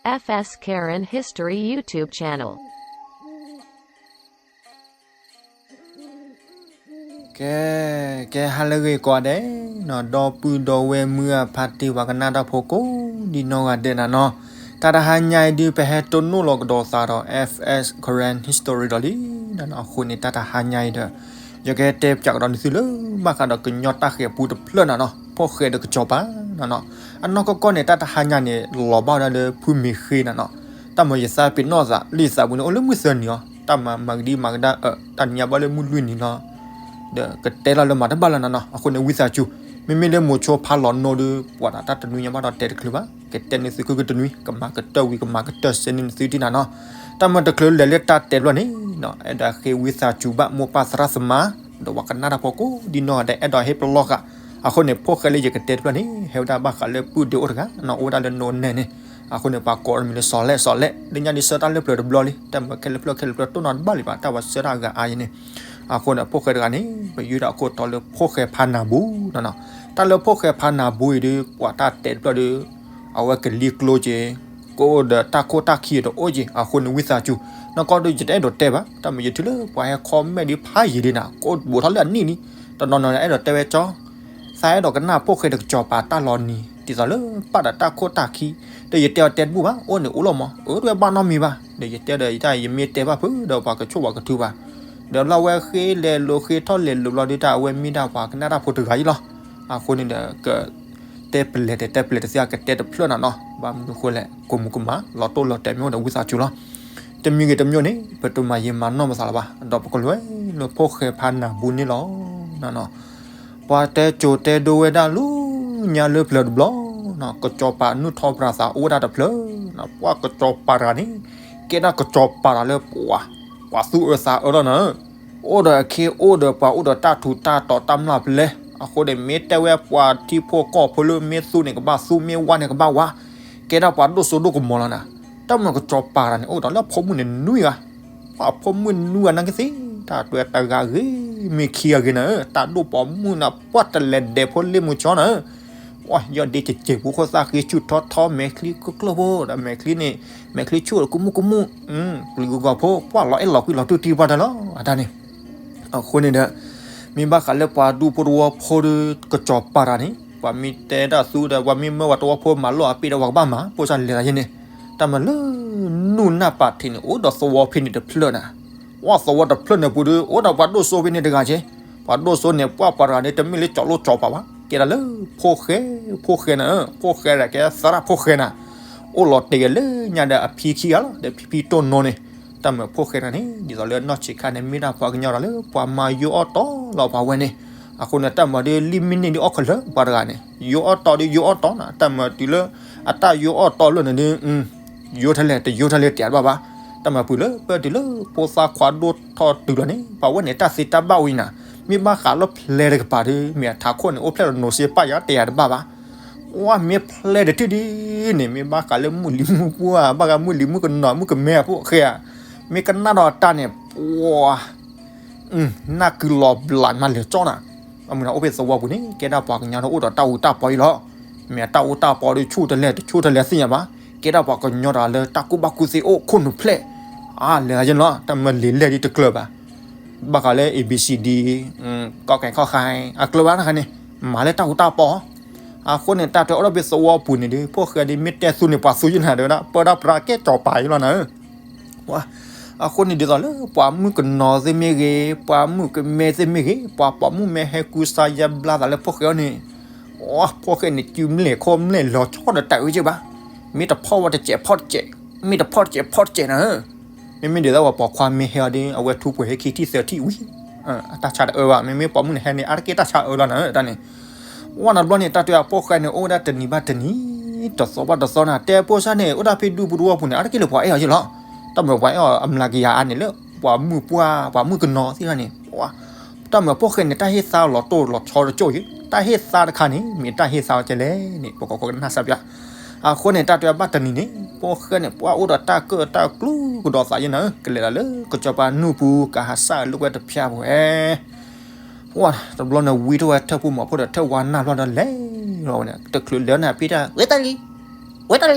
F S Karen History YouTube channel. ကဲ, ကဲ ဟါလၢအဂ့ၤကိးဂၤဒဲး, ဒီပုၢ်ဒီဝဲၢ်မုၢ်အဖါတံၢ် ပှၤကနၣ်တၢ်ဖိကိးဒံနီၢ်ဂၤဒဲးနၤနီၤ, တၢ်တဟါညါအံၤဒုး ပဟဲတိၢ်နီၣ်လီၤကဒီးသးဒီး F S Karen History ဒီးလံနၤနီၤ, အဃိန့ၣ် တၢ်တဟါညါအံၤဒီး ယကတဲပၠးကဒီးနသုလၢ ဘၣ်ဃးဒီးကညီတၢ်ဃၤပူတဖျၢၣ်နၤနီၤ, ဖှိၣ်ဃဲဒီးကစီၤပၤနၤနီၤ, အနီၢ်ကီၢ်ကီၢ်န့ၣ် တၢ်တဟါညါန့ၣ် လီၤဘၣ်ဝဲဒၣ်လၢဖုမ့ၤဃ့နၤနီၤ, တၢ်မၤယသးပ့ၤနီၣ်သး လံာ်သးပူၤန့ၣ် အိၣ်လၢမုၢ်သၢနံၤအီၤ, တၢ်မၤမၤကဒံမၤကဒါအၢ တၢ်နံၤညါဘၣ်လၢမုၢ်လွံၢ်နံၤလီၤ, ဒီးကတဲလီၤလၢမၤတဘၣ်လၢနၤနီၤ, အဃိန့ၣ် ဝံသးစူၤ, မ့မ့ၢ်လၢမိၤဆိဖးလီၤနိဒီး ပှၤဒၣ်တၢ်တနွံညါဘၣ်ဒီးတဲတချုးဘၣ်, ကတဲန့ၢ်သုခုကတနွံ, ကမၤကတၢၢ်ဝံၤ ကမၤကတၢၢ်စဲန့ၢ်နသုဒံနၤနီၤ, တၢ်မၤတချုးလဲၤလၢတၢ်တဲတဖျၢၣ်န့ၣ်, အဲၣ်ဒိးဃ့ဝံသးစူၤဘၣ်မိၢ်ပၢ်သရၣ်သမါ, ဒီးပှၤကနၣ်တၢ်ဖိကိးဒံနီၢ်ဂၤဒဲး အဲၣ်ဒိးဟ့ၣ်ပလီၢ်ဃာ်, အဃိန့ၣ် ဖှိၣ်ဃဲလၢယကတဲတဖျၢၣ်န့ၣ် ဟဲဝဲဒၣ်ဘၣ်ဃးလၢပုၢ်ဒ့အိၣ်တဂၤနီၤ, အိၣ်ဝဲဒၣ်လၢနိနဲၣ်န့ၣ်, အဃိန့ၣ် ပှၤကိးအမံၤလၢစီၤလဲၣ် စီၤလဲၣ်, လၢညါဒုးဆှၢတၢ်လၢပျၢၤတဘျီလံ, တၢ်မၤခဲလၢာ်ဖျၢၣ်ခဲလၢာ်ဖျၢၣ်တိၢ်နီၣ်တဘၣ်လံဘၣ်, တၢ်ပှၤဆှၢတၢ်အဂၤအါယဲန့ၣ်, အဃိန့ၣ် ဖှိၣ်ဃဲတဂၤန့ၣ် ပယူဒၣ်ခိၣ်တီလၢဖှိၣ်ဃဲဖးနၢ်ဘူနၤနီၤ, တၢ်လၢဖှိၣ်ဃဲဖးနၢ်ဘူအံၤဒုး ပှၤတၢ်တဲတဖျၢၣ်ဒီး အဝဲကလံၤကျိၤက့ၤ, ကအိၣ်ဒီးတၢ်ခိၣ်တၢ်ခံဒီးအိၣ်က့ၤ, အဃိန့ၣ် ဝံသးစူၤ, နီၢ်ကီၢ်ဒုး ယတအဲၣ်ဒိးတဲဘၣ်, တၢ်မၤယတုၤလၢပှၤဟဲ comment ဒုးဖးယံာ်လံနၤ, ကအိၣ်ဘူးထီၣ်လၢအနံၣ်လံ, တနီၤနီၤန့ၣ် အဲၣ်ဒိးတဲဝဲကၠီ, သးအဲၣ်ဒိးကနၣ်ဖှိၣ်ဃဲဒီးကစီၤပၤတၢ်လီၤနံၤ ဒ်သိးလၢပာ်ဒီးတၢ်ခိၣ်တၢ်ခံ, ဒီးယတဲအီၤတဲတဘူၣ်ဘၣ်, အိၣ်န့ၣ်အိၣ်လီၤမး, အၢ တဝဲဘၣ်နီတမံၤဘၣ်, ဒီးယတဲဒီးယတၢ် ယမ့ၢ်တဲဘၣ်ဖုးဒီးပှၤကဆိၣ်ပှၤကထုဘၣ်, ဒီးလီၤဝဲဃ့လဲၤလိာ်ဃ့ထီၣ်လဲၤလိာ်ဘျီဒုး တၢ်အဝဲမ့ၢ်ဒၣ်ပှၤကနၣ်တၢ်ဖိတဂၤအံၤလီၤ, အဃိန့ၣ်ဒီး က တဲပလဲၤတဲတဲပလဲၤတသ့ ကတဲတဖျၢၣ်နၤနီၤ, ဘၣ်မနုၤဃိလဲၣ် ကိးမူၤကမၣ် လီၤတိၢ်လီၤတဲာ်မ့ၢ်အိၣ်ဒီးဝံသးစူၤလီၤ, တမံၤဂ့ၤတမံၤန့ၣ် ပတမၤယံာ်မၤနီၢ်ပသးလၢၤဘၣ်, ဒီးပကလဲၤလၢဖှိၣ်ဃဲဖးနၢ်ဘူန့ၣ်လီၤ, နနီၤ, ပှၤတဲကိၤတဲဒိဝဲဒၣ်လၢညါလၢပျၢၤတဘျီ, ကစီၤပၤနုၢ်ထီၣ်ပြးသးအိၣ်ဝဲဒၣ်တဖျၢၣ်, ပှၤကစီၤပၤတဂၤန့ၣ် ကဲဒၣ်ကစီၤပၤတဂၤလၢပှၤ ပှၤသူၣ်အၢသးအၢလီၤနၤ အိၣ်ဒီးအခ့အိၣ်ဒီးပှၤအိၣ်ဒီးတၢ်ထူးတၢ်တီၤတၢ်မျၢ်ပလဲ, အဃိန့ၣ်မ့ၢ်တဲဝဲပှၤထံဖိကီၢ်ဖိလၢမ့ၢ်သူန့ၣ်ကဘၣ်သူ မ့ၢ်ဝါန့ၣ်ကဘၣ်ဝါ, ကဲဒၣ်ပှၤဒိၣ်စိဒိၣ်ကမီၤလီၤနၤ, တၢ်မၤကစီၤပၤတဂၤန့ၣ် အိၣ်ဒီးလၢအဖိမုၣ်န့ၣ်နွံဂၤ, ပှၤဖိမုၣ်နွံဂၤနာ်က့သ့ၣ်, တၢ်တွဲတဂၤဂ့ၤ မ့ၢ်ခံဂၤဂ့ၤနၤဧၢ, တၢ်ဒိၣ်ပိာ်မုၣ်နၤ ပှၤတလဲၤဒဲးဖိလ့မုၢ်ကၠီနၤဧၢ ပှၤယီၢ်ဒ့ကကဲးပူၤခိၣ်သၣ်ဃ့ဆူၣ်ထီထီ မဲာ်ချံကျိၣ်ကျိၣ်ဖိ ဒီးမဲာ်ချံန့ၣ် မဲာ်ချံဆူၣ်ဒီးကမူၣ်ကမူၣ်, ပျံၤဂုၤဂီၤဖိ ပှၤလီၤအဲၣ်လီၤကွံလီၤတူၢ်တံၢ်ပှၤတၢ်လီၤ အတၢ်န့ၣ်, အဃိန့ၣ်ဒီး မ့ၢ်ဘၣ်ဃးလၢပှၤဒူဖိတဝီဖိဒီး ကစီၤပၤတဂၤန့ၣ် ပှၤမ့ၢ်တဲတၢ်သူဒီး ပှၤမ့ၢ်မၢပှၤတဝီဖိမၤလိအပ့ၢ်ဒီးပှၤကဘၣ်မၤ ပိၢ်စၢ်လဲၤတၢ်ယဲန့ၣ်, တၢ်မၤလၢ နူၢ်နၢ်ပာ်ထံးန့ၣ် အိၣ်ဒီးသဝီဖဲန့ၣ်တဖျၢၣ်နၤ, ဝဲသဝီတဖျၢၣ်န့ၣ်ပူၤဒီး အိၣ်ဒီးပှၤဒိၣ်စိဖဲန့ၣ်တဂၤက့, ပှၤဒိၣ်စိန့ၣ် ပှၤပှၤတဂၤန့ၣ် တမ့ၢ်လၢကၠီၤလိၣ်ကၠီၤပၤဘၣ် ကဲဒၣ်လၢ ဖိၣ်ဃဲ, ဖိၣ်ဃဲနၤ, ဖိၣ်ဃဲဒၣ်ကဲသရၣ်ဖိၣ်ဃဲနၤ, အိၣ်လီၤတဲာ်က့ၤလၢညါဒီးအဖံခံဂၤလီၤ ဒီးဖံဖံတိၢ်နီၢ်န့ၣ်, တၢ်မၤဖိၣ်ဃဲတဂၤန့ၣ် ဒ်သိးလၢနီၢ်ဆံးခါန့ၣ် မ့ၢ်ဒၣ်ပှၤကညီတဂၤလၢ ပှၤမၤယိအီၣ်တီလီၤပှၤဝဲန့ၣ်, အဃိန့ၣ် တၢ်မၤဒုးလံမ့ၢ်န့ၢ်ဒုးအီၣ်ခလၢပှၤတဂၤန့ၣ် ယိအီၣ်တီဒုးယိအီၣ်တီနၤ, တၢ်မၤတုၤလၢ အတၢ်ယိအီၣ်တီလၢန့ၣ်ဒုး ယိထဲလဲၣ် တယိထဲလဲၣ်တဲတဘၣ်ဘၣ်, တၢ်မၤပှၤလၢ ပၢတုၤလၢဖိသၣ်ခွါဒိၣ်ထီၣ်တုၤလီၤန့ၣ် ပှၤဝဲန့ၣ်တၢ်သ့တၢ်ဘၣ်ဝံၤနၤ, မ့ၢ်ဘၣ်ဃးလၢဖျဲးတကပၤဒီး မ့ၢ်အထးခိၣ်န့ၣ် အိၣ်ဖျဲၣ်ဒီးနိးစ့ပာ်ယၤတဲယၤတဘၣ်ဘၣ်, ဝဲမ့ၢ်ဖျဲးတထံၣ်ဒ်န့ၣ် မ့ၢ်ဘၣ်ဃးလၢမုၢ်လံၤမုၢ်ပှၢ် ဘၣ်ဃးမုၢ်လံၤမုၢ်ကနီၤမုၢ်ကမဲအဖိၣ်ဃဲဧါ, မ့ၢ်ကနၣ်ဒီးတၢ်န့ၣ် ပှၤ နၢ်ကုလီၤဘျးမးလဲၤကၠီနၤ, အမုၢ်နၤအိၣ်ဖဲသဝီပူၤန့ၣ် ကဲဒၣ်ပှၤကညီဒီးအိၣ်ဒီးတၢ်အူတၢ်ပီအံၤလီၤ, မ့ၢ်အတၢ်အူတၢ်ပီဒီးဆူၣ်တလဲၣ်တဆူၣ်တလဲၣ်သ့ၣ်ညါဘၣ်, ကဲဒၣ်ပှၤကညီတဂၤလၢတၢ်ကူၣ်ဘၣ်ကူၣ်သ့အိၣ်ခိၣ်နူာ်ဖျဲၣ်, အါလဲၤယဲလီၤ တၢ်မၤလံာ်လဲၢ်ဒ်တကျၢၤဘၣ်, ဘၣ်ဃးလၢ A B C D ကီၢ်ကဲၣ်ခီၣ်ဃဲ အကျၢၤဘၣ်တခါန့ၣ်, မၤလၢတၢ်အူတၢ်ပီ, အဃိန့ၣ် တၢ်တဲအိၣ်ဒီးဖဲသဝီပူၤန့ၣ်ဒီး ဖိၣ်ဃဲဒ်မ့ၢ်တဲသူန့ၣ် ပှၤသူယဲနၤတဲဝဲဒၣ် ပၢဒၣ်ပြးကဲကၠီၤပၤယဲလီၤနၤဧၢ အဃိန့ၣ်ဒ်သိးလၢ ပှၤမုၣ်ကနီၤသ့ၣ်မ့ၢ်ဂ့ၤ, ပှၤမုၣ်ကမဲသ့ၣ်မ့ၢ်ဂ့ၤ, ပှၤပိာ်မုၣ်မ့ၢ်ဟဲကူစါယါဘျါသးလၢဖိၣ်ဃဲအံၤန့ၣ်, အ ဖိၣ်ဃဲန့ၣ် စုမ့ၢ်လဲၤခီမ့ၢ်လဲၤလီၤဆီဒီးတၢ်အုၣ်က့ဘၣ်, မ့ၢ်တဖီၣ်ဝဲတစဲးဖီၣ်တစဲး, မ့ၢ်တဖီၣ်တစဲးဖီၣ်တစဲးနၤဧၢ, မ့မ့ၢ်ဒ်သိးပှၤပိာ်ခွါမ့ၢ်ဟဲအီၤဒီး အဝဲထူပှဲၤဟဲခံထံၣ်သၢထံၣ်ဝံၤ, အတၢ်ဆါတအၢဘၣ်, မ့မ့ၢ်ပိာ်မုၣ်န့ၣ်ဟဲန့ၣ် အါတက့ၢ်တၢ်ဆါအၢလီၤနၤဧၢ တၢ်န့ၣ် ဝဲန့ၣ်ဘျီန့ၣ် တၢ်တဲအဖိၣ်ဃဲန့ၣ် အိၣ်ဝဲဒၣ်တနံၤဘၣ်တနံၤ, တသီဘၣ်တသီနၤ, တဲဖိစၢ်န့ၣ် အိၣ်ဒၣ်ဖဲဒူပူၤတဝီပူၤန့ၣ် အါတက့ၢ်လၢပှၤအဲၣ်အီၤယဲလီၤ, တၢ်မၤပှၤအဲၣ်အီၤအမျးကယၤအါန့ၣ်လၢ ပှၤမုၣ်ပှၢ် ပှၤမုၣ်ကနီၤသ့ၣ်တဖၣ်န့ၣ်, တၢ်မၤဖိၣ်ဃဲန့ၣ် တၢ်ဟ့ၣ်သါလီၤတိၢ်လီၤဆီတကၠိၢ်ယဲ, တၢ်ဟ့ၣ်သါတခါန့ၣ် မ့ၢ်တၢ်ဟ့ၣ်သါဝဲကဲလဲၣ်န့ၣ် ပကကနၣ်စၢ်ပျၢ် အဃိန့ၣ် တၢ်တဲဘၣ်တနံၤန့ၣ် ဖိၣ်ဃဲန့ၣ် ပှၤအိၣ်ဒီးတၢ်ကၢၣ်တၢ်ကျူကဒီးသးယဲနၤဧၢ, ကလဲၤဒီးလၢကစီၤပၤနူၢ်ပူၤ ကဟးစၢ်လိာ်ဝဲတဖျၢၣ်ပဝဲ, ဝဲတဘျီန့ၣ် ဝံထီၣ်ဝဲထၢၣ်ပူၤမီၤဖိဒီးထၢၣ်ဝါနၢ်ဘျီဒီးလဲၤလီၤဝဲန့ၣ် တချုးလဲၤန့ၣ် ဖံတၢ် ဝဲတၢ်လံ, ဝဲတၢ်လံ,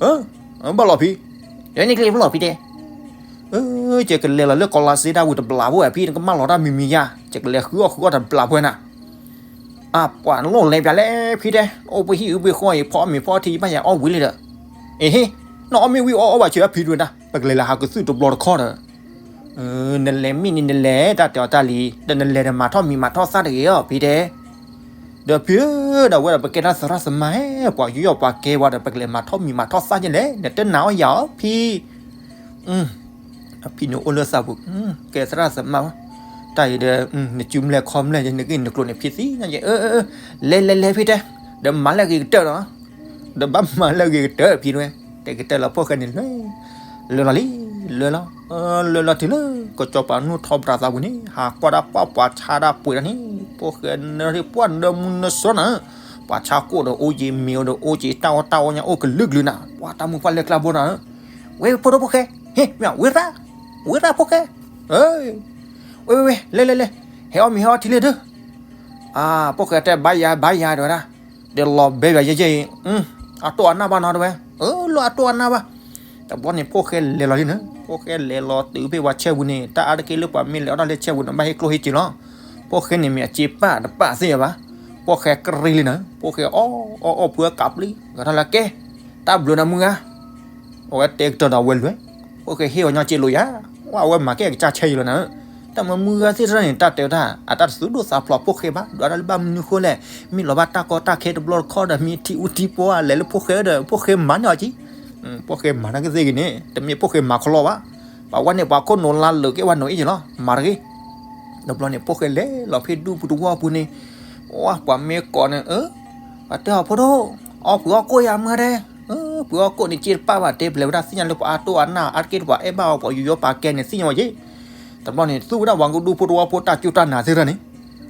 အၢ ဘၣ်လီၤဖံ, ယဲန့ၣ်ကျ့ဘၣ်လီၤဖံတဲ, ယကလဲၤလီၤလၢကီးလါစ့ဒၣ်ဝံၤတဘျီဖိဝဲဖံ နကမၣ်လီၤတၢ်မံၤမံၤယါ, ယကလဲၤဃုအီၣ်ဃုအီတဘျီဖိနၤ, အပှၤနလိၣ်လဲၤပၠးလဲၣ်ဖံတဲ, အိၣ်ပှ့ၤဟံၣ်အုပှ့ၤဃီအံၤ ဖီအီၣ်မ့ၤဖီအီထံယဘၣ်ယၤအီၣ်ဝံၤလံဒီး, အ့ဟ့, နအီၣ်မ့ၢ်ဝံၤအီၣ်အီၣ်ဘၣ်ဆၢဖံဒဝဲဒၣ် ပကလဲၤလၢဟးကသုၣ်တဘျီတခီဒီး နလဲၤမ့ၢ်န့ၣ်နလဲၤတၢ်တဲအီၤတၢ်လံ, ဒီးနလဲၤဒီးမၤထီၣ်မံၤမၤထီၣ်သၣ်တဂ့ၤအီၤဖံတဲ, ဒီးဖံဧၢ ဒီးဝဲဒီးပကဲတၢ်သရၣ်သမါဟဲ ပှၤယူးယီၣ်ပှၤကဲဝဲဒီး ပကလဲၤမၤထီၣ်မံၤမၤထီၣ်သၣ်ယဲလဲၣ် နတနာ်အီၤယၤအီၤဖံ, အဖံန့ၣ်အိၣ်လၢသးပူၤ, ကဲသရၣ်သမါ, တၢ်အံၤဒီး နစုမလဲၣ်ခီမလဲၣ် နဂ့ၢ်နကျိၤန့ၣ်ဖံသံညါယဲ, လဲၤလဲၤလဲၤဖံတဲ, ဒီးမၤလၢအဂ့ၤကတၢၢ်လီၤ ဒီးဘၣ်မၤလၢအဂ့ၤကတၢၢ်ဖံနဝဲ, တဲကတၢၢ်လီၤဖိၣ်ဃဲန့ၣ်လဲၤ, လဲၤလီၤလံ, လဲၤလီၤ, လဲၤလီၤတုၤလၢ ကစီၤပၤနူၢ်ထီၣ်ပြးသးပူၤန့ၣ် ဟးကွၢ်ဒၣ်ပှၢ်ပှၤဆါဒၣ်ပှ့ၤဒၣ်န့ၣ်, ဖိၣ်ဃဲနၢ်ပှၢ်နၢမူနၢဆှီနၤ, ပှၤဆါကိၣ်ဒီးအိၣ်က့ၤ မ့ၤအိၣ်ဒီးအိၣ်က့ၤ တၢ်အီၣ်တၢ်အီညါအိၣ်ကလုာ်ကလုာ်နၤ, ပှၤတၢ်မုၢ်ပှၢ်လဲၤကျါဘိနၤ, ဝဲဖိဒိၣ်ဖိၣ်ဃဲ, ဟ့ၣ်မ့ၢ်ဝဲရၣ်, ဝဲရၣ်ဖိၣ်ဃဲ, ဝဲဝဲဝဲ လဲၤလဲၤလဲၤ, ဟဲအီၣ်မ့ၤဟဲအီထံလံဒုး အါဖိၣ်ဃဲတဲဘါယၤဘါယၤတဲဝဲဒၣ်, ဒီးလီၤဘဲဘၣ်ယဲယဲအံၤ, အတိၢ်အနၢ်ဘၣ်နီၤတဲဝဲ, အၢ လၢအတိၢ်အနၢ်ဘၣ်, တဘျီန့ၣ်ဖိၣ်ဃဲလဲၤလီၤလံနၤ, ဖိၣ်ဃဲလဲၤလီၤတုၤဖဲပှၤဆဲပူၤန့ၣ် တၢ်အါတက့ၢ်လၢပှၤမ့ၢ်လဲၤအီၣ်တၢ်လၢဆဲပူၤန့ၣ် ဘၣ်ဟ့ၣ်ကျိၣ်ဟ့ၣ်စ့လီၤ, ဖိၣ်ဃဲန့ၣ်မ့ၢ်အစ့ပာ်တပာ်သ့ၣ်ညါဘၣ်, ဖိၣ်ဃဲကရံလံနၤ, ဖိၣ်ဃဲအီၣ်အီၣ်အီၣ်ဖုအကးပျံၤ ဂၤထီၣ်လၢကဲ, တၢ်ဘျုးနၤမုၢ်ဂၤ အဝဲတဲကတၢၢ်ဒီးအဝဲလွဲၢ်, ဖိၣ်ဃဲဟ့ၣ်အီၤညီစ့လိာ်ယၤ, ဝဲအဝဲမၤကဲကစၢ်ဆဲယံၤလီၤနၤ, တၢ်မၤမုၢ်ဂၤသ့ၣ်တဖၣ်န့ၣ် တၢ်တဲဝဲဒၣ် အတၢ်တသူၣ်ဒိၣ်သးဖျိးဖိၣ်ဃဲဘၣ်, ဒွးတၢ်လၢဘၣ်မနုၤဃိလဲၣ်, မ့ၢ်လီၤဘၣ်တၢ်ကီတၢ်ခဲတဘျီတခီဒီး မ့ၢ်ထံအူထံပီလဲၤလၢဖိၣ်ဃဲဒီး ဖိၣ်ဃဲမၤန့ၢ်အီၤကံ, ဖိၣ်ဃဲမၤန့ၢ်ကသ့ၣ်ဂ့ၤန့ၣ် တမ့ၢ်ဖိၣ်ဃဲမၤခီလီၤဘၣ်, ပှၤဝဲန့ၣ်ပှၤခိၣ်နူာ်လါလိာ်ကဲဝဲနီၤအံၤယံၤလီၤ မၤတဂ့ၤ, တဘျီန့ၣ် ဖိၣ်ဃဲလဲၤလီၤဖဲဒူပူၤတဝီပူၤန့ၣ်, ပှၤမ့ၢ်ကိးန့ၣ် အၢ ပှၤတဲအီၤဖိဒိၣ်, အီၣ်ဖုးအီၣ်ကိၣ်ယၤမုၢ်ဂၤဒဲး, ဖုးအီၣ်ကိၣ်န့ၣ်စ့တပာ်ဘၣ် တဲပျဲဝဲဒၣ်သ့ၣ်ညါလၢပှၤအတိၢ်အနၢ် အါတက့ၢ်တပှၤအဲၣ်ဘၣ်အီၤ ပှၤယူးယီၣ်ပာ်ကဲန့ၣ်သ့ၣ်ညါဝဲယ့ၣ်, တဘျီန့ၣ် သူၣ်ဝဲဒၣ်ပှၤကဒူဖိတဝီဖိတၢ်စူၢ်တၢ်နာ်သ့ၣ်တဖၣ်န့ၣ်,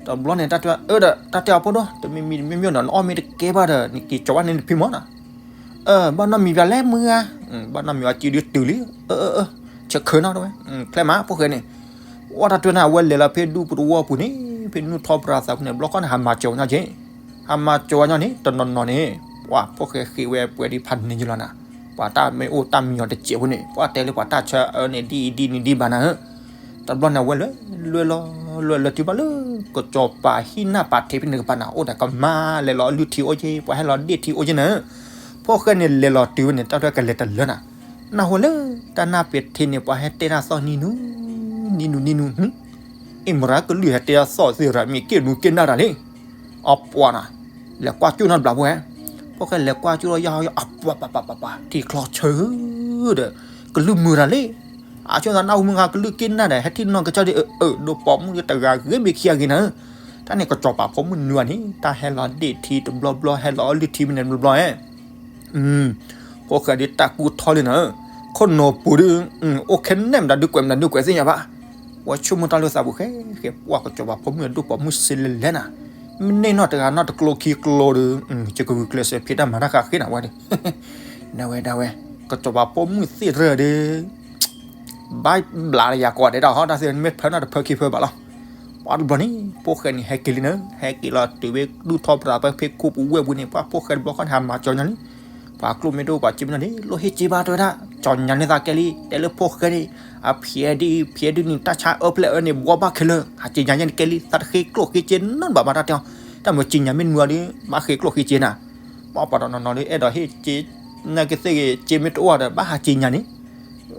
တဘျီန့ၣ် တၢ်တဲအီၤအၢဒီး တၢ်တဲအီၤဖိဒိၣ် တမ့ၢ်မံၤတမ့ၢ်မ့ၢ်နီၤ နအီၣ်မ့ၢ်တကဲဘၣ်ဒီး နက့ၤကၠီၤဘၣ်န့ၣ်တဖံမီၤနီၤ ဘၣ်နီတမံၤဘၣ်လဲၣ်မုၢ်ဧါ, ဘၣ်နီတမံၤအစုဒုတုၤလံ, ဆၢခၢနီၤတဲဝဲ, ဖျဲၣ်မးဖိၣ်ဃဲန့ၣ်, ဝဲတၢ်တဲန့ၣ် အဝဲလဲၤလီၤဖဲဒူပူၤတဝီပူၤန့ၣ် ဖဲနူၢ်ထီၣ်ပြးသးပူၤန့ၣ် ဘျီခီန့ၣ် ဟးမၤစၢၤဝဲညီက့ၤ, ဟးမၤစၢၤဝဲညီန့ၣ် တနီၤနီၤန့ၣ်, ပှၤဖိၣ်ဃဲဃ့ဝဲပှဲၤဒံးဖးန့ၣ်ယလီၤနၤ, ပှၤတၢ်မ့ၢ်အိၣ်တၢ်မံအီၤတစဲးဖိန့ၣ် ပှၤတဲလၢပှၤတၢ်ဆၢအၢန့ၣ် ဒ်အံၤဒ်နံၤဒ်ဘၣ်နၤဧၢ, တဘျီန့ၣ် အဝဲလဲၤ, လဲၤလီၤ, လဲၤလီၤတုၤဘၣ်လၢ ကစီၤပၤဟံၣ်နၢ်ပာ်ထံးဖဲန့ၣ်ကပၤနၤ အိၣ်ဒီးကမၣ်လဲၤလီၤအလုၢ်ထံအိၣ်က့ၤ ပှၤဟဲလီၤဒ့ၣ်ထံအိၣ်က့ၤနၤဧၢ, ဖိၣ်ဃဲန့ၣ်လဲၤလီၤတုၤဝဲန့ၣ် တၢ်ထွဲကလဲၤတလၢနၤ, နၢ်ဟူလၢ တၢ်နၢ်ပာ်ထံးန့ၣ် ပှၤဟဲတဲတၢ်သီၣ်နံၤနူၤ, နံၤနူၤနံၤနူၤ, အ့ၣ်မရၤကလုၢ်ဟဲတဲတၢ်သီၣ်သ့ၣ်ရၤမ့ၢ်က့ၣ်နူၤက့ၣ်နၢ်တၢ်လံ, အပှၤနၤ, လဲၤကွၢ်ကၠိၣ်နီတဘျီဖိဟဲ, ဖိၣ်ဃဲလဲၤကွၢ်ကၠိၣ်လီၤယၤ အပှၤပှၤပှၤပှၤပှၤ ထံချီဆၢဒီး, ကလုၢ်မုာ်တၢ်လံ, အဆိသးနၢ်ဟူမုၢ်ဂၤကလုၢ်က့ၣ်နၢ်ဒီး ဟဲထံၣ်နီၢ်ကစၢ်ဒ်အၢ အၢ ဒိၣ်ပိာ်မုၣ်တဂၤဂ့ၤမ့ၢ်ခံဂၤဂ့ၤနၤဧၢ, တၢ်န့ၣ်ကစီၤပၤဖိမုၣ်နွံဂၤန့ၣ် တၢ်ဟဲလီၤဒ့ၣ်ထံတဘျီဘျီ ဟဲလီၤအီၣ်လုၢ်ထံမ့ၢ်န့ၣ်တဘျီဘျီဧဲ ဖိၣ်ဃဲဒ်တၢ်ကူၣ်ထီၣ်လံနၤ, ခိၣ်နူာ်ပူၤဒ်, အိၣ်ခဲန့ၣ်မတၤဒုးကွဲးမတၤဒုးကွဲးသ့ၣ်ညါဘၣ်, ဝဲဆိကမိၣ်တၢ်လၢသးပူၤဃဲဃဲ ပှၤကစီၤပၤဖိမုၣ်ဒိၣ်ပိာ်မုၣ်စ့လဲၣ်လဲၣ်နၤ, မ့ၢ်န့ၢ်နီၢ်တဂၤနီၢ်တကျိခံကျိဒီး, ယကဂုာ်ကျဲးစၢးဖံးတၢ်မၤတၢ်ဃးဃ့နၤဝဲန့ၣ်, နဝဲဒၣ်ဝဲ, ကစီၤပၤဖိမုၣ်သ့ၣ်ရၢဒီး ဘၣ်ဘျးလၢယၤကိးဂၤဒဲးဒၣ်ဟီ တၢ်သ့ၣ်မ့ၢ်ဖၢနီၢ်တဖၢခံဖၢဘၣ်လီၤ, ပှၤတဘျီန့ၣ် ဖိၣ်ဃဲန့ၣ် ဟဲက့ၤလံနၤ, ဟဲက့ၤလီၤတုၤဝဲဒူၣ်ထီၣ်ပြးဖဲခိၣ်ပူၤဝဲၢ်ပူၤန့ၣ် ပှၤဖိၣ်ဃဲတဘျီဃီန့ၣ် ဟးမၤစၢၤညီလံ, ပှၤကျိၣ်မ့ၢ်တအိၣ်ပှၤစ့မ့ၢ်တအိၣ်န့ၣ် လိၣ်ဟ့ၣ်စ့ဘၣ်တဲဝဲဒၣ်, ကၠီၤညါန့ၢ်သးကဲလံ, တဲလၢဖိၣ်ဃဲန့ၣ်, အဖျဲးဒ်အံၤဖျဲးဒ်နံၤ တၢ်ဆါအၢဖျဲးအၢန့ၣ် ဘှီဘၣ်ခဲလၢာ်, ဟးစ့ညါယဲန့ၣ်ကဲလံ, သးတဃ့ကျိၣ်ဃ့စ့နီတဘၣ်ဘၣ်တၢ်တဲအီၤ, တၢ်မၤစ့ညါမ့ၢ်နွံအီၤဒီး ဘၣ်ဃ့ကျိၣ်ဃ့စ့နၤ, ပှၤပှၤတနီၤနီၤဒီး အဲၣ်ဒိးဟ့ၣ်စ့, နာ်က့သ့ၣ်ဂ့ၤစ့မ့ၢ်တအိၣ်ဒီး ဘၣ်ဟးစ့ညါန့ၣ်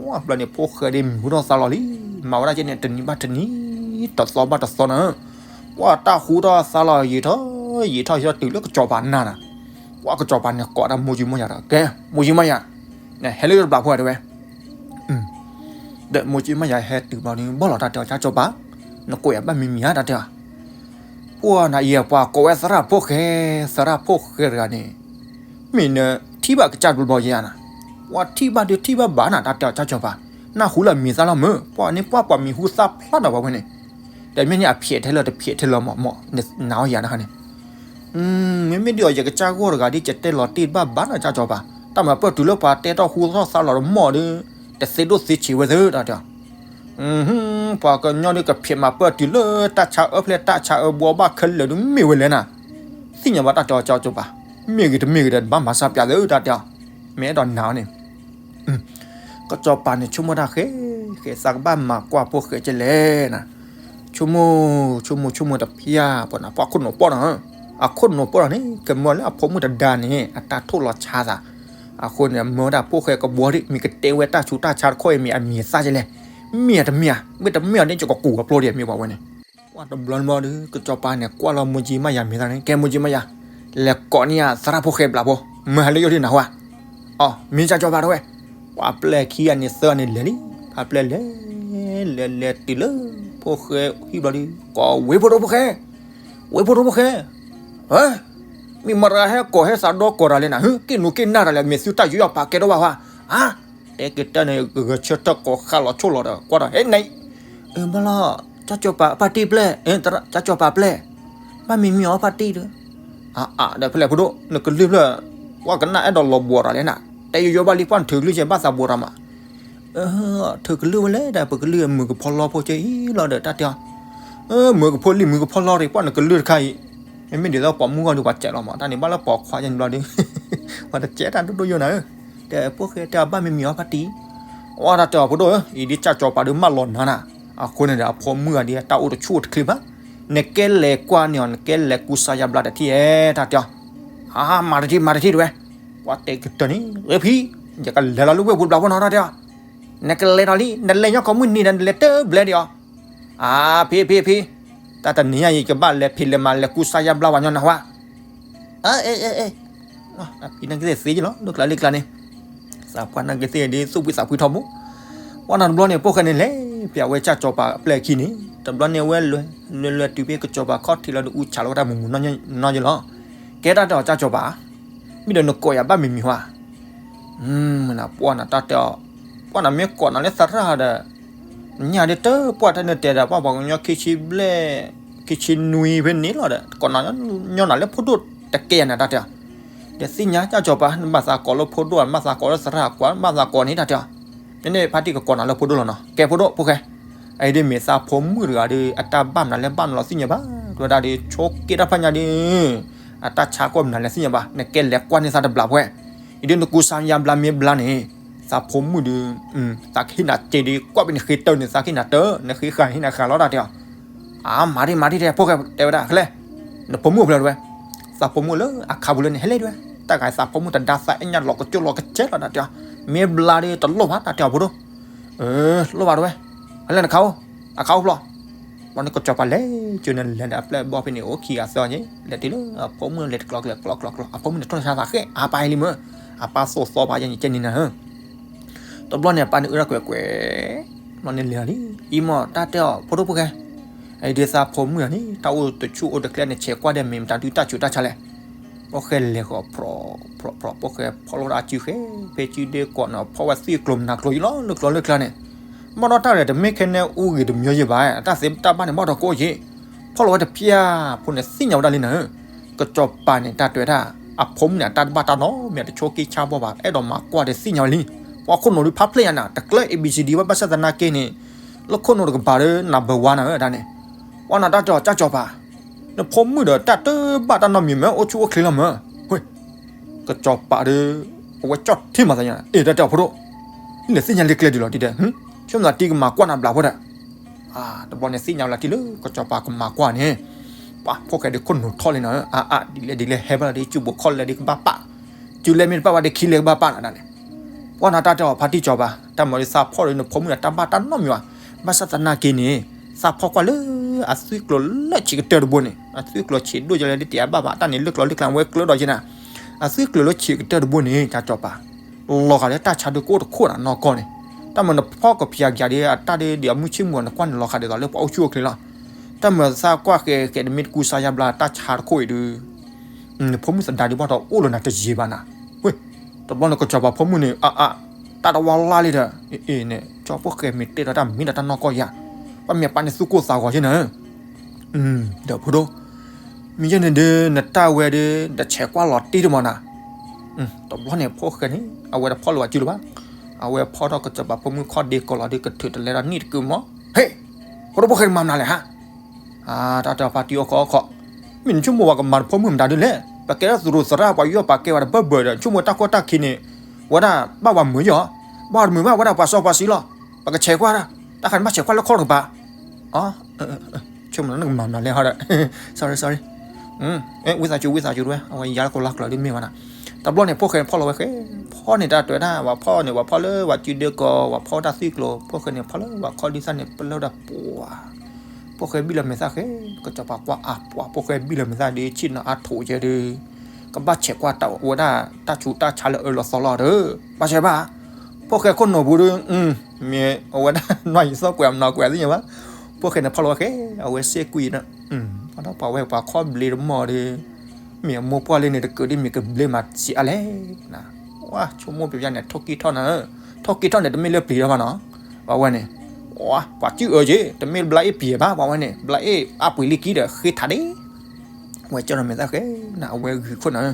ဝဲဘျီန့ၣ် ဖိၣ်ဃဲဒ်မံၤဟူထီၣ်သါလီၤလံ, မၤဝဲဒၣ်က့န့ၣ် တနံၤဘၣ်တနံၤ, တသီဘၣ်တသီနၤ, ပှၤတၢ်ဟူထီၣ်သါလီၤ ယံာ်ထီၣ်, ယံာ်ထီၣ်ယံာ်ထီၣ်တုၤလၢကစီၤပၤနၤနၤ, ပှၤကစီၤပၤန့ၣ်ကိးတၢ်မိၢ်ကၠံမိၢ်ယၤဒီး ကဲ, မိၢ်ကၠံမိၢ်ယၤ, နဟဲလၢတဘျီဖိတဲဝဲ ဒီးမိၢ်ကၠံမိၢ်ယၤဟဲတုၤဘျီန့ၣ် ဘီၣ်လီၤတၢ်တဲအီၤ ကၠီကၠီပၤ, နကိးယၤဘၣ်မံၤမံၤဧါ တၢ်တဲအီၤ, ပှၤနၤအံၤပှၤကိးဝဲသရၣ်ဖိၣ်ဃဲ, သရၣ်ဖိၣ်ဃဲတဂၤန့ၣ်, မ့ၢ်နထံၣ်ဘၣ်ကစၢ်တဘျီယဲဧါနၤ, ပှၤထံၣ်ဘၣ်ဒုးထံၣ်ဘၣ်ဘၣ်နၤ တၢ်တဲအီၤ ကၠီကၠီပၤ, နၢ်ဟူလၢမံၤသၣ်လီၤမၢ်, ပှၤန့ၣ်ပှၤပှၤမံၤဟူသၣ်ဖျါဒီးပှၤဝဲန့ၣ်, ဒီးမ့ၢ်န့ၣ်အဖျဲးထဲလၢတဖျဲးထဲလၢမးမး, နနာ်အီၤယၤနခါန့ၣ် မ့မ့ၢ်ဒ်အီၤ ယကစၢ်ဂီၢ်တဂၤဒ် ယတဲလီၤတ့ၢ်တဘၣ်ဘၣ်နီၤ ကၠီကၠီပၤ, တၢ်မၤပၢၢ်တုၤလၢပှၤတဲထီၣ်ဟူထီၣ်သါလီၤတမီၢ်ဒီး, တသ့ဒိၣ်သ့ဆံးဝဲသၢ တၢ်တဲအီၤ, ပှၤကညီဒ်ကဖျဲးမၤပၢၢ်တုၤလၢတၢ်ဆါအၢဖျဲၣ်တၢ်ဆါအၢဘှီဘၣ်ခဲလၢာ်ဒုးမ့ၢ်ဝဲလဲၣ်နၤ, သ့ၣ်ညါဘၣ်တၢ်တဲအီၤ ကၠီကၠီပၤ, မ့ၢ်ဂ့ၤတမ့ၢ်ဂ့ၤဒီး နဘၣ်မၤစၢ်ပျးသၢ တၢ်တဲအီၤ, မ့ၢ်အဲၣ်ဒိးနာ်အီၤန့ၣ် ကစီၤပၤန့ၣ်ဆိကမိၣ်တၢ်ဃဲ ဃဲသးကဘၣ်မၤကွၢ်ဖိၣ်ဃဲကဲလဲၣ်နၤ, ဆိကမိၣ် ဆိကမိၣ် ဆိကမိၣ်တဖၣ် ပှၤနၢ်ပှၢ်ခိၣ်နူာ်ပီၢ်နီၤ, အခိၣ်နူာ်ပီၢ်နီၤန့ၣ် ကမၢလၢအဖိမုၣ်တဒါန့ၣ် အတၢ်ထိၣ်လီၤဆါသး, အဃိန့ၣ် မၢဝဲဒၣ်ဖိၣ်ဃဲကဘီဒံး မ့ၢ်ကတဲဝဲတၢ်ဆူးတၢ်ဆါတခီအံၤ မ့ၢ်အမံၤသၣ်ကဲလဲၣ်, မ့ၢ်တမ့ၢ်ဧါ, မ့ၢ်တမ့ၢ်အီၤန့ၣ် ယကကူးအပျီဒံး မ့ၢ်ပှၤဝဲန့ၣ် ပှၤတဘျီန့ၣ်ဘျီဒီး ကစီၤပၤန့ၣ် ကွၢ်လီၤမိၢ်ကၠံမးယၤမ့ၢ်သၣ်န့ၣ် ကဲမိၢ်ကၠံမးယၤ, လဲၤကိးန့ၢ်ယသရၣ်ဖိၣ်ဃဲဘျးဖိ, မၢဟးလၢယအိၣ်ဒံးနၢ်ဟူဧါ, အီၤ မ့ၢ်ကၠၢ်ကၠီၤပၤတဝဲ, ပှၤပျဲၢ်ခံဂၤန့ၣ်သၢဂၤန့ၣ်လဲၤလံ, ပှၤပျဲၢ်လဲၤ လဲၤလဲၤတုၤလၢ ဖိၣ်ဃဲဟံၣ်ဘျီဒီး ကိးဝဲဖိဒိၣ်ဖိၣ်ဃဲ, ဝဲဖိဒိၣ်ဖိၣ်ဃဲ, မ့ၢ်မတၤဟဲကိးဟဲသးဒီကိးတၢ်လဲၣ်နၤ, ဟ့ၣ် က့ၣ်နူၤက့ၣ်နၢ်တၢ်လဲၣ် မ့ၢ်သုတၢ်ယူးယီၣ်ပာ်ကဲထီၣ်ဘၣ်ဟါ, အါ တဲက့ၤတၢ်န့ၣ် ဂဲၤဆၢထၢၣ်ကိးဃၣ်လီၤဆိၣ်လီၤဒီး ကွၢ်ဒီး ဟဲနံၤ, အၢဘၣ်လီၤ, ကၠၢ်ကၠီၤပၤဖါတံၢ်ပျဲၢ်, ကၠၢ်ကၠီၤပၤပျဲၢ်, ဘၣ်မံမံအီၤဖါတံၢ်ဒီး, အါအါဒီးဖဲလဲၣ်ဖိဒိၣ် နကလုၢ်ဖျၢၣ်, ပှၤကနၣ်အဲၣ်ဒိးလီၤဘှီးတၢ်လဲၣ်နၤ, တဲယိယိဘၣ်လံ ပှၤနထုးကလုၢ်ကဲဘၣ်သးဘှီးတၢ်မး, ထုးကလုၢ်ဝဲလဲၣ်ဒီး ပကလုၢ်မုာ်ကဖီလီဖိကဲအံၤလီၤဒီး တၢ်တဲအီၤ, မုာ်ကဖီလံာ်မုာ်ကဖီလီရံ ပှၤနကလုၢ်တခါအံၤ, မ့မ့ၢ်ဒ်သိးပိာ်မုၣ်ဂီၢ်ဒုးပှၤစဲးလီၤမး တၣ်န့ၣ်ဘၣ်လၢပိာ်ခွါယဲန့ၣ်ဘျီဒီး ပှၤတစဲးတၢ်ဒိၣ်ဒိၣ်ယိာ်နၤဧၢ, တဲဖိၣ်ဃဲတဲအီၤဘၣ်မံမံအီၤဖါတံၢ်, အီၣ်တၢ်တဲအီၤဖိဒိၣ်ဧၢ, အံၤဒ်ကၠၢ်ကၠီၤပၤဒုးမၢလီၤနၤနၤ, အဃိန့ၣ်ဒီး အဖိမုၣ်ဂၤဒ်တၢ်အိၣ်တဆူၣ်အိၣ်တချ့ဘၣ်, နကဲလဲၤကွၢ်န့ၢ်အီၤ နကဲလဲၤကူစါယါဘျါတထံၣ်ဧဲ တၢ်တဲအီၤ, အါ မၤတထံၣ် မၤတထံၣ်တဝဲ, ပှၤတဲကတၢၢ်န့ၣ် ဂ့ၤဖံ, ယကလဲၤလီၤလၢဝ့ၢ်ပူၤတဘျီဖိနီၤ တၢ်တဲအီၤ, နကလဲၤထီၣ်လံ နလဲၤညီခီမုၢ်နံၤဒီး နလဲၤတဘျဲဒံးအီၤ, အါ ဖံဖံဖံ, တၢ်တနံၤညါအံၤ ကဘၣ်လဲၤဖံးလဲၤမၤလဲၤကူစါယါဘျါပှၤညီနၢ်ဟူဧါ, အ့ အ့ အ့ အ့ ဖံနာ်က့သ့ၣ်သ့ယလီၤ လၢကျါလၢကျါန့ၣ်, သးပှၢ်နာ်က့သ့ၣ်ဒ်သူၣ်ဖှံသးဖှံထီဘိ, ပှၤနီတဘျီန့ၣ် ဖိၣ်ဃဲန့ၣ်လဲၤ ပျဲဝဲကၠၢ်ကၠီၤပၤအပျဲၢ်အခံန့ၣ် တဘျီန့ၣ်ဝဲလဲၤလဲၤတုၤဖဲကၠီၤပၤခီၣ်ထံးလီၤဒီး အူဆးလီၤဝဲတၢ်မုာ်မုာ်နီၢ်နီၢ်ယလီၤ, ကဲတၢ်တဲအီၤကၠၢ်ကၠီၤပၤ, မ့ၢ်ဒီးနကိးယၤဘၣ်မံမံဟါ ပှၢ်နၤတၢ်တဲအီၤ, ပှၢ်နၤမ့ၢ်ကိးနၤလၢသရၣ်ဒီး, ညၣ်ဒ်တပှၢ်တၢ်နတဲဒီး ပှၢ်ပှၤကညီခံဆံဘျဲၣ်, ခံဆံနွံဖဲန့ၣ်လီၤဒီး ကိးနၤညီနုၢ်နၤလၢဖိဒိၣ်တကဲယၤနၤတၢ်တဲအီၤ, ဒီးသ့ၣ်ညါကၠၢ်ကၠီၤပၤ နဘၣ်သးကိးလၢဖိဒိၣ် နဘၣ်သးကိးလၢသရၣ် ကွၢ်နဘၣ်သးကိးန့ၣ်တၢ်တဲအီၤ, မ့ၢ်န့ၣ်ဖါတံၢ်ကကိးနၤလၢဖိဒိၣ်လီၤနီၤ ကဲဖိဒိၣ်ဖိၣ်ဃဲ, အအံၤဒ်မ့ၢ်သးဖိမုၣ်တဂၤဒီး အတၢ်ဘၣ်မနုၤလဲၣ်ဘၣ်နုၤလီၤသ့ၣ်ညါဘၣ်, တဲဝဲဒၣ်ဒီး ဆိက့တၢ်ဖးညါဒီး အတၢ်ဆါကွၢ်မနုၤလဲၣ်သ့ၣ်ညါဘၣ်, နကဲလဲၤကွၢ်န့ၢ်သးတဘျီဖိၣ်ဃဲ, အံၤဒ်နကူစါယါဘျါမ့ၢ်ဘျါန့ၣ်, သးဖိမုၣ်ဒီး, သးကဟ့ၣ်နၤစ့ဒီး ကွၢ်ဖဲနဃ့တၢၢ်န့ၣ် သးကဟ့ၣ်နၤတၢၢ် နဃ့ဃာ်ဟ့ၣ်နၤဃာ်လီၤတၢ်တဲအီၤ, အါ မၤတံၢ်မၤတံၢ်တဲ ဖိၣ်ဃဲတဲဝဲဒၣ် ကလဲၣ်, နဖိမုၣ်အိၣ်ဖဲလဲၣ်တဝဲ, သးဖိမုၣ်လၢအခါပူၤလၢန့ၣ် ဟဲလဲၣ်တဝဲ, တၢ်ဂၤသးဖိမုၣ်တဒါသးအဲၣ်ညါလီၤကကၠိလီၤကကဲလီၤတၢ်တဲအီၤ, မ့ၢ်ဘျါဒီးတလိၣ်ဘၣ်တၢ်တဲအီၤဖိဒိၣ် လိၣ်ဘၣ်တဝဲ, ဟဲလဲၣ်နခးအိၣ်, အခးအိၣ်ဖျီၣ်, ဘျီန့ၣ်ကစီၤပၤလဲၤကၠိန့ၣ် လဲၤဒီးအပျဲၢ်အဘီၣ်ဖဲန့ၣ် အိၣ်ခံဂၤသၢဂၤန့ၣ် လဲၤတုၤလၢအဖိမုၣ်လဲၤတကျီကျဲကျီကျီကျီ အဖိမုၣ်န့ၣ်ထိၣ်သးဃဲ အါပၢ်ဟဲလံမ့ၢ်, အပၢ်သိၣ်သီပှၤယဲန့ၣ်ကဲန့ၣ်နၤဧၢ, တဘျီန့ၣ်အပၢ်န့ၣ်အုၣ်ထီၣ်ကွဲးကွဲး, ဘျီန့ၣ်လဲၤလီၤလံ, အံၤမ့ၢ်တၢ်တဲအီၤဖိဒိၣ်ဖိၣ်ဃဲ, အံၤဒ်သးဖိမုၣ်တဂၤန့ၣ် တၢ်အိၣ်တဆူၣ်အိၣ်တချ့န့ၣ် ဆဲးကွၢ်ဒီးမ့ၢ်မတၤဒုတၢ်ဆူးတၢ်ဆါလဲၣ် ဖိၣ်ဃဲလဲၤဃီၤဖြီၣ်ဖြီၣ်ဖြီၣ် ဖိၣ်ဃဲဖီၣ်လီၤဝဲဒၣ်အစုဃဲ ဖဲစုဒ့ကိးန့ၣ် ဖီၣ်ဝဲသွံၣ်ကျိၤမနၤကျိၤယလီၤ လၢကျီလၢကျါန့ၣ်, ဘၣ်ဒီးတၢ်ရဲၣ်တမ့ၢ်ခဲန့ၣ်အူဂ့ၤတမံၤယဲဘၣ် တၢ်သ့တၢ်ဘၣ်န့ၣ်ဘၣ်ဒီးကအိၣ်က့ၤ, ဖီၣ်လီၤဝဲတဖျၢၣ်ဖိန့ၣ်သ့ၣ်ညါဝဲဒၣ်လံနၤဧၢ, ကစီၤပၤန့ၣ်တၢ်တဲဝဲဒၣ်, အဖိမုၣ်န့ၣ် အတၢ်တဘၣ်တၢ်နီတမံၤ တဆိက့ဆါဘီဘၣ် အဲၣ်ဒိးမၤကွၢ်ဒီးသ့ၣ်ညါဝဲလံ, ပှၤခိၣ်နူာ်ဒုးဖးဖျဲၣ်ညါနၤ တကျၢ A B C D ဘၣ်ဘၣ်ဆၣ်သနာ်က့န့ၣ်, လၢခိၣ်နူာ်တကပၤဒီး number one နၤဧၢ တၢ်န့ၣ်, ပှၤနၤတၢ်တဲအီၤကၠၢ်ကၠီၤပၤ နဖိမုၣ်ဒီးတၢ်တဘၣ်တၢ်နီတမံၤမ့ၢ် အိၣ်ဆူၣ်အိၣ်ချ့လီၤမ့ၢ်, ဝ့ၢ်, ကစီၤပၤဒီး, အဝဲကၠီၣ်ထံမၤသးညါ, အ့ၣ် တၢ်တဲအီၤဖိဒိၣ်, နလဲၤသ့ၣ်ညါလံကျဲဒ်လီၤဒ်တဲ, ဆိကမိၣ်သးတံၢ်ကမၤကွၢ်နၤဘျးဖိဒီး, တဘျီန့ၣ်သ့ၣ်ညါဝဲလၢတံၢ်လၢကစီၤပၤကမၤကွၢ်န့ၣ်, ပှၤဖိၣ်ဃဲဒီးခိၣ်နူာ်ထီၣ်လံနၤဧၢ, အါအါ ဒ်လဲၣ်ဒ်လဲၣ်ဟဲဘၣ်လီၤဒီး စုဘိးခီၣ်လဲၢ်ဒီးကဘၣ်ပာ်, စုလဲၢ်မ့ၢ်တပာ်ဘၣ်ဒီးခံလဲၢ်ကဘၣ်ပာ်နၤဒၣ်န့ၣ်, ပှၤနၤတၢ်တဲအီၤဖါတံၢ်ကစီၤပၤ, တၢ်မၤဒီးသးဖီၣ်ဒီးနဖိမုၣ်ဒီးတၢ်ဘၣ်တၢ်နီတမံၤဘၣ်, ဘၣ်ဆၣ်သနာ်က့န့ၣ်, သးဖီၣ်ကွၢ်လၢအသွံၣ်ကျိၤလၢဆံးကတၢၢ်တဘိန့ၣ်, အသွံၣ်ကျိၤဆံးဒိၣ်ယဲလၢဒ်တဲအဘၣ်ဘၣ် တၢ်န့ၣ်လၢကျီလၢကျါဝဲကျၢဒီးယဲနၤ, အသွံၣ်ကျိၤလၢဆံးကတၢၢ်တဘိန့ၣ် ကစီၤပၤ, လီၤဂာ်လၢတၢ်ဆါဒုးကအိၣ်တခိၣ်နၤနီၢ်ကီၢ်န့ၣ်, တၢ်မၤနဖီၣ်ကဖျါကယၤဒီးအတၢ်ဒ်ဒီးအမုၢ်ဆ့ၣ်မုၢ်ဂီၤန့ၣ် ကွၢ်န့ၣ်လီၤဂာ်ဒ်သိးလၢပှၤအိၣ်ဆူၣ်အိၣ်ချ့လီၤ, တၢ်မၤသးကွၢ်ဃဲဃဲဒီးမ့ၢ်တကူစါယါဘျါတၢ်ဆါတခိၣ်အံၤဒုး နဖိမုၣ်သဒါဒုးဘၣ်ဒီးအိၣ်လၢနၤတယံာ်ဘၣ်နၤ, ဝ့ၢ်, တဘျီန့ၣ်ကစီၤပၤဖိမုၣ်န့ၣ် အါအါ, တၢ်တဝါလၢ်လံဒီး, အ့ၣ်န့ၣ် ကၠီဖိၣ်ဃဲမ့ၢ်တဲဒီးတၢ်မ့ၢ်ဒီးတၢ်နီၢ်ကီၢ်ယၤ, ပှၤမ့ၢ်ပာ်န့ၣ်သူၣ်ကိၢ်သးဂီၤယဲနၤဧၢ, ဒီးဖိဒိၣ်, မ့ၢ်ယဲန့ၣ်ဒီး နတၢ်ဝဲဒီး နဆဲးကွၢ်လီၤတံၢ်တမးနၤ, တဘျီန့ၣ်ဖိၣ်ဃဲန့ၣ် အဝဲတဖီၣ်လၢၤဘၣ်စုလၢၤဘၣ်, အဝဲဖီၣ်ထီၣ်ကစီၤပၤဖိမုၣ်ခီၣ်ဒ့ကိးလီၤဒီးကထုးတလဲဒီးနံၣ်တကုာ်မး, ဟ့ၣ်, ဖိဒိၣ်ဖိၣ်ဃဲမၤမနုၤလဲၣ်ဟါ အါ တၢ်တဲအီၤဖါတံၢ်အိၣ်ခိးအိၣ်ခိး, မ့ၢ်နဆိကမိၣ်ဝဲကမၤနဖိမုၣ်မတၤဒ်လဲၣ်, ပကဲထီၣ်သူၣ်ရိၣ်သရၣ်ပှၤယူးယီၣ်ပာ်ကဲဝဲတဘၢဘၢဒီး ဆိကမိၣ်တၢ်ကီတၢ်ခဲန့ၣ်, ဝဲဒၣ်ဘၣ်ဝဲမုာ်ယီၤ, ဘၣ်တမုာ်ဘၣ်ဝဲဒၣ်ပှၤစီပှၤဆှံလီၤ, ပကဆဲးကွၢ်ဒၣ်, တၢ်ဃးန့ၣ်ဘၣ်ဆဲးကွၢ်လၢခီၣ်တကပၤ, ဆိကမိၣ်နကမၤမနုၤလဲၣ်ဟီဒီး, sorry sorry, ဝံသးစူၤဝံသးစူၤတဝဲ အဝဲယါလၢကလါကျိၤဒ်မ့ၢ်ဘၣ်နၤ, တဘျီန့ၣ် ဖိၣ်ဃဲဖီၣ်လီၤဝဲဃဲ, ဖီၣ်န့ၣ်တၢ်တဲဝဲဒၣ် ပှၤဖီၣ်န့ၣ် ပှၤဖီၣ်လၢပှၤစုဒ့ကီး ပှၤဖီၣ်တၢ်သွံၣ်ကျိၤ ဖိၣ်ဃဲန့ၣ် ဖီၣ်လၢပှၤခီၣ်ဒုသၣ်န့ၣ် ပလၢဝဲဒၣ်ပှၤ ဖိၣ်ဃဲဘံၣ်လီၤမဲာ်သၣ်ဃဲ, ကစီၤပၤကွၢ်အပှၤ ဖိၣ်ဃဲဘံၣ်လီၤမဲာ်သၣ်ဒီး ဆ့ၣ်နီၤအါထိးကဲဒီး, ကဘၣ်ဆဲးကွၢ်တၢ်ဝဲဒၣ်တၢ်ဆူးတၢ်ဆါလၢအၢလီၤသီလီၤဒီး, ဘၣ်ဆဲးဘၣ်, ဖိၣ်ဃဲခိၣ်နူာ်ပူၤဒီး, မ့ၢ်အဝဲဒၣ်နီၢ်ယံၤသီၣ်ကွဲးမနီၤကွဲးသ့ၣ်ညါဘၣ်, ဖိၣ်ဃဲန့ၣ်ဖီၣ်လီၤဝဲဃဲ, အဝဲစ့ၢ်ကွံာ်ဒီး, ပှၤဒီးပှၤဝဲပှၤခီၣ်ဘျ့တမီၢ်ဒီး, မ့ၢ်အမိၢ်ပှၢ်လၢန့ၣ်တကၢးဒ်မ့ၢ်ကဘျ့မၤစံးအါလဲၣ်, ဝါဆိကမိၣ်ပျဲၢ်ပျဲၢ်န့ၣ် ထိၣ်ကံၢ်ထီၣ်နၤ, ထိၣ်ကံၢ်ထီၣ်န့ၣ် တမ့ၢ်လၢပျံၤထီၣ်ဘၣ်နီၤ, ပှၤဝဲန့ၣ်, ဝါပှၤစုၣ်အၢက့ၤ တမ့ၢ်ဘျါအ့ၣ်ပျံၤဘၣ် ပှၤဝဲန့ၣ် ဘျါအ့ၣ်အါပှ့ၤလံကံဒီးဃ့ထးဒ့ ဝဲကၢ်နီၤမဲာ်သၣ်ဃဲနၤ အဝဲဂုာ်ခိၣ်နၤ,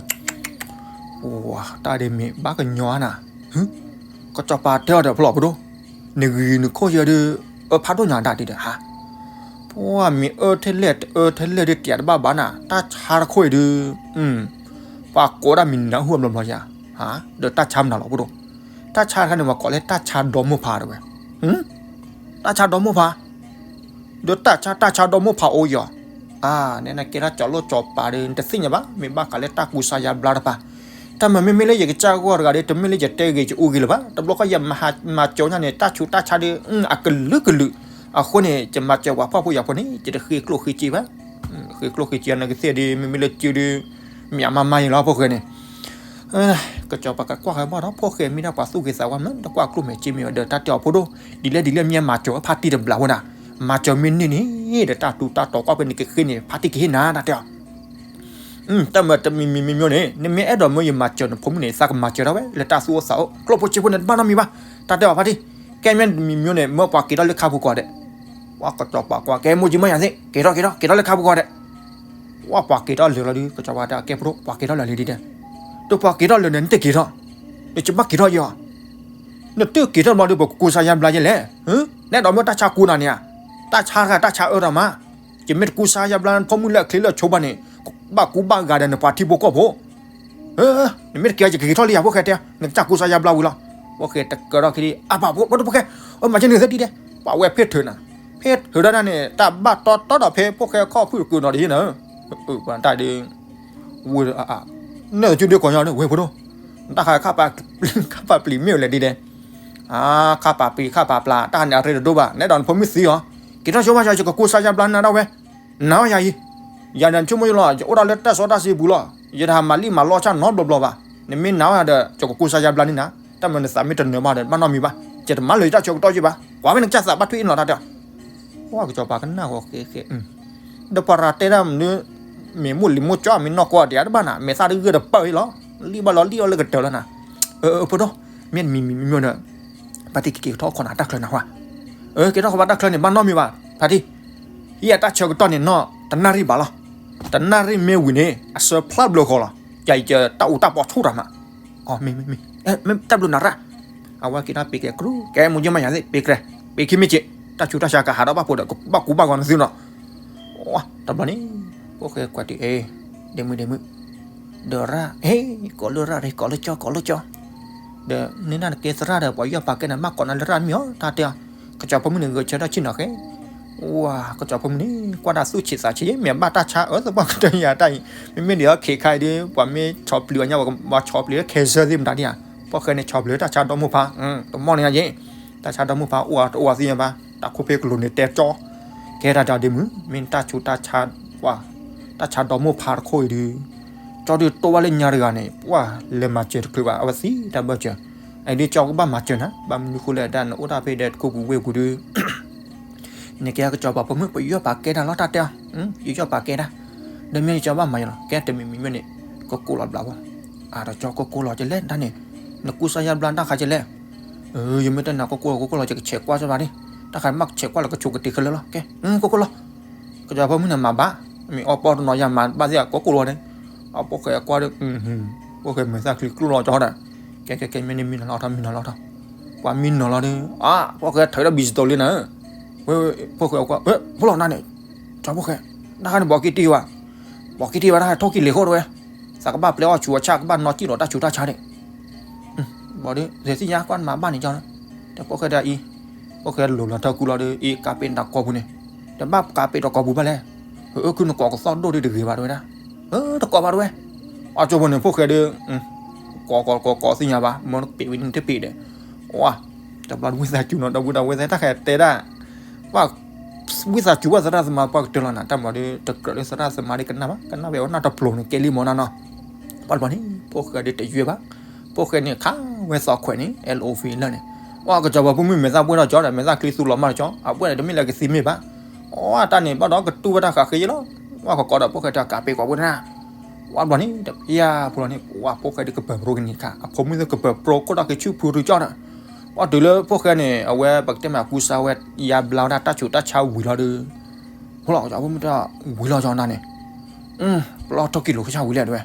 ဝါတၢ်ဒ်မ့ၢ်ဘၣ်ကညီနၤ, ကစီၤပၤတဲအီၤဒီးဖျိးဖိဒိၣ်, နဂုာ်နခိၣ်ယဲဒုး, အၢဖးဒိၣ်ညါဒၣ်ဒ်ဒီးဟါ, ပှၤမ့ၢ်အၢထဲလဲၣ်တအၢထဲလဲၣ်ဒုး တၢ်တဘၣ်ဘၣ်နၤ တၢ်ဆါတခိၣ်အံၤဒုး, ပှၤကိးဒၣ်မံၤနၤဟူအဘျီဘျီယါ, ဒီးတၢ်ဆါမနုၤလီၤဖိဒိၣ်, တၢ်ဆါတခါန့ၣ် ပှၤကိးလၢတၢ်ဆါဒီမိၢ်ဖးတဝဲ, တၢ်ဆါဒီမိၢ်ဖး ဒီးတၢ်ဆါတၢ်ဆါဒီမိၢ်ဖးအိၣ်ယီၤ, အါ နဲနကဲထီၣ်ကၠီၤလိၣ်ကၠီၤပၤဒီး နတသ့ၣ်ညါဘၣ် မ့ၢ်ဘၣ်ဃးလၢတၢ်ကူစါယါဘျါတပၤ, တၢ်မၤမ့မ့ၢ်လၢယကစၢ်ဂီၢ်တဂၤဒီး တမ့ၢ်လၢယတဲဂ့ၤယအူဂ့ၤလၢၤဘၣ်, တဘျီဃီယမၤစၢၤညါန့ၣ် တၢ်ဆူးတၢ်ဆါဒီး အကလုာ်ကလုာ်, အဃိန့ၣ် ယမၤစၢၤပှၤဖှီၣ်ဖိယာ်ဖိန့ၣ် ယတဃ့ကျိၣ်ဃ့စ့ဘၣ်, ဃ့ကျိၣ်ဃ့စ့နကသ့ၣ်ဒီး မ့မ့ၢ်လၢစုဒီး မ့ၢ်အမၤမၤယံၤလီၤဖိၣ်ဃဲန့ၣ် ကစီၤပၤကကွၢ်ဃဲဘၣ်ဒီး ဖိၣ်ဃဲမ့ၢ်ဒၣ်ပှၤသူၣ်ဂ့ၤသးဝါမး တကွၢ်ကျိၣ်မဲာ်စ့မ့ၢ်ဝဲဒီး တၢ်တဲအီၤဖိဒိၣ်, ဒ်လဲၣ်ဒ်လဲၣ်မ့ၢ်မၤစၢၤဖါတံၢ်တဘျးဝဲဒၣ်, မၤစၢၤမ့ၢ်န့ၢ်န့ၣ်ဒီး တၢ်တူၢ်တၢ်တီၤကွၢ်ဖဲန့ၣ်ကဃ့န့ၣ် ဖါတံၢ်ကဟ့ၣ်နၤ တၢ်တဲအီၤ, တၢ်မၤတမံၤမံၤမံၤမံၤန့ၣ် နမ့ၢ်အဲၣ်ဒိးမၢယမၤစၢၤနဖိမုၣ်န့ၣ် သးကမၤစၢၤဒၣ်ဝဲ လၢတၢ်သူၣ်အိၣ်သးအိၣ် ကျိၣ်ဖိစ့ဖိန့ၣ် တဘၣ်နီတမံၤဘၣ်, တၢ်တဲအီၤဖါတံၢ်, ကဲမ့ၢ်တမံၤမံၤန့ၣ် မၢပှၤက့ၤထီၣ်လၢခါပူၤကီးဒဲး, ပှၤကစီၤပၤကွၢ် ကဲမိၢ်ကၠံမၢယၤသ့ၣ် က့ၤထီၣ်က့ၤထီၣ် က့ၤထီၣ်လၢခါပူၤကီးဒဲး ပှၤပှၤက့ၤထီၣ်လၢာ်လီၤဒုး ကစီၤပၤတဲ ကဲဖိဒိၣ် ပှၤက့ၤထီၣ်လၢာ်လံဒ်တဲ, ဒီးပှၤက့ၤထီၣ်လၢာ်န့ၣ် နတက့ၤထီၣ်, နတဘၣ်က့ၤထီၣ်ယီၤ, နတက့ၤထီၣ်ဘျီဒီး ပကကူစါယါဘျါယဲလဲၣ်, နအဲၣ်ဒိးမၢတၢ်ဆါကူနၤန့ၣ်ဧါ, တၢ်ဆါတဂၤတၢ်ဆါအၢဒီးမး, ယမ့ၢ်တကူစါယါဘျါ နဖိမုၣ်လၢအချ့လၢအဆိဘၣ်န့ၣ်, ဘၣ်ကူဘၣ်ဂာ်ဒီးနပှၤထံဖိကီၢ်ဖိ နမ့ၢ်တက့ၤ ယကက့ၤထီၣ်လံယၤ ဖိၣ်ဃဲတဲ, နကစၢ်ကူစါယါဘျါဝံၤလီၤ, ဖိၣ်ဃဲတကၢထီၣ်ခံဒံး အပှၤဖိဒိၣ်ဖိၣ်ဃဲ, အမၤကဲနုာ်သ့ဒ်တဲ, ပှၤဝဲဖ့ၣ်ထၢၣ်နၤ, ဖ့ၣ်ထၢၣ်ဒၣ်နၤန့ၣ် တၢ်ဘၣ်တီတီဒီးဖဲဖိၣ်ဃဲခီၣ်ဖုၣ်တကုာ်နီၤတဟ့ၣ်နၤ, ပှၤတၢ်ဒုး ဝဲ, နဲၣ်သုဒုးကိးညီဝဲဖိဒိၣ်, တၢ်ခါ ခါပာ်ပျံၤမ့ၢ်ဝဲလဲၣ်ဒ်တဲ, ခါပာ်ပျံၤခါပာ်ပျါ တၢ်ခါန့ၣ်အရ့တဒိၣ်ဘၣ် နအဲၣ်ဒိးနဖိမုၣ်သံအီၤ, က့ၤထီၣ်ဆိမး ယကကူစါယါဘျါနၤဒၣ်ဝဲ, နၤအီၤယၤအံၤ, ယၤဒီးဆိကမိၣ်ယလီၤ ယအိၣ်ဒၣ်လၢတၢ်စီတၢ်ဆှံပူၤလီၤ, ယတဟးမၤလံၣ်မၤလီဆၣ်နီတဘျီဘျီဘၣ်, နမ့ၢ်နၤအီၤယၤဒီး ယကကူစါယါဘျါန့ၢ်နၤ, တၢ်မၤနသးမ့ၢ်တနၢၤဘၣ်ဒီး ဘၣ်နီတမံၤဘၣ်, ယတမၤလၢၤယတၢ်ဆၢကတီၢ်ယဘၣ်, ကွၢ်ဖဲနကစၢ်သးဘၣ်ထွံၣ်အ့ၣ်နီၤတၢ်တဲ ပှၤကစီၤပၤကနၣ်ဂီၤဃဲဃဲ, ဒီးပှၤရၤတဲဒၣ်မနုၤ, မ့ၢ်မိၢ်လံၤမိၢ်ကၠီ မ့ၢ်နီၢ်ကီၢ်ဒံးတဘၣ်နၤ မဲာ်သၣ်တဂၢၢ်တပၢၢ်အံၤလီၤ, လံၣ်ဘၣ်လီၤလံၣ်အီၤလၢကတၢၢ်လီၤနၤ, ဖိဒိၣ်, မ့ၢ်တမံၤမံၤမံၤမံၤဒီး, ဖါတံၢ်ကက့ၤထီၣ်ခီနၤတၢ်ချၢနၤဟါ, က့ၤထီၣ်ခီဘၣ်တၢ်ချၢန့ၣ် ဘၣ်နီတမံၤဘၣ်, ဖါတံၢ်, ဟံၣ်အတၢ်ဆၢကတီၢ်န့ၣ်နီၢ် တနၣ်ရံၣ်ဘၣ်လီၤ, တနၣ်ရံၣ်မ့ၢ်ဝံၤန့ၣ် အဆၢဖျါဘျုးဃီလီၤ, ယၤယတၢ်အူတၢ်ပီးဆိၣ်တၢ်မး မ့ၢ်မ့ၢ်မ့ၢ်, မ့ၢ်တၢ်ဘျုးနၤရၣ်, အဝဲက့ၤတၢ်ပ့ၤကဲကြူၢ် ကဲမိၢ်ယဲမးယၤသ့ၣ် ပ့ၤကြဲ, ပ့ၤခံမ့ၢ်က့ၤ, တၢ်ဆူးတၢ်ဆါကဟးထီၣ်ဘၣ်ဖိဒီး ဘၣ်ကူဘၣ်ဂီၤနသုနီၤ, တဘျီန့ၣ်, ဖိၣ်ဃဲကွဲးတုၤအ့ၣ်, ဒ့မုၣ်ဒ့မုၣ်, ဒီးရၣ်, ဟ့ၣ်, ကိးလၢရၣ်ရ့ ကိးလၢကၠီ ကိးလၢကၠီ, ဒီးန့ၢ်နၤနကဲသရၣ်ဒီး ပှၤယီၢ်ပာ်ကဲနၤ ဘၣ်ကိးနၤလၢရၣ်မ့ၢ်အီၤ တၢ်တဲအီၤ, ကစီၤဖိမုၣ်န့ၣ်ဂဲၤဆၢထၢၣ်ဆ့ၣ်နီၤဃဲ ဝါ, ကစီၤဖိမုၣ်န့ၣ် ကွၢ်တၢ်သူၣ်ဆံးသးဆံး မ့ၢ်အဘၣ်တၢ်ဆါအၢသပှၢ်ကတၢၢ်ယၤတၢ်အံၤ, မ့မ့ၢ်ဒ်အီၤခဲခါအံၤဒီး ပှၤမ့ၢ်ဆီၣ်ပျံၤအီၤညါ ပှၤဆီၣ်ပျံၤလၢခဲစၢၢ်သ့ၣ်မတၤဒ်ဧါ, ဖိၣ်ဃဲန့ၣ် ဆီၣ်ပျံၤလၢတၢ်ဆါဒီမိၢ်ဖါ, တမီၢ်န့ၣ်ယဲ, တၢ်ဆါဒီမိၢ်ဖါအိၣ်အတအိၣ်အသ့ၣ်ညါဘၣ်, တၢ်ခိၣ်ဖ့ကလိၤန့ၣ်တဲကၠီ, ကဲဒၣ်တၢ်ဒ့မုၣ် မ့ၢ်တၢ်ဆူးတၢ်ဆါ, တၢ်ဆါဒီမိၢ်ဖါတခိၣ်အံၤဒီး, ကၠီဒုးတိၢ်ဘၣ်လၢညါတဂၤန့ၣ် ပှၤလဲၤမၤစၢၤတချုးဘၣ် အဝဲသံတၢ်ဘၢၣ်စၢၤ, အဒုးကၠီကဘၣ်မၤစၢၤနၤ ဘၣ်မနုၤဃိလဲၣ်ဒၣ် နအိၣ်တၢ်ဖဲဒီးတခိၣ်ပူၤဝ့ၢ်ပူၤဒီး နကဲကစီၤပၤဖိမုၣ် ပယီၢ်ပာ်ကဲတၢ်လီၤ တၢ်တဲအီၤ, ယယီၢ်ပာ်ကဲတၢ်, ဒီးမ့ၢ်ကၠီဘၣ်မၤယၤလီၤ ကဲတမံၤမံၤမ့ၢ်န့ၣ်, ကကိးလီၤဘျးဝဲ, အါဒီးကၠီကကိးလီၤကလဲၣ်ဒၣ်န့ၣ်, နကူစါယါဘျါတၢ်ခါကလဲၣ်, ယမ့ၢ်တဲနၤကကိးလီၤ ကကိးလီၤ ယကဆဲးကွၢ်စၢ်ဘၣ်န့ၣ်, တၢ်ခါမ့ၢ်ကဆဲးကွၢ်လီၤ ကဆိးကတ့ၤခဲလၢာ်လီၤ ကဲ, ကကိးလီၤ ကစီၤပၤဖိမုၣ်န့ၣ်မၤဘၣ်, မ့ၢ်အီပီတနီၤယၤမၤဘၣ်သ့ၣ် ကိးကိးလီၤန့ၣ်, အဖိၣ်ဃဲအကွၢ်ဒီး, ဖိၣ်ဃဲမဲာ်သၣ်ချံကျိၣ်လီၤကၠီဒီး, ကဲကဲကဲ မ့ၢ်န့ၣ်မံနီၤလီၤထီၣ် မံနီၤလီၤထီၣ်, ပှၤမံနီၤလီၤဒီး, အါ, ဖိၣ်ဃဲထုးဒီးဘံစတိၤလံနၤ, ဖိၣ်ဃဲအကွၢ်, ဖိၣ်လီၤနၤန့ၣ်, ကၠီဖိၣ်ဃဲ, တၢ်ခါန့ၣ် ဘီက့တံၢ်ဘၣ်, ဘီက့တံၢ်ဘၣ် တၢ်ထိၣ်ကံၢ်လ့ၤဃိတဝဲ, သးကဘၣ်ပျဲအီၣ်ဆူးအဆၣ် ကဘၣ်နီၢ်ကံၣ်ဒီးတၢ်ဆူးတၢ်ဆါန့ၣ် ဘီဒုး သ့ၣ်ညါကွၢ်နမၤဘၣ်န့ၣ်ကၠီလီၤ, ဒီးဖိၣ်ဃဲဒၣ်အံၤ, ဖိၣ်ဃဲလိၤလီၤထၢၣ်ကူလီၤဒီး အ့ ကးပ့ၤတၢ်ကီပူၤန့ၣ်, ဒီးဘၣ်ကးပ့ၤတၢ်ကီပူၤဘၣ်လဲၣ်, အၢ ခုနကီၢ်ကသီၣ်ဒိၣ်ဒ်တဂ့ၤဘၣ်တဲဝဲဒၣ်, အၢ တကီဘၣ်တဲဝဲ, အကၠိဖိန့ၣ် ဖိၣ်ဃဲဒီး ကီကီကီကီသ့ၣ်ညါဘၣ် မ့ၢ်တပ့ၤဝံၤန့ၣ်တပ့ၤဒီး, ဝါ, တဘျီဝံသးစူၤနီၤ ဒီပုၢ်ဒီဝဲၢ်သ့ၣ် တၢ်ဃဲတဲဒၣ်, ဝံသးစူၤဘၣ်သရၣ်သမါပှၤကတၢၢ်လီၤနၤ တၢ်မၤဒီး တကြၢးလၢသရၣ်သမါဒ်ကနၣ်ဘၣ် ကနၣ်ဝဲအီၤနၢ်တပျိၤန့ၣ် ကဲလံမ့ၢ်နီၤနီၤ, ဘၣ်တဘျီန့ၣ် ဖိၣ်ဃဲဒီးတယွဲၢ်ဘၣ်, ဖိၣ်ဃဲန့ၣ်ခးဝဲသီခွဲးန့ၣ် L O V လၢန့ၣ်, ဝါ ကစီၤပၤဖိမုၣ်မဲာ်သၣ်ဘှဲၣ်ထီၣ်ကၠီဒီး မဲာ်သၣ်ချံသူလီၤမၢ်တကၠီ အဘှဲၣ်န့ၣ် တမ့ၢ်လၢကသံမ့ၢ်ဘၣ်, အတၢ်န့ၣ် ဘၣ်ဒီးကတူၢ်ဝဲတၢ်ဃးဃ့ယဲလီၤ, ဝါ ကကီဒီးဖိၣ်ဃဲတၢ်ကးပ့ၤကွၢ်ဝဲဒၣ်, ဝါ ဘျီန့ၣ် တဖျါဖိလီၤန့ၣ် ဝါ ဖိၣ်ဃဲဒီးကပၢၤပြိကနံၤတခါ အဖိမုၣ်သ့ၣ်ကပၢၤပြိကိၣ်ဒီးက့ၤဆူၣ်ဖုရူကၠီဒီး, ဝါ တုၤလၢဖိၣ်ဃဲန့ၣ် အဝဲပကတဲမ့ၢ်ကူစါဝဲ ယါဘျါဝဲဒၣ်တၢ်ဆူးတၢ်ဆါဝံၤလီၤဒီး ဖိလီၤကၠီ ဖိမုၣ်တၢ်ဝံၤလီၤကၠီနၤန့ၣ်, ပျဲအီၣ်ထိၣ်ကံၢ်လိာ်ခိၣ်ဆၣ်ဝံၤလဲၣ်တဲဝဲ,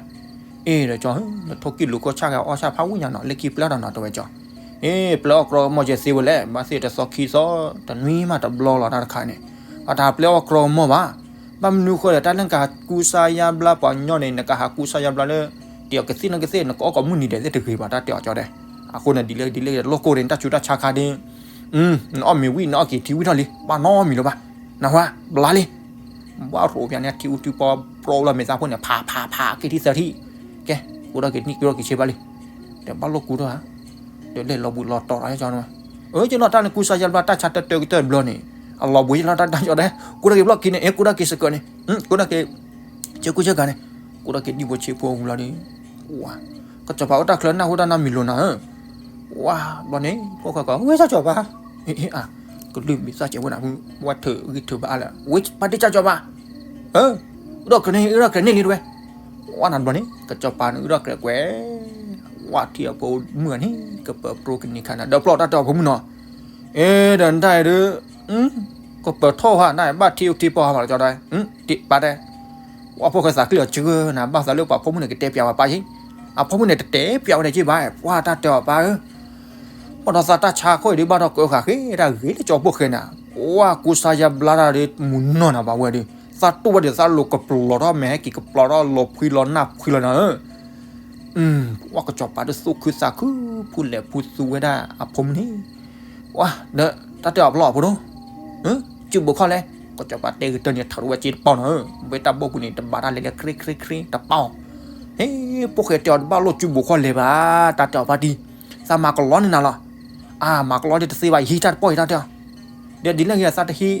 အ့ဒီးကၠီ နထိၣ်ကံၢ်လိာ်ခိၣ်ဆၣ်ဂ့ၤအီၣ်ဆၣ်ဖးဝံၣ်ညါနီၤ လၢခံပျဲအီၣ်တၢ်နီၤတဲဝဲကၠီ, အ့ ပျဲအီၣ်ကြီမီၢ်ကဲသ့ဝဲလဲၣ် ဘၣ်သ့ၣ်တသီခံသီ, တနွံမးတဘျီလီၤတၢ်တခါန့ၣ်, အတၢ်ပျဲအီၣ်ကြီမီၢ်ဘၣ်, ဘၣ်မနုၤဃိလဲၣ် တၢ်လၢနကဟးကူစါယါဘျါပှၤကညီန့ၣ် နကဟးကူစါယါဘျါလၢ တ့ၢ်အီၤကသ့ၣ်နီၣ်ကသ့ၣ် နကအီၣ်ကိးမုၢ်နံၤဒဲးသ့ၣ်တဂ့ၤဘၣ် တၢ်တဲအီၤကၠီဒဲး, အဃိန့ၣ် ဒ်လဲၣ်ဒ်လဲၣ် လိၣ်ကိၢ်ဒ်န့ၣ် တၢ်ဆူးတၢ်ဆါခါဒ် နအီၣ်မ့ၤဝံၣ် နအီၣ်က့ၤထံဝံၣ်ထီၣ်လံ ဘၣ်နီတမံၤလၢၤဘၣ်, နဝဲ ဘျါလံ, ဘၣ်ရိးပၠးန့ၣ် ထံအူထံပီ ပြီလီၤမဲာ်သၣ်ဖိန့ၣ် ဖးဖးဖး က့ၤထံသၢထံၣ်, ကဲ ကူထီၣ်က့ၤနံၣ်ကူထီၣ်က့ၤဆ့ဘၣ်လံ, ဒီးဘၣ်လိၣ်ကူထီၣ်ဧါ, ဒီးလဲၤလီၤဘူးလီၤတီၤလီၤကၠီ, အၢ ကဲလီၤတၢ်န့ၣ် ကူစါယါဘျါတၢ်ဆါတၢတၢကတၢၢ်တဘျီန့ၣ်, အလီၤဘူးယဲလီၤတၢ်တၢ်ကၠီဒဲး, ကူထီၣ်က့ၤဘျီၣ်ခံန့ၣ် အ့ ကူထီၣ်က့ၤစကၢးန့ၣ်, ကူထီၣ်က့ၤ ဆ့ကူဆ့ကၤန့ၣ်, ကူထီၣ်က့ၤဒံၣ်ဖိဆ့ဖိဝံၤလီၤဒီး, ဝါ, ကစီၤပၤအိၣ်တၢ်ချၢနၢ်ဟူတၢ်နီတမံၤလီၤနၤဧၢ, ဝါ, ဘျီန့ၣ် ဖိၣ်ဃဲကီး ဝဲကစီၤပၤ, အ့ အ့ အါ, ကလုၢ်မံသၣ်စဲးဝဲနၤ, ဝဲထုးဂံၢ်ထုးဘါအါလၢာ်, ဝဲဖါတံၢ်ကၠီကၠီပၤ, အၢ, အုၣ်ထီၣ်ကြၢးန့ၣ် အုၣ်ထီၣ်ကြၢးန့ၣ်လံတဝဲ, ဝါနၤတဘျီန့ၣ် ကစီၤပၤန့ၣ်အုၣ်ထီၣ်ကြၢးကွဲး, ဝါထံအဖိမုၣ်ဂၤန့ၣ် ကပၢၤပြိကနံၤခါနၤ ဒီးပျီၢ်တၢ်တဲအီၤဖိမုၣ်နီၤ, အ့ ဒီးနတၢ်အံၤဒုး ကပၢၤထီၣ်ဟါနၤ ဘၣ်ထံအူထံပီၢ်ဟါမးလီၤကၠီဒဲး, ပၢ်တဲ, ဝဲဖိၣ်ဃဲသးကျံၢ်အီၤကၢနၤ ဘၣ်သးလၢပှၤဖိမုၣ်န့ၣ် ကတဲပၠးဝဲပၢ်ယ့ၣ်, အဖိမုၣ်န့ၣ် တတဲပၠးဝဲဒၣ်က့ဘၣ်, ပှၤတၢ်တဲအီၤပၢ်ဧၢ, ပှၤဒီးသးတၢ်ဆါခိၣ်အံၤဒုး ဘၣ်ဒီးကၢဃာ်ဃ့တၢ်ဂ့ၤလၢကၠီဖိၣ်ဃဲနၤ, ဝဲကူစါယါဘျါတၢ်ဒုးမုၢ်နီၢ်နၤဘၣ်ဝဲဒီး, သးတူၢ်ဝဲဒီးသးလိၤကပျီၤထီၣ်မဲာ်ဟဲက့ၤကပျီၤထီၣ်လီၤဖှံလီၤနၢ်ဖှံလီၤနၤဧၢ ဝဲကစီၤပၤဒုးသူၣ်ခုသးခု ဖူလဲၤဖူသူဝဲဒၣ်အဖိမုၣ်န့ၣ်, ဝဲဒီးတၢ်တဲအီၤပျီၢ်အဖိဒိၣ်, စုဘိးခီၣ်လဲၣ်, ကစီၤပၤတဲကတၢၢ်န့ၣ် ထးဝဲက့တပီၢ်နီၤဧၢ, ဝဲတၢ်ဘီၣ်ပူၤန့ၣ် တဘၣ်တၢ်လဲၤလၢခရ့ခရ့ခရ့တပီၢ်, ဟ့ၣ် ဖိၣ်ဃဲတဲအီၤတဘၣ်လိၣ်စုဘိးခီၣ်လဲၣ်ဘၣ်, တၢ်တဲအီၤဖါတံၢ်, သးမၤကလီန့ၢ်နၤလီၤ, အါ မၤကလီဒ်တသ့ဘၣ် ယဟံးတၢ်တပီၢ်အံၤတၢ်တဲအီၤ ဒီးဒ်လဲၣ်ဂ့ၤ သးတဟံး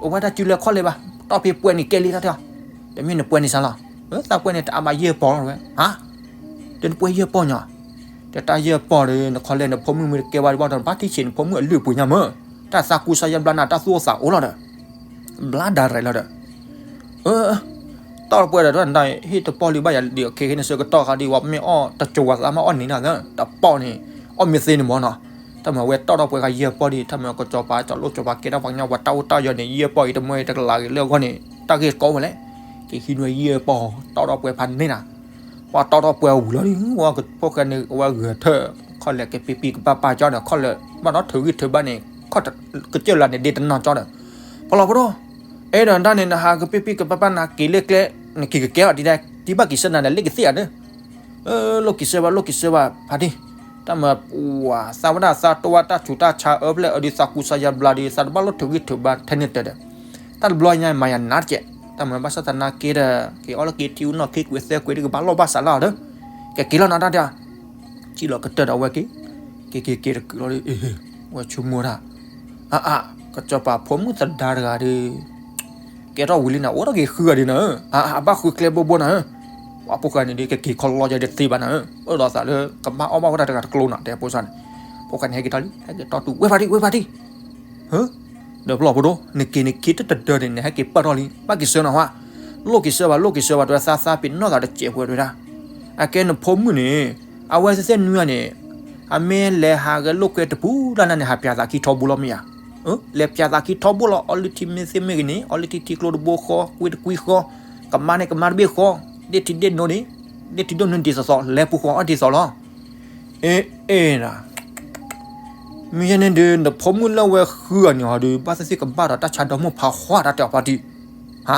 အဝဲဒၣ်စုလဲၤခီၣ်လဲၣ်ဘၣ်, တီၢ်ဖဲပှဲၤန့ၣ်ကဲလံတၢ်တဲအီၤ, တမ့ၢ်နပှဲၤန့ၣ်စ့ၢ်လီၤ, သးပှဲၤန့ၣ်တအါဘၣ်ယဲၢ်ပီၢ်လီၤဝဲ, ဟါ, ဒီးနပှဲၤယဲၢ်ပီၢ်ညီ, ဒီးတၢ်ယဲၢ်ပီၢ်ဒီး နခီလဲၣ်နဖိမုၣ်မ့ၢ်တကဲဘၣ်ဒီး ဘၣ်ထံၣ်ဆံးနဖိမုၣ်အလုၢ်အပှ့ၤညါမၢ်, တၢ်သးကူစါယါဘျါနၤ တၢ်သူၣ်အိၣ်သးအိၣ်လီၤဒီး ဘျါဒၣ်ရဲၣ်လီၤဒီး, အၢ တီၢ်တပှဲၤဒီး တၢ်နတၢ်ဟ့ၣ်တပီၢ်လံဘၣ်ယၤဒ်အခဲခဲန့ၣ် ဆၢကတီၢ်ခါဒ်ဝဲမ့ၢ်အီၣ်တကၠိၤဝဲသးမ့ၢ်အီၣ်န့ၢ်နၤ တပီၢ်န့ၣ် အီၣ်မ့ၢ်သ့န့ၣ်မၢ်နီၤ, တၢ်မၤဝဲတီၢ်ထီၣ်ပှဲၤခါယဲၢ်ပီၢ်ဒံး တၢ်မၤကစီၤပၤ ကၠီၤလိၣ်ကၠီၤပၤကဲထီၣ်ပှၤကညီပှၤတၢ်အိၣ်တၢ်ယီၤန့ၣ် ယဲၢ်ပီၢ်အံၤ တမ့ၢ်တကလးက့ၤလၢအဂီၢ်န့ၣ် တၢ်ဂ့ၢ်ကီဝဲလဲၣ်, ကဟံးနွဲၣ်ယဲၢ်ပီၢ် တီၢ်ထီၣ်ပှဲၤဖးန့ၢ်နၤ, ပှၤတီၢ်ထီၣ်ပှဲၤဝံၤလီၤဒ် ဝဲဖိၣ်ဃဲန့ၣ် အဝဲဂဲၤထၢၣ် ခီၣ်လဲၣ်ကပံပံကပၤပၤကၠီဒီး ခီၣ်လဲၣ် ဘၣ်ဒီးထုးဂံၢ်ထုးဘါန့ၣ် ခီၣ်ကစၢၢ်လၢန့ၣ်ဒ့တနီၤကၠီဒီး, ပလီၤဖိဒိၣ် အဲၣ်ဒိးတၢ်န့ၣ် နဟးကပံပံကပၤပၤနၤက့ၤလၢကျဲ နက့ၤကကဲအီၤဒ်လဲၣ် တံၤဘၣ်က့ၤဆၢနၤန့ၣ် လ့ၣ်ကသ့ၣ်ဧါန့ၣ် လိၣ်က့ၤဆၢဘၣ် လိၣ်က့ၤဆၢဘၣ် ဖါတံၢ်, တၢ်မၤ ဝၤ သးဝဲဒၣ်သးတိဝဲတၢ်ဆူးတၢ်ဆါအၢဖျဲၣ်အၢဒုးသးကူစါယါဘျါဒီး သးတဘၣ်လိၣ်ထုးဂံၢ်ထုးဘါထဲန့ၣ်တၢ်ဒီး, တၢ်တဘျီညါမၤယၤနါတကဲး, တၢ်မၤဘၣ်ဆၣ်သနာ်က့ဒီး က့ၤအီၣ်လၢက့ၤထံအူနီၢ်ခံကွဲးသၢကွဲးဒ်ကဘၣ်လိၣ်ဘၣ်စးလၢအီၤဒီး, ကက့ၤလီၤနၤတၢ်ဒီး စံၣ်လီၤကတၢၢ်ဒီးဝဲက့ၤ, က့ၤက့ၤက့ၤတကုာ်လီၤဒီး ဝဲဆိကမိၣ်တၢ်, အါအါ, ကစီၤပၤဖိမုၣ်သဒါတဂၤဒီး ကဲထီၣ်ဝံၤလံနၤ အိၣ်ထီၣ်က့ၤဃုဂၤဒံးနၤဧၢ, အါအါ ဘၣ်ဃုကျဲဘိဘိနၤဧၢ, ပှၤဖိၣ်ဃဲန့ၣ်ဒီး ကက့ၤခီလီယဲဒ်သ့ဘၣ်နၤဧၢ, အိၣ်ဒီးသးလၢကဘၣ်အီၣ်ဘၣ်ဝဲဒၣ်တဂၤတကျိၤနၤ တဲဖိစၢ်န့ၣ်, ဖိၣ်ဃဲန့ၣ် ဟဲက့ၤထီၣ်လံ ဟဲက့ၤတီၢ်တူာ် ဝဲဖါတံၢ် ဝဲဖါတံၢ် ဟၢ, ဒီးပလီၢ်ဖိဒိၣ် နက့ၤနခံတတဒၢန့ၣ် နဟဲက့ၤပာ်ထီၣ်လံ ဘၣ်က့ၤဆှၢနၤဟါ, လိၣ်က့ၤဆှၢဘၣ် လိၣ်က့ၤဆှၢဘၣ် တဲဝဲသးသးပ့ၤနီၣ်သးတစဲးဖိတဲဝဲဒၣ်, အကဲနဖိမုၣ်န့ၣ် အဝဲသ့ၣ်သ့ၣ်နွံဂၤန့ၣ် အမ့ၢ်လဲၤဟးဂဲၤလိာ်ကွဲတပူၤလၢ်လၢ်န့ၣ် ဟးပၠးသးခံထီဘိလီၤမ့ၢ်ဧါ, လဲၤပၠးသးခံထီဘိလီၤ အီလုၢ်ထံမ့ၢ်သ့ၣ်မ့ၢ်ဂ့ၤန့ၣ် အီလုၢ်ထံထံကျိတဘိဃီ ကွံတကွံဃီ, ကမါန့ၣ်ကမါတဘ့ၣ်ဃီ, ဒ့ၣ်ထံဒ့ၣ်နိန့ၣ် ဒ့ၣ်ထံဒ့ၣ်နိဒ်သိးသိး လဲၤပူၤဃီအီၣ်ဒ်သိးလီၤ. အ့ အ့ မ့ၢ်ယဲန့ၣ်ဒီး နဖိမုၣ်လၢဝဲဃုဂၤန့ၣ်ဟီဒီး ဘၣ်သ့ၣ်သ့ၣ်ကဘၣ်ဒီးတၢ်ဆါဒီမုၢ်ဖးဃီတၢ်တဲအီၤဖါတံၢ်, ဟါ,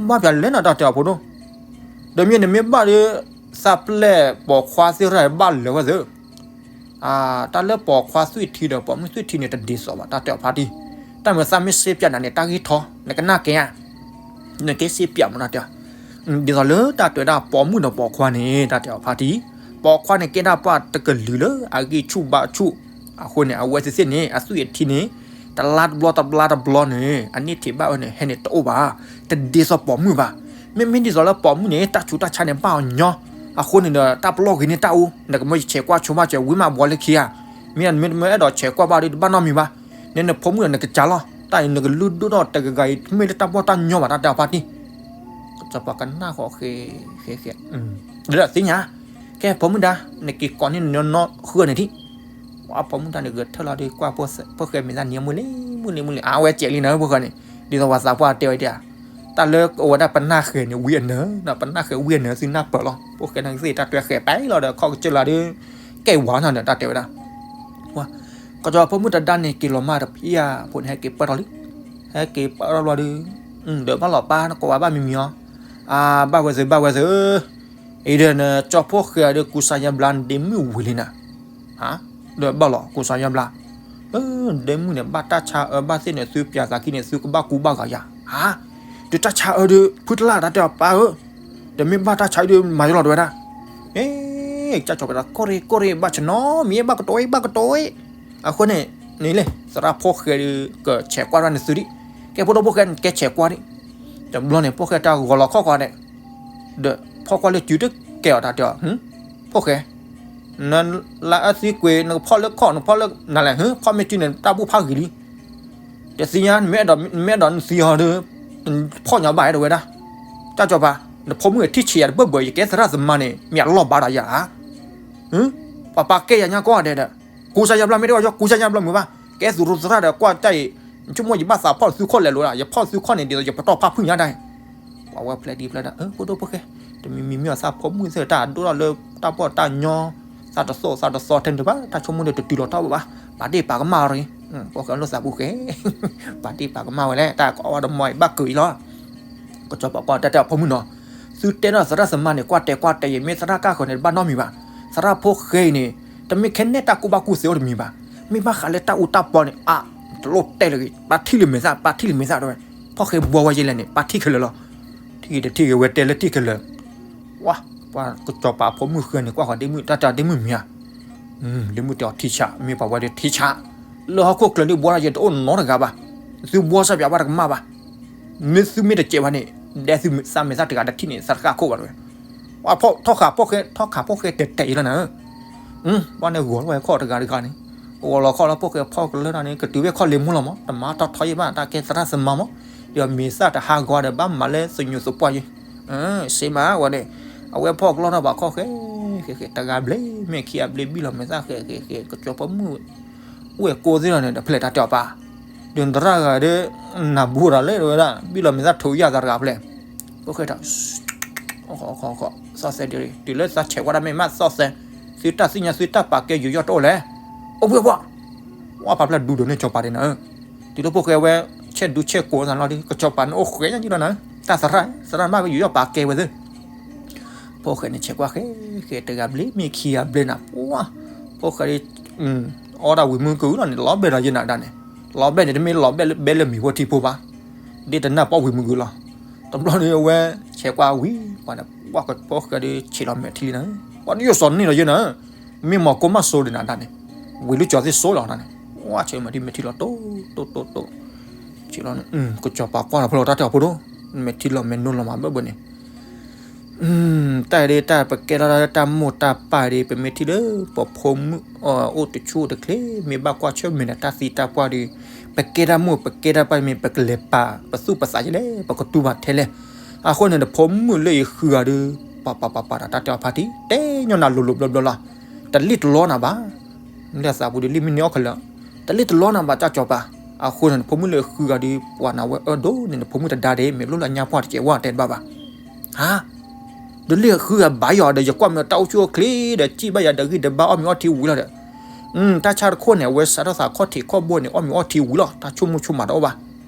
ဘၣ်ပၠးလဲၣ်နတၢ်တဲအီၤဖိဒိၣ်, ဒီးမ့ၢ်နမ့ၢ်ဘၣ်ဒီး သးပျဲၢ်ပိာ်ခွါသ့ၣ်ရၣ်ဘၣ်လၢၤဝဲသ့ၣ်, တၢ်လၢပိာ်ခွါသွံၣ်ထံဒီးပိာ်မုၣ်သွံၣ်ထံန့ၣ် တဒ်သိးဘၣ် တၢ်တဲအီၤဖါတံၢ်, တၢ်မၤသးမ့ၢ်စ့ပၠးနၤန့ၣ် တၢ်ဂ့ၢ်ထီ, နကနၣ်ကဲဧါ, နကဲစ့ပၠးမး တၢ်တဲအီၤ, ဒ်သိးလၢတၢ်တဲဝဲဒၣ်ပိာ်မုၣ်ဒီးပိာ်ခွါန့ၣ် တၢ်တဲအီၤဖါတံၢ်, ပိာ်ခွါန့ၣ်ကဲဒၣ်ပှၤတကလုာ်လၢအဂံၢ်ဆူၣ်ဘါဆူၣ်, အဃိန့ၣ် အဝဲသ့ၣ်သ့ၣ်န့ၣ် အသွံၣ်အထံန့ၣ် တလါတဘျီတဘျီတဘျီန့ၣ် အန့ၢ်ထံးဘၣ်အၢန့ၣ် ဟဲန့ၣ်တအိၣ်ဘၣ်, တဒ်သိးပိာ်မုၣ်ဘၣ်, မ့မ့ၢ်ဒ်သိးလၢပိာ်မုၣ်န့ၣ် တၢ်ဆူးတၢ်ဆါန့ၣ် ဘၣ်အီၤညီ, အဃိန့ၣ်ဒီး တၢ်ပလီၢ်ဂ့ၤန့ၢ်တၢ်အူ, နကမၢယဆဲးကွၢ်ဆိဘၣ်စၢၤ ဝံၤမးဘှီလၢခံဧါ, မ့ၢ်နမ့ၢ်အဲၣ်ဒိးဆဲးကွၢ်ဘၣ်ဒီး တဘၣ်နီတမံၤဘၣ်, နနဖိမုၣ်ဒီးနကစၢ်လီၤ, တၢ်အံၤနကလုၢ်ဒိၣ်ထီၣ်တဂၤဂၤအံၤ မ့ၢ်လၢတၢ်ဘီၣ်တၢ်ညီဘၣ် တၢ်တဲအီၤဖါတံၢ်, ကစီၤပၤကနၣ်ဃီဃဲ, ဃဲဃဲ, ဒီးသ့ၣ်ညါ, ကဲဖိမုၣ်ဒါ, နက့ၤကိးန့ၢ်နနီၢ်ဃုာ်န့ၣ်ထံၣ်, ပှၤဖိမုၣ်ဒါန့ၣ်ဂဲၤထၢၣ်လီၤဒီး ကွၢ်ဖိၣ်ဃဲမ့ၢ်သးနံၤမုၢ်လံ, မုၢ်လံမုၢ်လံ အဝဲစဲးလံနၤ ဖိၣ်ဃဲန့ၣ်, ဒ်သိးပှၤသးပှၢ်တဲဝဲဒၣ်, တၢ်လၢအဝဲဒၣ်ပနၢ်ဃဲၤန့ၣ် ဝံအနၢၤ, ပနၢ်ဃဲၤဝံအနၢၤသုနၢ်ပၢၢ်လီၤ, ဖိၣ်ဃဲန့ၣ်သ့ၣ်တၢ်တွဲဃဲၤပဲလီၤဒီး ခီၣ်ကစၢၢ်လီၤဒီး, ကဲဝၤနီၤဒီး တၢ်တဲဝဲဒၣ် ကစီၤပၤဖိမုၣ်တဒါန့ၣ် က့ၤလီၤမၢ်တဖံးဧါ, ဖိန့ၣ်ဟဲက့ၤပၢၢ်ထီၣ်လံ, ဟဲက့ၤပၢၢ်ထီၣ်ဘျီဒီး, ဒီးဘၣ်လီၤပၢ် နကိးဝဲဘၣ်မံၤမံၤအီၤ, ဘၣ်ဝဲသု ဘၣ်ဝဲသု, အံၤဒီးနကၠီဖိၣ်ဃဲဒီး ကူစါယါဘျါ နဒ့မုၣ်ဝံၤလံနၤ, ဒီးဘၣ်လီၤ ကူစါယါဘျါ, ဒ့မုၣ်န့ၣ် ဘၣ်တၢ်ဆါအၢဘၣ်သ့ၣ်န့ၣ် သုပျးသးခံန့ၣ် သုကဘၣ်ကူဘၣ်ဂာ်ယၤ, ဒီးတၢ်ဆါအၢဒီး ဖုတလၢ် တၢ်တဲအီၤပၢ်ဧၢ, ဒီးမ့ၢ်ဘၣ်တၢ်ဆါအၢဒီး မၤယလီၤတဝဲဒၣ် ကၠီပၤတၢ် ကိၢ်ရ့ၣ်ကိၢ်ရ့ၣ် ဘၣ်ဆနီၤ မ့ၢ်ဘၣ်ကတိၤအံၤ ဘၣ်ကတိၤအံၤ, အဃိန့ၣ်, န့ၣ်လံ, သရၣ်ဖိၣ်ဃဲဒီး ကဆဲးကွၢ်ဒၣ်န့ၣ်သုဒံး, ကဲဖိဒိၣ်ဖိၣ်ဃဲန့ၣ် ကဲဆဲးကွၢ်ဒံး, တဘျီန့ၣ် ဖိၣ်ဃဲတၢ်ဂီၤလီၤခီၣ်ဃီန့ၣ်, ဒီးဖီၣ်ကွၢ်လၢစုတကဲအီၤ တၢ်တဲအီၤ, ဖိၣ်ဃဲ နလၢအသံကွံာ် နကဖီၣ်လၢခီၣ် နဖီၣ်လၢနလဲၣ်, ဖီၣ်မ့ၢ်စုန့ၣ် တၢ်ဘူၣ်ဖးဂ့ၤလံ, တသ့ၣ်ညါ နမ့ၢ်အဲၣ်ဒိးနသံအီၤဒီး, ဖီၣ်ညီဘၣ်အဲၣ်ဒိးဝဲဒၣ်, ကၠီပၤ, နဖိမုၣ်ထံၣ်ဆံးယၤတဘၢၣ်ဘၢၣ် ယကဲသရၣ်သမါန့ၣ် မ့ၢ်အလီၢ်ဘၣ်ဒီးယၤဧါ, ပှၤပာ်ကဲယၤညါကိးဂၤဒဲးဒီး, ကူစါယါဘျါ မ့ၢ်တဝဲ ကူစါယါဘျါမုာ်ဘၣ်, ကဲသူၣ်ရိသရၣ်ဒီး ကွၢ်တၢ်အံၤ, နဆိကမိၣ်ယဘၣ်သးဖီၣ်သုခီၣ်လဲၤလိာ်ဒၣ် ယဖီၣ်သုခီၣ်န့ၣ် ဒ်သိးယပတီၢ်ဖးဖုၣ်ညါဒၣ် ပှၤဝဲဖျဲးဒံဖျဲးဒါ ဖိဒိၣ်ဖိၣ်ဃဲ, တမံၤမံၤမ့ၢ်အီၤသးဖိမုၣ်သ့ၣ်တၢ်ဒိၣ်ထီၣ်လၢတၢ်ပီၢ်တၢ်ညီ, သးတသိၣ်သးတသီထဲန့ၣ်တဘၣ် တၢ်ဆိကမိၣ်ဒီးတတုၤလီၤတီၢ်ဘၣ်ဘၣ်, ပာ်ဒ့ၣ်ပာ်ကမၣ်အီၤရ့, ဖိၣ်ဃဲလိာ်သးပူၤဃဲ, ပာ်ဒ့ၣ်ပာ်ကမၣ်ဝဲလဲၣ် တၢ်ကအီၣ်ဝဲတမီၤအံၤဘၣ်ကုာ်အံၤလီၤ. ကစီၤပၤကွၢ်တၢ်တဲအီၤဖိမုၣ်နီၤ, သုတဲဒီးသရၣ်သမါန့ၣ် ကွၢ်တဲကွၢ်တဲ ယမ့ၢ်သရၣ်ကၢ်ဃၢၤန့ၣ် တဘၣ်နီတမံၤဘၣ်, သရၣ်ဖိၣ်ဃဲအံၤန့ၣ်, တမ့ၢ်ခဲနဲတၢ်ကူၣ်ဘၣ်ကူၣ်သ့အိၣ်တမံၤဘၣ်, မ့ၢ်ဘၣ်ဃးလၢတၢ်အူတၢ်ပီန့ၣ် အါ, တလိၣ်တဲလၢၤဂ့ၤ ပာ်ထံၣ်လၢမဲာ်သၣ် ပာ်ထံၣ်လၢမဲာ်သၣ်တဲဝဲ, ဖိၣ်ဃဲဘှီဝဲယဲလဲၣ်န့ၣ် ပာ်ထံၣ်ခဲလၢာ်လီၤ, ထံၣ်ဂ့ၤတထံၣ်ဂ့ၤဝဲတဲလၢထံၣ်ခဲလၢာ်, ဝါ, ပှၤကစီၤပၤဖိမုၣ်ဃဲန့ၣ် ကွၢ်ဃီဒ့မုၣ် တၢ်တဲဒ့မုၣ်မံၤဧါ, ဒ့မုၣ်တဲအီၤထံဆး မ့ၢ်ပှၤဝဲဒီးထံဆး, လၢဟီၣ်ခိၣ်ချၢဒုးဘှီထီၣ်ယဲတအိၣ်နီတဂၤဘၣ်, သုဘှီစၢ်ပၠးဘၣ်တကမၣ်ဘၣ်, မ့ၢ်သုမ့ၢ်တစဲးဘၣ်န့ၣ်, ဒဲသုသးမဲာ်သၣ်တဂၤတထံၣ်န့ၣ် သးတဃၣ်ခိၣ်ဘၣ်တဝဲ, ပှၤဖီၣ်ထီၣ်ဃာ်ဖိၣ်ဃဲ ထီၣ်ဃာ်ဖိၣ်ဃဲတဲတဲအံၤလီၤနၤ, ဘၣ်န့ၣ်ဂီၤလီၤဝဲခီၣ်တဂၤတဂၤန့ၣ်, ဂီၤလီၤခီၣ်လၢဖိၣ်ဃဲဖီၣ်ကလၢာ်န့ၣ် ကတုၤဝဲခီၣ်လ့ၤမူလီၤမး တမၤထီၣ်ထီယဲၢ်ဘၣ် တၢ်ကဲသရၣ်သမါမး, ဒီးမဲာ်သၣ်တဟးဂီၤဒီးဘၣ်မၤလၢသညူးသပှၢ်ယဲၢ်, စ့မးဝဲန့ၣ်, အဝဲဖီၣ်ကလီထီၣ်ဘၣ်ခီၣ်ဃဲ, ဃဲဃဲတဂၤဘျ့ မ့ၢ်ခံဂၤဘျ့ဘံၣ်လီၤမဲာ်သၣ်ဃဲဃဲဃဲ ကစီၤပၤမုၣ် အိၣ်ဝဲကိးသ့လီၤန့ၣ် တဖျဲၣ်တၢ်တဲအီၤပၢ်, ဒုးသရၣ်ဂၤဒီး, နၢ်ဘူၣ်တၢ်လဲၣ်တဝဲဒၣ် ဘံၣ်လီၤမဲာ်သၣ်ထိးယၢ်သးတဂၤဖျဲၣ်, ဖိၣ်ဃဲတၢ် သီၣ်သဲဒ်, တုၤလၢသးဆဲးကွၢ်တၢ်မ့ၢ်မးသီၣ်သဲ, သုတၢ်သ့ၣ်ညါ သုတၢ်ပာ်ကဲယူးယီၣ်တအိၣ်လဲၣ်, အိၣ်ဘှ့ၣ်ဘှီ, ဝါဖးဖျဲၣ်ဒူဒိးန့ၢ်ကစီၤပၤဒ်နၤ, တုၤလၢဖိၣ်ဃဲဝဲ, ဆဲးဒူဆဲးကိးသးလီၤဒီး ကစီၤပၤန့ၣ်အိၣ်ဃဲညါကံလီၤနၤ, တၢ်သရၣ်, သရၣ်မ့ၢ်ဝဲယူးယီၣ်ပာ်ကဲဝဲသ့ၣ် ဖိၣ်ဃဲန့ၣ်ဆဲးကွၢ်ဃဲ, ဃဲတဂၤဘျ့ မ့ၢ်ခံဂၤဘျ့နၤ, ပှၤ, ဖိၣ်ဃဲ, အီၣ်ဒၣ်ဝံၤမုၢ်ကုၢ်လီၤန့ၣ် လီၤဘဲဒီးယဲၢ်နၤဒၣ်န့ၣ်, လီၤဘဲန့ၣ် တမ့ၢ်လီၤဘဲလၢဘဲလၢမံၤဖိထံဖိဘၣ်, ဒ်တနၢ်ပီၣ်ဝံၤမုၢ်ကုၢ်လီၤ, တဘျီန့ၣ်အဝဲ, ဆဲးကွၢ်ဝံၤ, ပှၤန့ၣ်, ပှၤဖိၣ်ဃဲဒီးဆံးလီၤမဲာ်ထံလံနၤ, ပှၤဒ်ယိၣ်စီၤန့ၣ်လီၤယဲၢ်နၤ, မ့ၢ်မီၤကိၢ်မးစိၤဒ်နၤဒၣ်န့ၣ်, ဝံၤလၢကၠီၤသ့ၣ်စိလီၤနၤန့ၣ်, ပှၤဆဲးမဲာ်ထံမဲာ်ထံလီၤတိၢ်တိၢ်တိၢ်တိၢ် ကစီၤပၤကွၢ်လီၤဖိလီၤတၢ်တဲအီၤဖိဒိၣ်, မဲာ်ထံလီၤမဲာ်နိလီၤမးဘၢဘၢန့ၣ်, တၢ်အံၤဒ်တၢ်ပကဲထီၣ်တၢ်မိၢ်တၢ်ပၢ်ဒီး ပမ့ၢ်ထံၣ်လၢပဖိမုၣ်အိၣ်တဆူၣ်အိၣ်တချ့ မ့ၢ်ဘၣ်ကွၢ်ဆၢၣ်မဲာ်ဒီးတၢ်သံတၢ်ပှၢ်ဒီး, ပကဲတၢ်မိၢ်ပကဲတၢ်ပၢ်မ့ၢ် ပကလဲၤပာ်ပသူၣ်ပသးယလဲၣ် ပကတူၢ်ဘၣ်ထဲလဲၣ်, အဃိန့ၣ်ဒီးဖိမုၣ်လၢယဃုဂၤဒီး, ပှၤပှၤပှၤပှၤဒီးတၢ်တဲအီၤဖါတံၢ် တဲညီနၤလိၤလိၤဘျီဘျီလီၤ, တလ့ၣ်တလီနၤဘၣ် လၢသးပူၤဒီးလံၣ်မ့ၢ်န့ၢ်အီၣ်ခဲလၢာ်, တလ့ၣ်တလီနၤဘၣ်တၢ်ကစီၤပၤ, အဃိန့ၣ် နဖိမုၣ်လၢဃုဂၤဒီး ပှၤနၤဝဲအၢဒိၣ်န့ၣ် နဖိမုၣ်တဒါဒီး မ့ၢ်လိၣ်လၢညါပှၢ်တကဲးဝဲတဲတဘၣ်ဘၣ်, ဟါ, ဒီးလၢဃုဂၤဘၣ်ယီၤဒီး ယကွၢ်မ့ၢ်တၢ်အိၣ်ဆူၣ်အိၣ်ချ့ဒီး စံၣ်ဘၣ်ယၤဒီးဂံၢ်ဒီးဘါအီၣ်မ့ၤအီထံဝံၤလီၤဒီး, တၢ်ဆါတခိၣ်န့ၣ် အဝဲစးထီၣ်သးခီၣ်ထံးခီၣ်ဘိန့ၣ် အီၣ်မ့ၤအီထံဝံၤလီၤ တၢ်ဆိကမိၣ်ဆိကမးတအိၣ်ဘၣ်,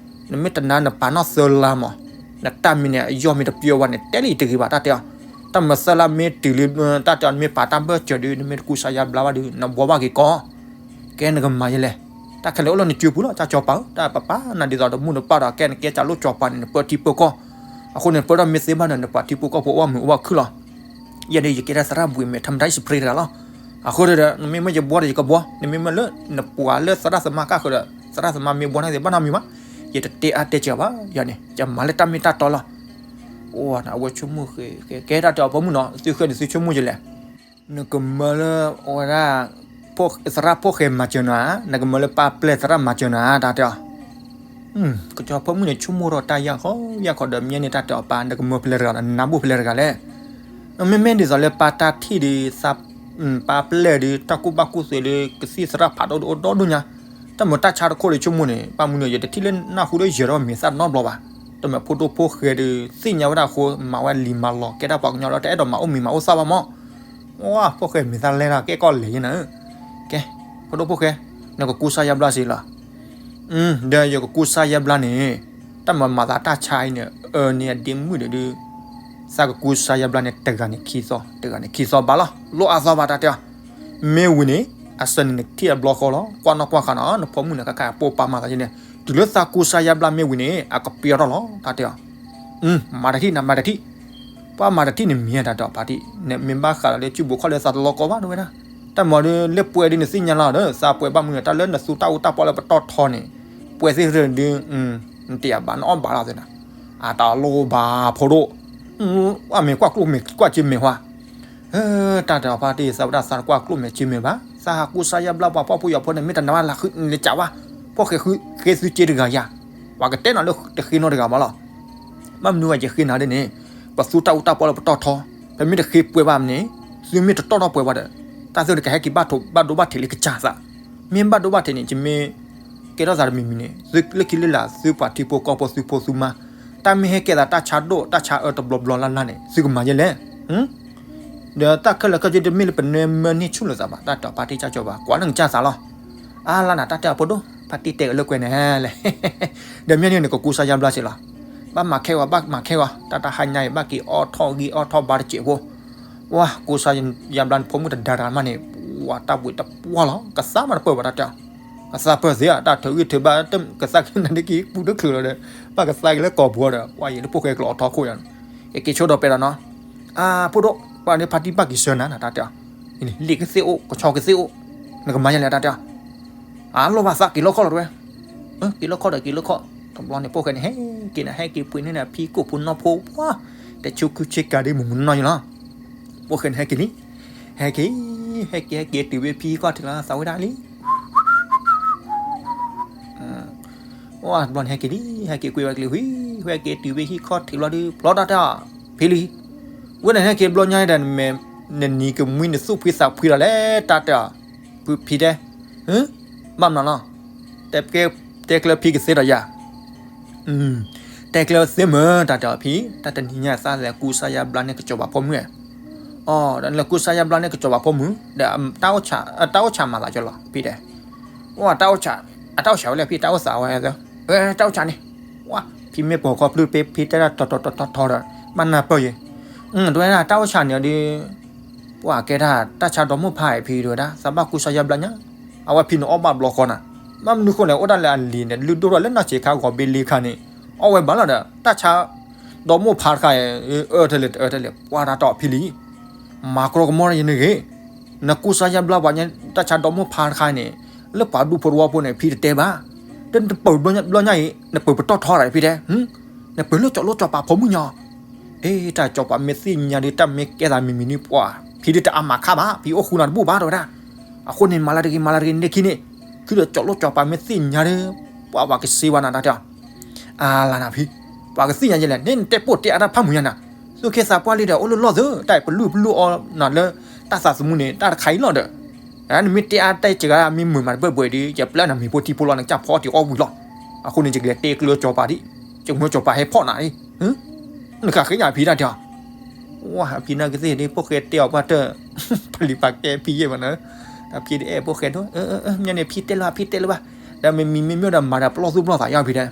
နမ့ၢ်တနာ်နပာ်နီၣ်သၢလါမး, နတၢ်မံၤန့ၣ် အယီၢ်မ့ၢ်တပျီဝဲန့ၣ် တဲလံတဂ့ၤဘၣ်တၢ်တဲအီၤ, တၢ်မၤသၢလါမ့ၢ်တုၤလံ တၢ်တဲအီၤ နမ့ၢ်ပာ်တၢ်ဘၢၣ်စၢၤဒီး နမ့ၢ်တကူစါယါဘျါဘၣ်ဒီး နဘှီဘၣ်က့ၤကီး, ကဲနကမၤယလဲၣ်. တၢ်ခဲလၢာ်အိၣ်လၢနစုပူၤလီၤ ကၠီပၤဧၢ, တၢ်ပပာ်နၤဒ်သိး တမုၢ်နပၢ်ဒီး ကဲနကဲကၠီလိၣ်ကၠီပၤန့ၣ် နပၢထံပၢကီၢ်, အဃိန့ၣ် ပၢထီၣ်မ့ၢ်သ့ဘၣ်ဒီး နပာ်ထံပၢကီၢ်ဖိအိၣ်မုာ်အိၣ်ဘၣ်ခုၣ်လီၤ. ယဲဒၣ်ယကဲတၢ်သရၣ်ဘှံးမဲာ် ထမတၢ်ယစပရ့တဂၤလီၤ. အဃိဒီး နမ့မ့ၢ်ယဘှီဒီးယကဘှီ, နမ့မ့ၢ်လၢ နပှၤလၢသရၣ်သမါကၢ်ဃုာ်ဒီး သရၣ်သမါမ့ၢ်ဘှီန့ၣ်သ့ၣ်ဘၣ်နီတမံၤဘၣ်, ယတတဲအါတဲစှၤဘၣ်, ယၤန့ၣ် ယမၤလၢတၢ်မ့ၢ်တၢ်တီလီၤ. အိၣ် အဝဲဆိကမိၣ်ဃဲ ကဲတၢ်တဲအီၤ ဖိမုၣ်နီၤ သုဃဲန့ၣ်သုဆိကမိၣ်ယလဲၣ်. နကမၢလၢအဝဲဒၣ် သရၣ်ဖိၣ်ဃဲမၤစၢၤနၤ, နကမၢလၢပၢ်ပျဲၢ်သရၣ်မၤစၢၤနၤ တၢ်တဲအီၤ. ကၠီဖိမုၣ်န့ၣ် ဆိကမိၣ်ထီၣ်တၢ်ယၢ်ဃီယၢ်ခီဒီး မ့ၢ်န့ၣ်တၢ်တဲအီၤ ပၢ် နကမၢဖဲလဲၣ်တဂၤဒီး နနၢ်ဘူၣ်ဖဲလဲၣ်တဂၤလဲၣ်. မ့မ့ၢ်ဒ်သိးလၢပၢ်တၢ်ထံၣ်ဒီး ပၢ်ပျဲၢ်ဒီး တၢ်ကူၣ်ဘၣ်ကူၣ်သ့ဒီး ကသံၣ်သရၣ်ဖးဒိၣ်ဒီးအိၣ်ဒီဒူၣ်ညါ, တၢ်မၤတၢ်ဆါတခိၣ်ဒီးဆိကမိၣ်န့ၣ် ပၢ်မုၢ်န့ၣ် ယတထံၣ်လၢနၢ်ဟူဒီးယဲၤထီၣ်မ့ၤသၣ်နီတဘျီဘၣ်. တမ့ၢ်ဖိဒိၣ်ဖိၣ်ဃဲဒီး သ့ၣ်ညါဝဲဒၣ်အဃိ မၤဝဲလံၤမၤလီၤ ကဲဒၣ်ပှၤကညီလီၤ တအဲၣ်ဒိးမၤအိၣ်မံၤမၤအိၣ်သၣ်ဘၣ်မး. ဝါ ဖိၣ်ဃဲမ့ၤသၣ်လဲၢ်ဒီး ကဲကီၢ်လဲၤယဲနၤဧၢ. ကဲ ဖိဒိၣ်ဖိၣ်ဃဲ နကကူစါယါဘျါစ့ၢ်လီၤ. ဒီးယကကူစါယါဘျါန့ၣ် တၢ်မၤမၤသးတၢ်ဆါအံၤန့ၣ် အၢန့ၢ်အဒ့မုၣ်ဒီး သးကကူစါယါဘျါန့ၣ် တဂၤန့ၣ်ခံသီ တဂၤန့ၣ်ခံသီဘၣ်လီၤ. လိၣ်အါသီဘၣ်တၢ်တဲအီၤ. မ့ၢ်ဝံၤန့ၣ် အစၢန့ၣ်နကထံၣ်အဘျီဃီလီၤ. ကွၢ်နီၣ်ကွၢ်ဃာ်နီၤ နဖိမုၣ်န့ၣ် ကကပိာ်ပာ်မၤသးယဲန့ၣ် တုၤလၢသးကူစါယါဘျါမ့ၢ်ဝံၤန့ၣ် အကပျီထီၣ်လီၤ တၢ်တဲအီၤ. မၤတထံၣ်နမၤတထံၣ်, ပှၤမၤတထံၣ်န့ၣ်မ့ၢ်တၢ်တဲအီၤ ဖါတံၢ်, နမ့ၢ်ဘၣ်ဃးဒီးလၢစုဘိးခီၣ်လၢသးတလီကီဘၣ်တဝဲဒၣ်. တၢ်မၤဒီးလၢပှဲၤဒ်နသ့ၣ်ညါလီၤဒီး သးပှဲၤဘၣ်မနုၤ တၢ်လၢနသူတၢ်အူတၢ်ပီလၢပတီၢ်ထီန့ၣ် ပှဲၤသ့ၣ်သ့ၣ်ဒုး နတယာ်ဘၣ်နအီၣ်ဘၣ်လီၤသ့ၣ်နၤ. အတၢ်လိၣ်ဘၣ်ဖိဒိၣ်, အမ့ၢ်ကွၢ်ကျိၣ်မဲာ်ကွၢ်စ့မဲာ်ဟါ တၢ်တဲအီၤဖါတံၢ် သးဝဲဒၣ်သးတကွၢ်ကျိၣ်မဲာ်စ့မဲာ်ဘၣ်, သးဟးကူစါယါဘျါပှၤဖှီၣ်ဖိယာ်ဖိန့ၣ် မ့ၢ်တနာ်ဘၣ်လၢဃုနကးဝါ, ဖှီၣ်ဃဲဃုဃ့သုစ့တဂၤယၤ, ပှၤကတဲနၤလၢတဃ့နီတဂၤဘၣ်လီၤ. ဘၣ်မနုၤဝဲယဃ့နၤဒ်န့ၣ်, ပသူတၢ်အူတၢ်ပီလၢပတီၢ်ထီ, ပမ့ၢ်တဃ့ပှဲၤဘၣ်န့ၣ်, သုမ့ၢ်တတီၢ်ထီၣ်ပှဲၤဘၣ်ဒီး, တၢ်သုတကဟဲက့ၤဘၣ်ဒိဘၣ်ထံးလၢကစၢ်သး, မ့ၢ်ဘၣ်ဒိဘၣ်ထံးန့ၣ် ယမ့ၢ်ကဲထီၣ်သးတမံၤမံၤန့ၣ် သုလၢခံလၢလာ် သုပှၤထံဖိကီၢ်ဖိသုဖိသုမါ, တၢ်မ့ၢ်ဟဲကဲသးတၢ်ဆါဒိၣ်တၢ်ဆါအၢတဘျီဘျီလၢ်လၢ်န့ၣ် သုကမၤယဲလဲၣ်. ဒီးတၢ်ခဲလၢာ်ခဲဆ့တမ့ၢ်လၢပနၢမၢန့ၢ်ဆူၣ်လိာ်သးဘၣ်, တၢ်တဲအီၤဖါတံၢ်ကၠီပၤ ကွၢ်လၢနကစၢ်သးလီၤ. အါလၢနၤ တၢ်တဲအီၤဖိဒိၣ် ဖါတံၢ်တဲအီၤလၢကွဲန့ၣ်လဲၣ်. ဒီးမ့ၢ်န့ၣ်နကကူစါယါဘျါစ့ၢ်လီၤ. ဘၣ်မၤခဲဂီၤ ဘၣ်မၤခဲဂီၤ တၢ်တဟါညါအံၤ ဘၣ်က့ၤအီၣ်ထီၣ်ဂံၢ်အီၣ်ထီၣ်ဘါတစဲးဖိ, ဝါ ကူစါယါဘျါန့ၣ် ဖိမုၣ်တဒါတဂၤမးန့ၣ်, ဝါ တၢ်ဘှံးတပှၢ်လီၤ. ကသါမးတပၢၢ်ဘၣ်တၢ်တဲအီၤ, ကသါပၢၢ်သ့ဧါ, တၢ်ထုးဂံၢ်ထုးဘါ ကသါက့ၤနၤဒ်က့ၤပူၤတချုးလီၤဒီး, ဘၣ်ကသါက့ၤလၢကိာ်ပူၤဒီး ဝါ ယံၤလၢဖိၣ်ဃဲကျိးအီထီခိၣ်ယၤန့ၣ်, က့ၤဆိဒီးပဲဒီးနီၤ. အါ ဖိဒိၣ် ပှၤန့ၣ်ဖါတံၢ်ဘၣ်က့ၤဆှၢနၤနၤ တၢ်တဲအီၤ, လံာ်ကသ့ၣ်အိၣ် ကဆီကသ့ၣ်အိၣ်, နကမၤယဲလဲၣ် တၢ်တဲအီၤ. အလိၣ်ဘၣ်သးက့ၤလီခီၣ်လီၤတဝဲ, က့ၤလီခီၣ်ဒီးက့ၤလီခီၣ်, တဘျီန့ၣ် ဖိၣ်ဃဲန့ၣ် ဟဲက့ၤနၤ ဟဲက့ၤပှ့ၤန့ၢ်နၤဖံကိာ်ဖိနီၢ်ဖိ ပှၤ တဆူခုဆ့ကၤဒ်မုၢ်မုၢ်နီၢ်နီၢ်လီၤ. ဖိၣ်ဃဲန့ၣ် ဟဲက့ၤလံ, ဟဲက့ၤ, ဟဲက့ၤ ဟဲက့ၤတုၤဝဲဖံဟံၣ်ခီၣ်ထံးလီၤ သးဝဲဒၣ်လံ. ဝဲတဘျီန့ၣ်ဟဲက့ၤလံဟဲက့ၤကွံာ်ဝဲကလံၤဝံၤ, ဟဲက့ၤတုၤဝဲဟံၣ်ခီၣ်ထံးလီၤဒီး ဖျီတၢ်တဲအီၤ, ဖံလံ, ဝဲန့ၣ်ဟဲက့ၤဘျီညါဒီး နမ့ၢ်နနံၤကမှံနသူၣ်ဖှံသးဖှံလီၤလဲၣ် တၢ်တဲအီၤ, ဖံတဲ, ဘၣ်မနုၤလီၤ, တဲကျၢၤဖံကသ့ဒီးယၤ တဲကျၢၤသ့မ့ၢ် တၢ်တဲအီၤဖံ, တၢ်တနံၤညါသးလဲၤကူစါယါဘျါန့ၣ် ကစီၤပၤဖိမုၣ်ဧၢ, အိ ဒီးနလဲၤကူစါယါဘျါန့ၣ် ကစီၤပၤဖိမုၣ်, ဒီးတၢ်အိၣ်ဆၣ်မၤသးကၠီလီၤ ဖံတဲ, အိ တၢ်အိၣ်ဆၣ်, အတၢ်အိၣ်ဆၣ်ဝဲလဲၣ်ဖံ တၢ်အိၣ်သးဝဲ, တၢ်အိၣ်ဆၣ်န့ၣ်, ဝါ ဖံမ့ၢ်ပိာ်ခီဖျိဖံတဲဒၣ်ထီထီထီထီဒီး ဘၣ်နၢ်ပၢၢ်ယဲ, တဝဲဒၣ်တၢ်အိၣ်ဆၣ်န့ၣ်ဒီး ပှၤကဲဒၣ်တၢ်ဆါဒီမုၢ်ဖါအံၤဖံတဝဲဒၣ် သးဘၣ်ကူစါယါဘျါညါ, အဝဲဖံန့ၣ်အီၣ်ဘၣ်ဘျီဃီနၤ, ဘၣ်မနုၤဃိလဲၣ် အိၣ်ဒၣ်လၢအလံၤန့ၣ် လုၢ်ဒိၣ်ထီၣ်လၢနီၢ်ဆံးခါဂီၤဘ့လ့ခါန့ၣ်, အီၣ်ဝဲဘၣ်လီၤဒီး တၢ်ဆါဒီမုၢ်ဖါတခါအံၤ, အၢထဲလဲၣ်တအၢထဲလဲၣ် ပှၤတၢ်တီၢ်ဖံလံ မၤကရီကမီၤယဲန့ၣ်ဂ့ၤ, နကူစါယါဘျါပှၤညါ တၢ်ဆါဒီမုၢ်ဖါတခါအံၤန့ၣ်, လၢပှၤဒူဖိတဝီဖိန့ၣ် ဖံတတဲဘၣ်, တနပၢၢ်ဘျီညါအံၤ နပၢၢ်ပတီၢ်ထီတၢ်ဖံတဲ, နပၢၢ်လၢကၠီၤလိကၠီၤပၤဖိမုၣ်ညီ, အ့ တၢ်ကၠီၤပၤမ့ၢ်သ့ၣ်ညါဒီး တၢ်မ့ၢ်ကဲသးမံၤမံၤန့ၣ် ပှၤ ဖံဒုးတအါမးခါဘၣ် ဖံအိၣ်ဃူနၤတဘူၣ်ဘၣ်တဝဲဒၣ်, အဃိန့ၣ် မၤလၢတဂ့ၤ မၤလၢတဂ့ၤ န့ၢ်ခံန့ၣ်, ခုဒီးကၠီၤလိကၠီၤပၤမ့ၢ်သ့ၣ်ညါဒီး ပှၤပှၤကစ့ဝါနၤတၢ်တဲအီၤ အါလၢနၤဖံ, ပှၤကသ့ၣ်ညါယဲလဲၣ် န့ၣ်နတဲပိာ်တဲအါတၢ်ဖးမုၢ်ညါနၤ, သူၣ်ခ့သးပှၢ်လံဒီး အိၣ်လၢလီၢ်သု တၢ်ပလူၢ်ပလူၢ်အီၤနၤလၢ တၢ်သးသမူန့ၣ် တၢ်တခါအံၤလီၤဒီး, နမ့ၢ်တဲအါတဲစှၤဂၤမ့ၢ်မုာ်မးတဘၢၣ်ဘှဲးဒီး ယပျဲနၤမ့ၤဖိထံဖိလီၤ နကစၢ်ဖီအီၣ်တံၤအီၣ်ဝံၤလီၤ, အဃိန့ၣ်ယကလဲၤတဲကျၢၤကၠီၤပၤဒံး, ကၠီၤမၢကၠီၤပၤဟဲဖီၣ်နၤအံၤ, နကဃ့ညါဖံတၢ်တဲအီၤ ဝါ အဖံနာ်ကသ့ၣ်ဒ် ဖိၣ်ဃဲတဲအီၤပှၢ်တၢၢ်, ပလံၤပာ်ကဲဖံယဲၢ်မးနၤ, အဖံတအဲၣ်ဖိၣ်ဃဲဒိၣ်, မ့ၢ်န့ၣ်ဖံတဲလၢၤ ဖံတဲလၢၤဘၣ်, ဒီးမ့မံမ့မ့ၢ်ဒီးမၤဒီးပလီၢ်သူၣ်ပလီၢ်သးယါဖံတဲ,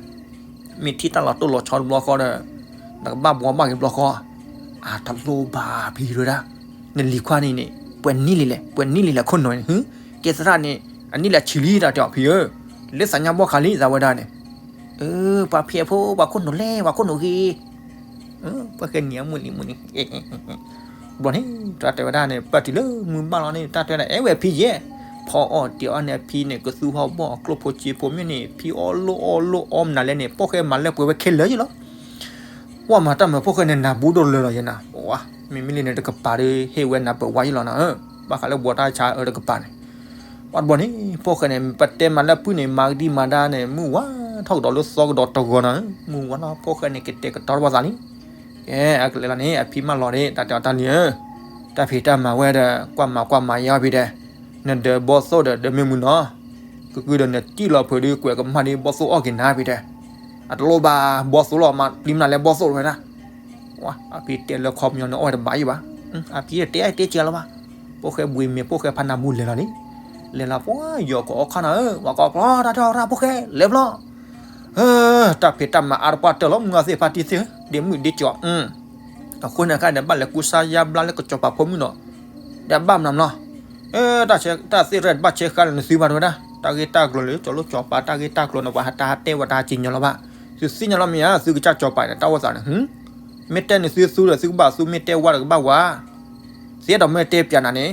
မ့ၢ်ထံၣ်တၢ်လီၤတိၢ်လီၤဆီတဘျီဃီဒီး, နကဘၣ်ဘှီဘၣ်က့ၤဘျီဃီ, အတလိၣ်ဘၣ်ဖံတဲဝဲဒၣ်, နလံၤခွါန့ၣ်န့ၣ် ပှဲၤနံၣ်လံလဲၣ်, ပှဲၤနံၣ်လံလဲၣ်ခိၣ်နူာ်န့ၣ်, ကဲသရၣ်န့ၣ် အနံၣ်လၢအဆံလံ တၢ်တဲအီၤဖံဧၢ, လၢသးညါဘီၣ်ခါလံသးဝဲဒၣ်န့ၣ်, ပှၤဖံးဖိ ပှၤခိၣ်နူာ်လဲၣ် ပှၤခိၣ်နူာ်ဂ့ၤ, ပှၤဃဲနံၤအမုၢ်လံမုၢ်လံ ဘျီန့ၣ် တၢ်တဲဝဲဒၣ်န့ၣ် ပၢၢ်တုၤလၢမုၢ်ဘၣ်လီၤန့ၣ် တၢ်တဲဝဲဒၣ် အဲဝဲဖံယဲၢ်, ဖီအီၣ်တ့ၤအီၣ်န့ၣ် အဖံန့ၣ် ကသူဟီၣ်ဘီၣ်အကျိၣ်ဖိစ့ဖိမ့ၢ်န့ၣ် ဖံအီၣ်လိၣ်အီၣ်လိၣ်အီၣ်မနုၤလဲၣ်န့ၣ် ဖီၣ်ဃဲမၤလၢပှဲၤဝဲခဲလၢာ်ယလီၤ. ပှၤမၤတၢ်မၤဖီၣ်ဃဲန့ၣ် နၢ်ဘူးဒိၣ်လၢာ်လီၤယဲနၤ, မ့မ့ၢ်လံန့ၣ်တကပၤဒီး ဟ့ၣ်ဝဲနၢ်ပၢၢ်ဝါယလီၤနၤဧၢ, ဘၣ်ဃးလၢဘှီတၢ်ဆါအၢတကပၤန့ၣ်, ပှၤတဘျီန့ၣ် ဖီၣ်ဃဲန့ၣ် ပတဲမၤလၢပုၢ်န့ၣ် မၤကဒံမၤဒါန့ၣ် မုၢ်ဝါထီၣ်ကဒီးလၢသီကဒီးတဂီၤနၤဧၢ, မုၢ်ဝါလီၤ ဖီၣ်ဃဲန့ၣ် ကတဲာ်ကတီၤတပှၤသးလံ, ကဲ အကလဲၤလီၤန့ၣ် အဖံမၢလီၤန့ၣ် တၢ်တဲအီၤတၢ်လံဧၢ, တၢ်ဖံးတၢ်မၤဝဲဒီး ကွၢ်မၤကွၢ်မၤယဲအီၤဖံတဲ, နဒၢးဘီသိၣ်ဒီး ဒၢးမ့ၢ်မုၢ်နီၤ, ကကုဒီးနစံၣ်လီၤဖုးဒ်ကွဲးကမၣ်ဒ်ဘီသိၣ်အီၣ်က့ၤနၤဖံတဲ, အတလိၣ်ဘၣ်ဘီသိၣ်လီၤ မၤပျံၤမနုၤလဲၣ်ဘီသိၣ်တဝဲဒၣ်, အဖံတဲလၢခီပညီန့ၣ် အီၣ်ဝဲတဘၣ်ယံၤဘၣ်, အဖံတဲတဲစဲးလီၤဘၣ်, ဖီၣ်ဃဲဘှံးမဲာ် ဖီၣ်ဃဲဖးနၢ်ဘူးလဲၤလီၤလံ, လဲၤလီၤပှၤယီၤကအီၣ်ခီနၤဧၢ, ပှၤကီၢ်ဖျီတၢ်ထီၣ်ရၣ်ဖီၣ်ဃဲလဲၤဖျီ တၢ်ဖံးတၢ်မၤအါတပှၢ်တၢၢ်လီၤ မုၢ်အသ့ၣ်ဖါတံၢ်သ့ၣ်ဧၢ, ဒ့မုၣ်ဒ့ကၠီၤ, အဃိန့ၣ်အခါဒီး ဘၣ်လဲၤကူစါယါဘျါလၢကစီၤပၤဖိမုၣ်နီၤ, ဒီးဘၣ်မနုၤမနုၤ, တၢ်သ့ၣ်ရဲၣ်တဘၣ်ဆဲးဃါလၢနသုဘၣ်တဝဲဒၣ်, တၢ်ဂ့ၢ်တၢ်ကျိၤလၢကၠီၤလိကၠီၤပၤ တၢ်ဂ့ၢ်တၢ်ကျိၤန့ၣ် ပှၤဟးတၢ်ဟးတဲဝဲတၢ်ဟးစံၣ်ညီၣ်လီၤဘၣ်, သုသ့ၣ်ညါလီၤမ့ၢ်ဧါ သုကစၢ်ကစီၤပၤန့ၣ် တၢ်အိၣ်သးန့ၣ် မ့ၢ်တဲနသုသူဒီးသုကဘၣ်သူ မ့ၢ်တဲဝါဒီးကဘၣ်ဝါ, သ့ဒီးမ့ၢ်တဲပၠးနၤန့ၣ်,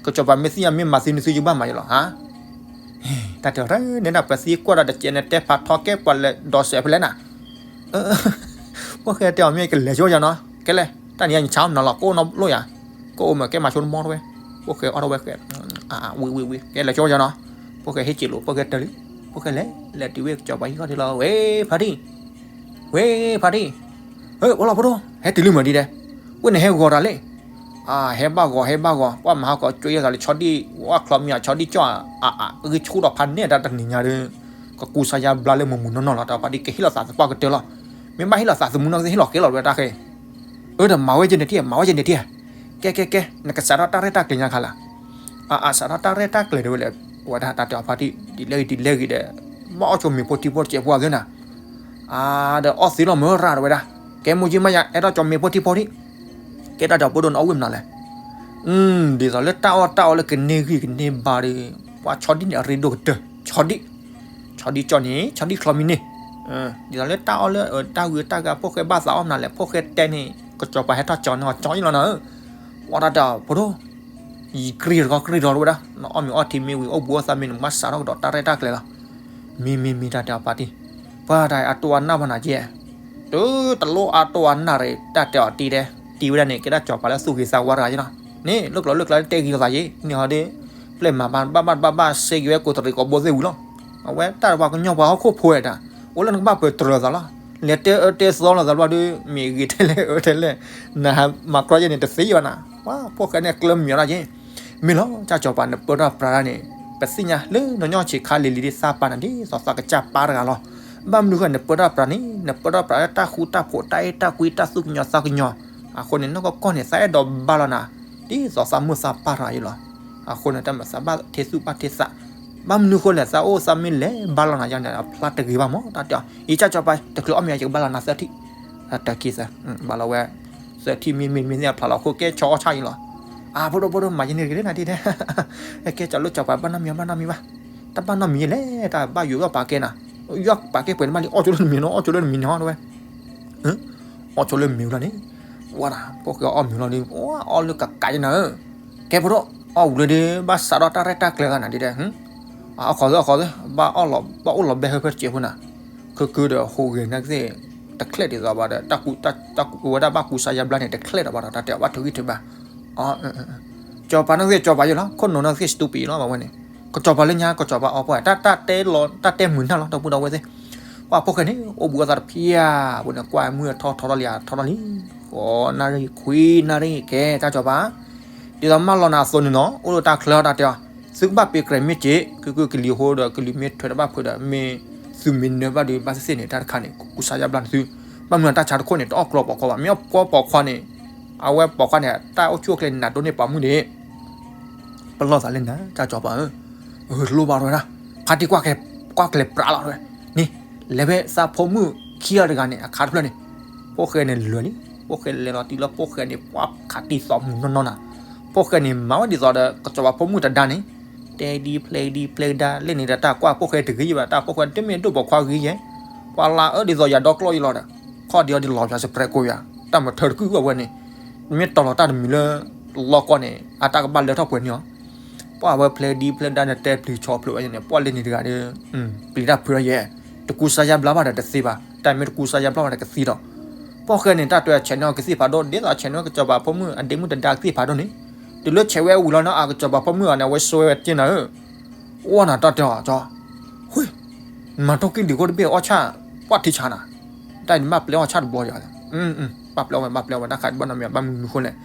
ကစီၤပၤမ့ၢ်သ့ၣ်ညါမ့ၢ်မၤသ့နသုယဘၣ်မၤယလီၤဧါ, တၢ်တဲအီၤတၢ်န့ၣ်ဒၣ် ပှၤသံကွၢ်ဒီးတစဲးန့ၣ်တဲဖးထီကဲပှၤလဲၤဒီးစဲးဖဲလဲၣ်နၤ, ဖီၣ်ဃဲတဲအီၤမ့ၢ်ကလဲၤဆိယၤနီၤ, ကဲလဲၣ် တၢ်န့ၣ်ယဆါမနုၤလီၤ ကအိၣ်နီတဘျီယၤ, ကအိၣ်မ့ၢ်ကဲမၤဆိတမီတဝဲ, ဖီၣ်ဃဲအီၣ်ထီၣ်ဝဲဃဲ, ဝံၤဝံၤဝံၤ ကဲလဲၤဆိယၤနီၤ, ဖီၣ်ဃဲဟ့ၣ်စ့းလိာ် ဖီၣ်ဃဲတၢၢ်လံ, ဖီၣ်ဃဲလဲၤ လဲၤတုၤဝဲကစီၤပၤဟံၣ်ဃီဒ်လီၤ ဝဲဖါတံၢ် ဝဲဖါတံၢ်, ဝဲဖီဒံၣ်, ဝဲလီၤဖိဒိၣ် ဟဲတုၤလံမ့ၢ်ဒ်ဒဲး, ဝဲန့ၣ်ဟဲဂီၤတၢ်လံ, ဟဲဘၣ်ဂီၤ ဟဲဘၣ်ဂီၤ ကွၢ်မၤဟါကီးကၠိယဲၢ်သးလၢဆီဒံၣ် ဝဲချီမံၤအဆီဒံၣ်ကၠီၣ် အဂံၢ်ဆူၣ်ဒီးဖးနဲၣ်တၢ်တနံၤညါဒီး ကကူစါယါဘျါလၢမုၢ်မုၢ်နီၢ်နီၢ်လီၤ တၢ်ဖါတံၢ်ကဟ့ၣ်လီၤသးသပှၢ်ကတၢၢ်လီၤ, မ့ၢ်ဘၣ်ဟ့ၣ်လီၤသးသမူနီၢ်ကသ့ၣ်ဟ့ၣ်လီၤဃဲလီၤဝဲတၢ်ဃဲ အၢ ဒီးမၤဝဲယဲၢ်န့ၣ်တံၢ် မၤဝဲယဲၢ်န့ၣ်တံၢ်, ကဲကဲကဲ နကစးထီၣ်တၢ်ရဲၣ်တၢ်ကျဲၤညါခါလၢာ်, အအ စးထီၣ်တၢ်ရဲၣ်တၢ်ကျဲၤတဝဲလဲၣ်, ဝဲဒၣ်တၢ်တဲအီၤဖါတံၢ် ဒ်လဲၣ်ဂ့ၤဒ်လဲၣ်ဂ့ၤဒီး ဘၣ်အီၣ်ဆိမ့ၤဖိထံဖိတစဲးဖိအဂ့ၢ်နၤ, ဒီးအီၣ်သ့လီၤမ့ၢ်ရၣ်တဝဲဒၣ်, ကဲမိၢ်ကၠံမးယၤ အဲၣ်ဒိးကၠီမ့ၤဖိထံဖိဒံး, ကဲတၢ်တဲအီၤဖိဒိၣ်န့ၣ် အီၣ်ဝံၣ်မနုၤလဲၣ်, ဒ်သိးလၢတၢ်အီၣ်တၢ်အီလၢကန့ၢ်ဂံၢ်ကန့ၢ်ဘါဒီး ပှၤဆီဒံၣ်န့ၣ်အရ့ဒိၣ်ကတၢၢ် ဆီဒံၣ် ဆီဒံၣ်ကၠီၣ်န့ၣ် ဆီဒံၣ်ချီမံၤန့ၣ်, ဒ်သိးလၢတၢ်အီၣ်လၢတၢ်ဂုၤတၢ်ဂၤ ဖီၣ်ဃဲဘၣ်သးအီၣ်မနုၤလဲၣ် ဖီၣ်ဃဲတဲန့ၣ် ကစီၤပၤဟဲထီၣ်ကၠီၣ်န့ၣ် ကၠီၣ်အံၤလီၤနၤဧၢ, ဝဲဒၣ်တၢ်ဖိဒိၣ်, ယံၤကြံၢ်တကီၢ်ကြံၢ်တကီၢ်ဝဲဒၣ် နအီၣ်မ့ၤအီထံမ့ၢ်ဝံၤ အိၣ်ဘူးအိၣ်သးမ့ၢ်န့ၣ် နကဘၣ်စးထီၣ်ကဒီးတၢ်ရဲၣ်တၢ်ကျဲၤလီၤ, မ့ၢ်မ့ၢ်မ့ၢ်တၢ်တဲအီၤဖါတံၢ်, ပှၤတၢ်အတိၢ်အနၢ်ဘၣ်နၤကဲ တုၤတလိၣ်အါတိၢ်အနၢ်ရ့ၣ် တၢ်တဲအီၤတံၢ်တဲ တံၢ်ဝဲဒၣ်န့ၣ် ကဲဒၣ်ကစီၤပၤလၢသူၣ်ဂ့ၤသးဝါတဂၤယ့လီၤ, န့ၣ် လိၣ်ကျိၤလိၣ်ကျါလၢတဲဂ့ၤလိာ်သးယ့ န့ၣ်ဟီဒီး ပျဲၢ်မၤဘၣ်ဘၣ်ဘၣ်ဘၣ်ဘၣ်စ့ၢ်ကီးဝဲကိးတရံးကိးဘိသ့ၣ်ဝံၤလီၤ, အဝဲတၢ်တပှၤကညီပှၤဟီၣ်ခိၣ်ဖိဝဲဒၣ်, အိၣ်လၢနကဘၣ်ပၢၤတြၢၤသးလီၤ, လဲၤတဲအၢတဲသီလိာ်သးဘျီဒီး မ့ၢ်ဂ့ၤထဲလဲၣ်အၢထဲလဲၣ်, နမၤကြီယဲၢ်န့ၣ်တသ့ဘၣ်နၤ, ပှၤဖီၣ်ဃဲန့ၣ်ကျၢမံၤအီၤဒၣ်ယ့ မ့ၢ်လီၤ ကၢ်ကၠီၤပၤ နပၢတၢ်ပြးတၢ်န့ၣ် ပသ့ၣ်ညါလၢနညီဆံးခါလံၤလံၤဒ်သးပာ်နၤ ဒ်သိးသးကစၢ်ပာ်တဂၤလီၤ. ဘၣ်မနုၤဃိနပၢတၢ်ပြးန့ၣ် နပၢတၢ်ပြးလၢတၢ်ဃူတၢ်ဖိး တၢ်အဲၣ်တၢ်ကွံ တၢ်သူၣ်ကညီၤသးကညီၤ, အဃိန့ၣ် နီၢ်ကီၢ်ကီၢ်န့ၣ် သးအဲၣ်ဒိးဘါလီၤနၤ ဒ်သိးသးမိၢ်သးပၢ်တဂၤအံၤလီၤ. အဃိန့ၣ် တၢ်မၤသးဘၣ်ထဲသူၣ်ဘၣ်ထဲသး, ဘၣ်မနုၤဃိလဲၣ် သးအိၣ်သးမ့ၢ်လဲၤဘါလီၤနၤယါန့ၣ် အဖျါတဂ့ၤဘၣ်မး တၢ်တဲအီၤ ယကၢ်ကၠီၤပၤ တချုးအီၣ်မ့ၤယၤ ယကဘါလီၤနၤသၢထံၣ်, တၢ်ခံသၢ ဘၣ်လီၤဝဲ သၢထံၣ်မ့ၢ်မ့ၢ်မ့ၢ်န့ၣ် အဖျါလီၤခိၣ်ကဲဆီအီၣ်ဆၣ်အံၤလီၤ. အဖိဒိၣ်ဖိဒိၣ် မၤယဲန့ၣ်တဂ့ၤနၤဒ်တဲ, ကဲကၠီၤလိကၠီၤပၤ ဘၣ်နီတမံၤဘၣ်နီတမံၤဘၣ်, တၢ်ဘၣ်နီတမံၤလဲၣ် တၢ်ဘၣ်ယိၤဘၣ်ပာ်ကဲနၤ, ယွၤပာ်ကဲပှဲၤန့ၣ်မးလံ အီၣ်ကၠိလၢနမံၤနီၤ အီၣ်ကၠိလၢနမံၤနီၤတဝဲ အီၣ်ကၠိလၢမ့ၤဝံၤလီၤန့ၣ်, ဝဲဒၣ် ဖိၣ်ဃဲအီၣ်မ့ၤလီၤဒီး အီၣ်လၢကကးယဲနၤဧၢ, ကဲဖိဒိၣ် အီၣ်ဝံၤလၢဒီး ဘၣ်စးထီၣ်တၢ်ရဲၣ်တၢ်ကျဲၤဂၤနၤဒ်တဲ, အီၣ်ခိးသ့ အီၣ်ခိးသ့ ဘၣ်အီၣ်လီၤ ဘၣ်အိၣ်လီၤဘဲဟၢဖၢတစဲးဖိနၤ, ခဲကဒီးဟူးဂဲၤနကသ့ၣ် တချဲ့ဒ်သိးဘၣ်ဒီး တၢ်ကူ တၢ်ကူဝဲဒၣ်ဘၣ်ကူစါယါဘျါန့ၣ် တချဲ့ဒီးဘၣ်ဒီး တၢ်တဲဘၣ်ထုးဂံၢ်ထုးဘါ ကၠီၤပၤနကသ့ၣ်ကၠီၤပၤယဲလီၤ ခိၣ်နူာ်နကသ့ၣ် stupid လီၤ ဘၣ်ဝဲန့ၣ်, ကၠီၤပၤလၢညါ ကၠီၤပၤအီၤပှဲၤ တၢ်တဲလီၤ တၢ်တဲမုာ်နၢ်လီၤ ဒီပုၢ်ဒီဝဲၢ်သ့ၣ်, ပှၤဖိၣ်ဃဲန့ၣ် အိၣ်ဘူးအသးတဖျၢၣ် ဝဲန့ၣ် ကွၢ်မုၢ်ထီၣ်ထီထီၣ်လံ ထီထီၣ်လံ, ဃိးနၣ်ရံၣ် ခွံနၣ်ရံၣ် ကဲ တၢ်ကၠီၤပၤ ဒ်သိးမၢလီၤနၤအသိးန့ၣ်နီၤ အိၣ်လၢတၢ်ချၢတၢ်တဲအီၤ, သုကဘၣ်ပ့ၤကြဲးမ့ၢ်စ့ၢ် ကကကလံၤအဃိဒီး ကလံၤမ့ၢ်ထွဲတဘၣ်ဖုးဒီး မ့ၢ်သုမ့ၢ်နၢဘၣ်ဒီး ဘၣ်သ့ၣ်သ့ၣ်န့ၣ် တၢ်တခါန့ၣ် ကူစါယါဘျါန့ၣ်သု, ဘၣ်မနုၤတၢ်ဆါတခိၣ်န့ၣ် တအီၣ်ကျီပိာ်ခွါဘၣ် မ့ၢ်အီၣ်ကျီပိာ်ခွါန့ၣ်, အဝဲပိာ်ခွါန့ၣ် တၢ်အိၣ်ဆူၣ်အိၣ်ချ့န့ၣ် နးဒိၣ်န့ၢ်ပာ်မုၢ်န့ၣ် ပလီၢ်သးလၢနၤ တၢ်ကၠီၤပၤဧၢ, လိၣ်ဘၣ်ဝဲဒၣ်, ဖါတံၢ်ကွၢ်ကျဲၤပြးလီၤဝဲ, န့ၣ်, လဲၤဖဲသးဖိမုၣ်ခံဂၤတဂၤန့ၣ် အခါတဖျၢၣ်န့ၣ်, ဖိၣ်ဃဲန့ၣ်လဲၤလံ ဖိၣ်ဃဲလဲၤလီၤတုၤလၢဖိၣ်ဃဲန့ၣ် ပှၤခးတံၢ်သီမုၢ်နီၢ်နီၢ်နၤ, ဖိၣ်ဃဲန့ၣ် မၤဝဲဒ်သိးဒီး ကစီၤပၤဖိမုၣ်တဒါန့ၣ် တဲဒ်ဖျဲးဒ်ဖျဲးဒါ လၢန့ၣ်ဒီးတၢ်ကွၢ်ဖိၣ်ဃဲတဂ့ၤဘၣ် တၢ်ဖိၣ်ဃဲတမ့ၢ်ဒိၣ်ပိာ်ခွါဂ့ၤယဲၢ်, ပှၤလၢအအၢဒ်သိးယၤဒီကျီၢ်အံၤလီၤဒီး ခီၣ်ဒံးအီၤဒ်လီၤပၠးစပြဲးကိးယၤ တၢ်မၤထၢတကုၢ်အဝဲန့ၣ်, မ့ၢ်တီၤလီၤတၢ်တမံၤလၢ လီၢ်ကီၢ်န့ၣ် အတၢ်ကဘၣ်လၢထီၣ်ပှဲၤန့ၣ်အီၤ ပှၤဝဲဖျဲးဒ်ဖျဲးဒါန့ၣ် တဲပျံၤဆီဖျိးဝဲန့ၣ် ပှၤလၢန့ၣ်တဂၤဒီး ပျံၤတၢ်ဖုးထီၣ်ယဲၢ်, တကူစါယါဘျါဘၣ်ဒီးတသ့ဘၣ်, တၢ်မ့ၢ်တကူစါယါဘျါဘၣ်ဒီးကသံဒီး, ဖိၣ်ဃဲန့ၣ် တၢ်တွဲဆဲးန့ၢ်အီၤကသံၣ်ဖးဒိၣ် ဒ်သိးဆဲးန့ၢ်ကစီၤပၤဖိမုၣ် အဒ့မုၣ်တဒါကသံၣ်ဖးဒိၣ်န့ၣ်, တုၤလၢဆဲးဝဲအဝံၤလီၤနီၤ အကစီၤပၤဖိမုၣ်အီၤန့ၣ် အဝဲဆိဝဲက့နၤဧၢ, အိၣ်နၤတၢ်တဲအီၤကၠီ, မၤထီၣ်က့ၤဒံးဃိတဘ့ၣ်အီၣ်ဆၣ်, ပှၢ်ထံဆါနၤ, တၢ်အံၤန့ၣ် ဘၣ်ပျဲအီၣ်ဆၣ်တဘျီယၤ, ဘၣ်ပျဲဝဲ ဘၣ်ပျဲဝဲ တၢ်ခးဘၣ်နီတမံၤ ဘၣ်မနုၤဃိလဲၣ်,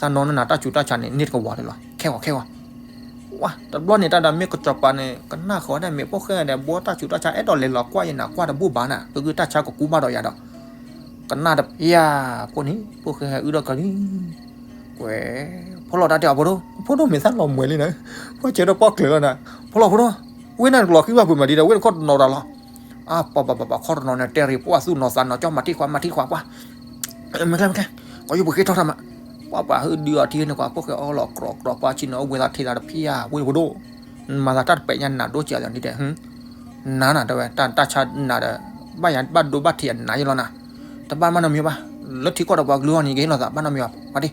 သးနီၢ်နၤတၢ်စူၤတၢ်ဆါန့ၣ် န့ၢ်တကဝီၤလၢလီၤ ခဲဂီၤခဲဂီၤ ဝါ တဘျီန့ၣ် တၢ်ဒီးမ့ၢ်ကစီၤပၤန့ၣ် ကနၣ်ဃီဒၣ်မ့ၢ်ဖိၣ်ဃဲဒီး ဘှီတၢ်စူၤတၢ်ဆါ အဲၣ်ဒိးလဲၤလီၤကွၢ်ယနၤ ကွၢ်တဘူၣ်ဘၣ်နၤ ကဂုၢ်တၢ်ဆါကကူဘၣ်ဒီးယၤဒီး ကနၣ်တပျၢ် ဖိန့ၣ် ဖိၣ်ဃဲဟဲအုၣ်ထီၣ်ကလံ, ကွဲး ဖီလီၤတၢ်တဲအီၤဖိဒိၣ် ဖိဒိၣ်မ့ၢ်သၣ်လီၤမှဲၤလံနၤ, ပှၢ်စဲးဒီးပှၢ်ကျၢၤလီၤနၤ, ဖီလီၤဖိဒိၣ်, ဝ့ၢ်နၤနကလီၤဃံဘၣ်ပှ့ၤမးဒံးဒီး ဝ့ၢ်တခီၣ်တနီၤတၢ်လီၤ, အါ ပှၤပှၤပှၤပှၤခီၣ်တနီၤန့ၣ် တဲရံၤပှၢ်သူၣ်နီၤသးနီၤ ကၠီမၤထံၣ်ခွါ မၤထံၣ်ခွါပှၢ် မ့ၢ်ကျဲမ့ၢ်ကျဲ, ကီယိၣ်ပှ့ၤဃ့ထီၣ်တၢ်မး, ပှၤပှၤဟုဒုအီၤထံန့ၣ်ကွၢ် ဖိၣ်ဃဲအီလီၤကြီကြီ ပှၢ်ဆံနီၤအိၣ်ဘှံးသးထံသးတဖံးဧါ ဝ့ၢ်တဖိဒိၣ်, မၤသးတၢ်တပဲာ်ညါနၤဒိၣ်ကဲးလီၤန့ၣ်တဲ, နၤနၤတဲဝဲ တၢ်ဆါနၤဒီး, ဘၣ်ယၤဘၣ်ဒိဘၣ်ထံးအနၤယလီၤနၤ, တဘၣ်မၤနီတမံၤဘၣ်, လၢထံကီၢ်ဒီးပှၤကလုာ်အီၤန့ၣ် ကဟ့ၣ်လီၤသးဘၣ်နီတမံၤဘၣ်, ပှၤဒ့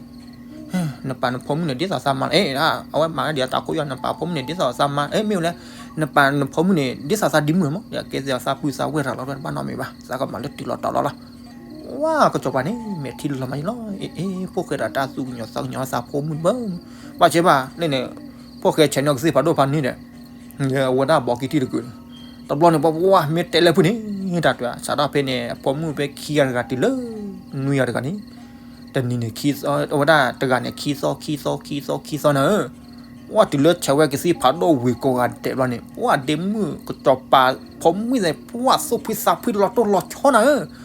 နပာ်နဖိမုၣ်န့ၣ် ဒ်သိးသးမါလီၤ, အဝဲမၤဒ်အတၢ်ခိၣ်ယီၢ် နပာ်ဖိမုၣ်န့ၣ် ဒ်သိးသးမါ, မ့ၢ်ဝဲလဲၣ်, နပာ်နဖိမုၣ်န့ၣ် ဒ်သိးသးဒ့မုၣ်မး, ကဲသးပုၢ်သးဝဲၢ်တၢ်လီၤ တဘၣ်နီတမံၤဘၣ်, သးကမၤလၢတုၤလီၤတီၤလီၤလီၤ, ဝါ ကစီၤပၤန့ၣ် မဲာ်ထံလီၤမးယလီၤ, အ့ အ့ ဖိၣ်ဃဲဒီးတၢ်သူၣ်ကညီၤသးကညီၤသးဖိမုၣ်တဘၣ်, ဘၣ်ဆဲးဘၣ် လၢန့ၣ်, ဖိၣ်ဃဲဆဲးန့ၢ်ကသံၣ်ဖးဒိၣ်ဖးန့ၣ်ဒီး အဝဲဒၣ်ဘီကံထံၣ်တကုာ်န့ၣ်, တဘျီန့ၣ် ပှၤပှၤမ့ၢ်တဲလၢဖုန့ၣ် တၢ်တဲစးထီၣ်ဖဲန့ၣ် အဖိမုၣ်ဖဲခံဂၤတဂၤတုၤလၢ နွံဂၤတဂၤန့ၣ်, တနံၤန့ၣ် အဝဲဒၣ်တဂၤန့ၣ် ခံသီ ခံသီ ခံသီ ခံသီနၤဧၢ, ပှၤတုၤလၢဆဲးဝဲကသံၣ်ဖးဒိၣ်ဝံၤကိးဂၤဒဲးဘျီန့ၣ် ပှၤဒ့မုၣ်ကစီၤပၤဖိမုၣ်သ့ၣ် ပှၤသူၣ်ဖှံသးဖှံလီၤတိၢ်လီၤဆီနၤဧၢ,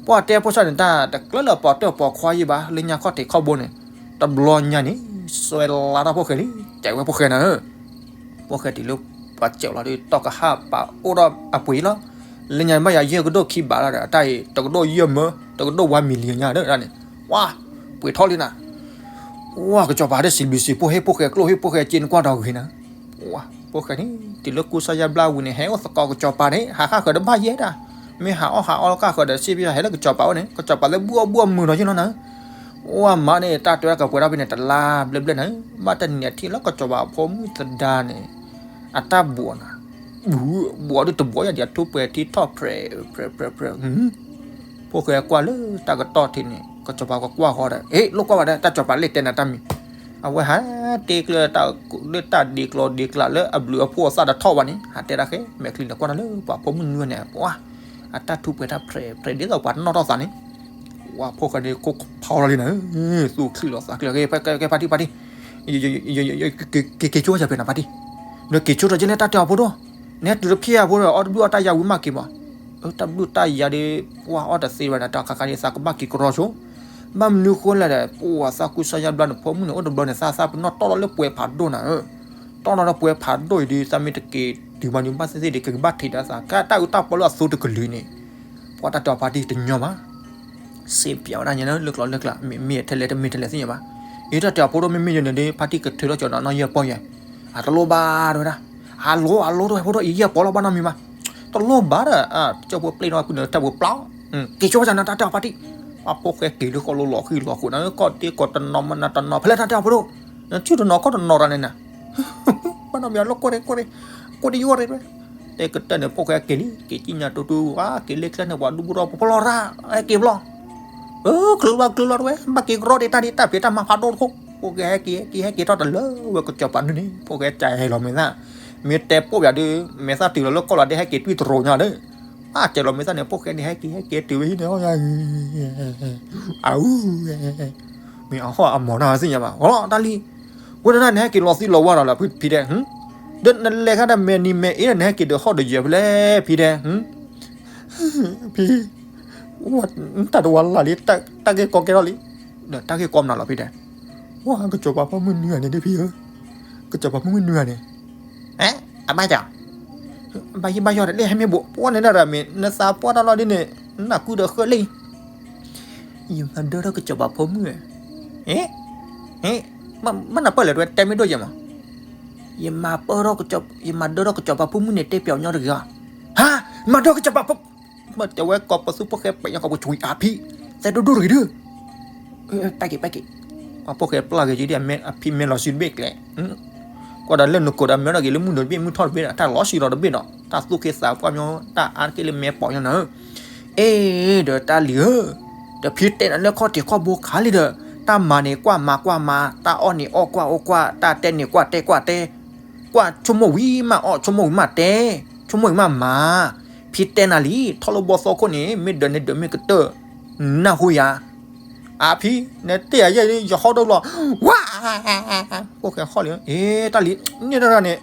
ပှၤတဲဖိဆၣ်န့ၣ် တၢ်တကျၢလၢပှၤတၢၢ်ပှၤခွါယံၤဘၣ် လၢညါခီၣ်ထံးခီၣ်ဘိန့ၣ်, တဘျီညါန့ၣ် စွဲလါထီၣ်ဖိၣ်ဃဲလံ, ကဲဝဲဖိၣ်ဃဲနၤဧၢ ဖိၣ်ဃဲတုၤလၢပှၤစဲးလီၤဒီး တီၢ်ကဟၣ်ပာ်အိၣ်ဒီးအပှ့ၤလီၤ, လၢညါဘၣ်ယၤယဲၢ်ကဒိၣ်ခံဘးလီၤဒီး တၢ်အံၤ တကဒိၣ်ယဲၢ်မၢ တကဒိၣ်ဝါမံၤလံၤညါဒီးန့ၣ်, ဝါ ပှ့ၤထီၣ်လံနၤ, ဝါ ကစီၤပၤဒၣ်စံးဘျုးစံးဖှိၣ်ဟ့ၣ်ဖိၣ်ဃဲကျိၣ်ဟ့ၣ်ဖိၣ်ဃဲစ့နကွၢ်ဒီးဂ့ၤနၤ, ဝါ ဖိၣ်ဃဲန့ၣ် တုၤလၢကူစါယါဘျါဝံၤန့ၣ် ဟဲအိၣ်သကိးကစီၤပၤန့ၣ် ဟးဃၣ်ဃၢၤဒီးဘၣ်ယဲဒၣ်, မ့ၢ်ဟးအီၣ်ဟးအီလီၤဃၣ်ဃၢၤဒီး စံးဘျုးဟဲလၢကစီၤပၤအိၣ်န့ၣ် ကစီၤပၤလၢဘူၣ်အီၣ်ဘူၣ်အီမုာ်နီၤယ့ၢ်လီၤနၤ ဝဲမးန့ၣ် တၢ်တဲဝဲကပှဲၤထီၣ်ဖဲန့ၣ် တလါဘျဲၣ်ဘျဲၣ်နၤ, ဘၣ်တနံၤအထံၣ်လၢကစီၤပၤဖိမုၣ်သဒါန့ၣ် အတၢ်ဘူးအီၤနၤ, ဘူး ဘူးအီၤဒ်တဘူးယၤဒံး အထူပှဲၤထံထီၣ်ဖြဲးဖြဲးဖြဲးဖြဲး, ဖိၣ်ဃဲကွၢ်လၢတၢ်ကတီၢ်ထံးန့ၣ် ကစီၤပၤကကွၢ်ဃီဒီး အ့ လိၣ်ကွၢ်ဝဲဒၣ် တၢ်ကစီၤပၤလဲၤတဲနၤတၢ်မံၤ, အဝဲဟးတ့ကျၢၤလၢတၢ်ဒ့ကျီဒ့ကျးလၢအဘျုးအဖှိၣ်အသၣ်တထီၣ်ဘၣ်န့ၣ် ဟးတဲဒၣ်ဃဲ မဲာ်ချံန့ၣ်ကွၢ်နၤလၢပှၤဖိမုၣ်နွံဂၤန့ၣ် ပှၤ အတၢ်ထူပှဲၤတၢ်ဖြဲးဖြဲးဒ်သိးပှၤတနီၣ်ထီၣ်သးန့ၣ်, ဝဲဖိၣ်ဃဲန့ၣ် ကိးဖးလီၤလံနၤ, သူၣ်ချံလီၤသးချံလီၤ ကဲဖါတံၢ်ဖါတံၢ်, က့ၤဆိဝဲဖဲနၤဖါတံၢ်, ဒီးက့ၤဆိထီၣ်က့ၤလၢတၢ်တဲအီၤဖိဒိၣ်, နဟဲတုၤတဖျၢၣ်အဖိဒီး အီၣ်တဘျုးအီၣ်တၢ်ယါဝံၤမးက့ၤမး, အတၢ်ဘျုးတၢ်ယါဒီး ပှၤအီၣ်တသ့ဝဲဒၣ် တၢ်ခါခါဒ်သးကဘၣ်က့ၤကရီဆိ, ဘၣ်မနုၤဃိလဲၣ်ဒီး ပှၤသးကူစါယါဘျါန့ၣ် ဖိမုၣ်န့ၣ် အိၣ်တဘျီန့ၣ် သးသးပ့ၤနီၣ်တီၢ်လီၤလၢပှဲၤဖးဒိၣ်နၤဧၢ, တီၢ်လီၤလၢပှဲၤဖးဒိၣ်အံၤဒီး သးမ့ၢ်တက့ၤတုၤမးဒုး ဘၣ်သ့ၣ်သ့ၣ်ဒီး ကကဘၣ်ထံးဒၣ်သး ကဲတၢ်အုၣ်တၢ်ပီလၢအသိတကလုာ်န့ၣ်, ပှၤတၢ်တဲအီၤဖါတံၢ်တညီဘၣ် စ့ပျးဝဲဒၣ်ညါလၢကျိၤလၢကျါ မ့ၢ်မ့ၢ်ထဲလဲၣ်တမ့ၢ်ထဲလဲၣ်သ့ၣ်ညါဘၣ်, အတၢ်တဲအီၤဖိဒိၣ်မ့မ့ၢ်ယဲန့ၣ်ဒီး ဖါတံၢ်ကထုးထီၣ်ကၠီၤဒီးနီၢ်ယဲၢ်ပီၢ်ယဲ, အတလိၣ်ဘၣ်တဲဝဲဒၣ်, အလိၣ်အလိၣ်တဲဝဲဖိဒိၣ်အံၤယဲၢ်ပီၢ်လီၤဘၣ်နီတမံၤဘၣ်, တလိၣ်ဘၣ်ဒီး ကၠီဖိပျ့ၤနီၢ်ကွံာ်န့ၣ်တၢ်ပှဲၤပျီ, က့ၤဆိဝဲဒၣ်နတၢ်တဲအီၤဖါတံၢ်, ပှၤဖိၣ်ဃဲက့ၤလၢဃီလိၤလီၤဃံလီၤဃိးနၤ ကီၢ်တ့ကီၢ်တနီၤမနၤတနီၤ ဖဲလဲၣ်တၢ်တဲအီၤဖိဒိၣ်, နဆူၣ်တနီၤခီၣ်တနီၤတၢ်န့ၣ်နၤ ဘၣ်နီတမံၤအလီၢ်ကွၢ်ရ့ၣ်ကွၢ်ရ့ၣ်, ကွၢ်တယိၣ်ရ့ၣ်ဝဲ, တဲကတၢၢ်န့ၣ် ဖိၣ်ဃဲက့ၤလံ က့ၤကံၣ်ညါတူတူဝါ က့ၤလၢချၢန့ၣ် ပှၤဒူဘူၣ်ထီၣ်ပဖီလီၤရၣ် ဟဲက့ၤဘျီ, အၢ ချုးဘၣ်ချုးလီၤတဝဲ ဘၣ်က့ၤကရီဒံးတၢ်ဒံးတၢ်ဖံးတၢ်မၤဖးဒိၣ်တခိၣ်, ဖိၣ်ဃဲဟဲက့ၤဟဲက့ၤဟဲက့ၤထီၣ်တလၢဝဲ ကစီၤပၤနုၢ်န့ၣ် ဖိၣ်ဃဲကဟဲလီၤမဲာ်သၣ်, မ့ၢ်တဲပိာ်ပၠးဒုး မဲာ်သၣ်တုၤလီၤလၢကီၢ်လီၤဒ်ဟဲက့ၤတွံၢ်တရိၤညါဒီး, ဘၣ်ကဲလီၤမဲာ်သၣ်န့ၣ် ဖိၣ်ဃဲန့ၣ် ဟဲက့ၤဟဲက့ၤတုၤဝဲဟံၣ်န့ၣ် အူ မ့ၢ်အဟီၣ်အမီၤတၢ်သ့ၣ်ညါဘၣ် ဂီၤလီၤတၢ်လံ, ဝဲဒၣ်နဟဲက့ၤလီၤသံလီၤဝါဒီးလၢဖံတဲ, ဒီးနလဲၤခါဒီးမဲာ်နံၤမဲာ်အ့ဒီး နဟဲက့ၤဒီးဟီၣ်ဒီးယဲၢ်ဖဲလဲၣ် ဖံတဲ, ဖံ, တၢ်တဝါလၢ်လံ တၢ်ဂ့ၢ်ကီကဲထီၣ်လံ, ဒီးတၢ်ဂ့ၢ်ကီမနုၤလီၤဖံတဲ, ဝါ ကစီၤပၤဖိမုၣ်နွံဂၤန့ၣ်ဒ်ဖံဧၢ, ကစီၤပၤဖိမုၣ်နွံဂၤန့ၣ် အဘၣ်ယၤ, ဘၣ်ယံၤဘၣ်ယီၤဒီး လၢဟဲမ့ၢ်ဘိး ပှၢ်န့ၣ်ဒၣ်ဒီးမ့ၢ် နသးပှၢ်တၢ်လီၤဒ်န့ၣ် နနၢ်ကုဒီးဃၢလံ, ယမၤဒၢထီၣ်ကစီၤပၤဖိမုၣ်, ဟ့, ဟ့, မ့ၢ်နပၢၢ်လဲၣ် တဲမ့ၢ်ဒိၣ်ယဲၢ်မး, ယမၤပၢၢ်ထီၣ်, ယမၤဒၢထီၣ်ကစီၤပၤဖိမုၣ်န့ၣ် တဲပျီညီတဂ့ၤအီၤ, ဟါ, မၤဒၢကစီၤပၤဖိ, မ့ၢ်တဲဝဲကိးပသူဖိၣ်ဃဲပှဲၤညီကိးပူၤ ဆွံအဖံ, သဲဒိၣ်ဒိၣ်တဂ့ၤဒုး, ပၢ်က့ၤ ပၢ်က့ၤ, ပှၤဖိၣ်ဃဲပျၢ်က့ၤက့ၤဒ်အဖံ မ့ၢ်လီၤစုတဘ့ၣ်ကျဲး ကွၢ်ဒီးလၢနကိးဒီးမ့ၢ်ထီၣ်က့ၤလၢမုၢ်ဒီးတဘ့ၣ် မုၢ်ထီၣ်တဘ့ၣ်ဒီး တၢ်လီၤဆံးလီၤတဘ့ၣ်ဒီး တၢ်သူၣ်က့သးပှၢ်မ့ၢ် တၢ်အါတက့ၢ်လၢမဲာ်ပိာ်ညါနၤဧၢ, အ့ ဒီးတၢ်လံၤဧၢ, ဒီးဖံတဲနၤလၢခီၣ်ထံးခီၣ်ဘိခါလံဒီး တၢ်မၤန့ၣ်ကွၢ်မၤကွၢ်မၤ, တၢ်အီၣ်န့ၣ်အီၣ်ကွၢ်အီၣ်ကွၢ်, တၢ်တဲန့ၣ်ကွၢ်တဲကွၢ်တဲ, ကွၢ်ဆိကမိၣ်ဝံၤမးအီၣ် ဆိကမိၣ်ဝံၤမးတဲ, ဆိကမိၣ်ဝံၤမးမၤ, ဖံတဲနၤလံ ထီၣ်လၢဘီသီခိၣ်န့ၣ် မ့ၢ်ဒၢးန့ၣ်ဒၢးမ့ၢ်ကတၢၢ်, နၢ်ဟူယၤ အဖံ, နတဲယၤယဲၢ်ယဟီၣ်ဒိၣ်လီၤ, ဝါ, ဖိၣ်ဃဲဟီၣ်လံ, အ့ တၢ်လံၤ, န့ၣ်တၢ်န့ၣ်,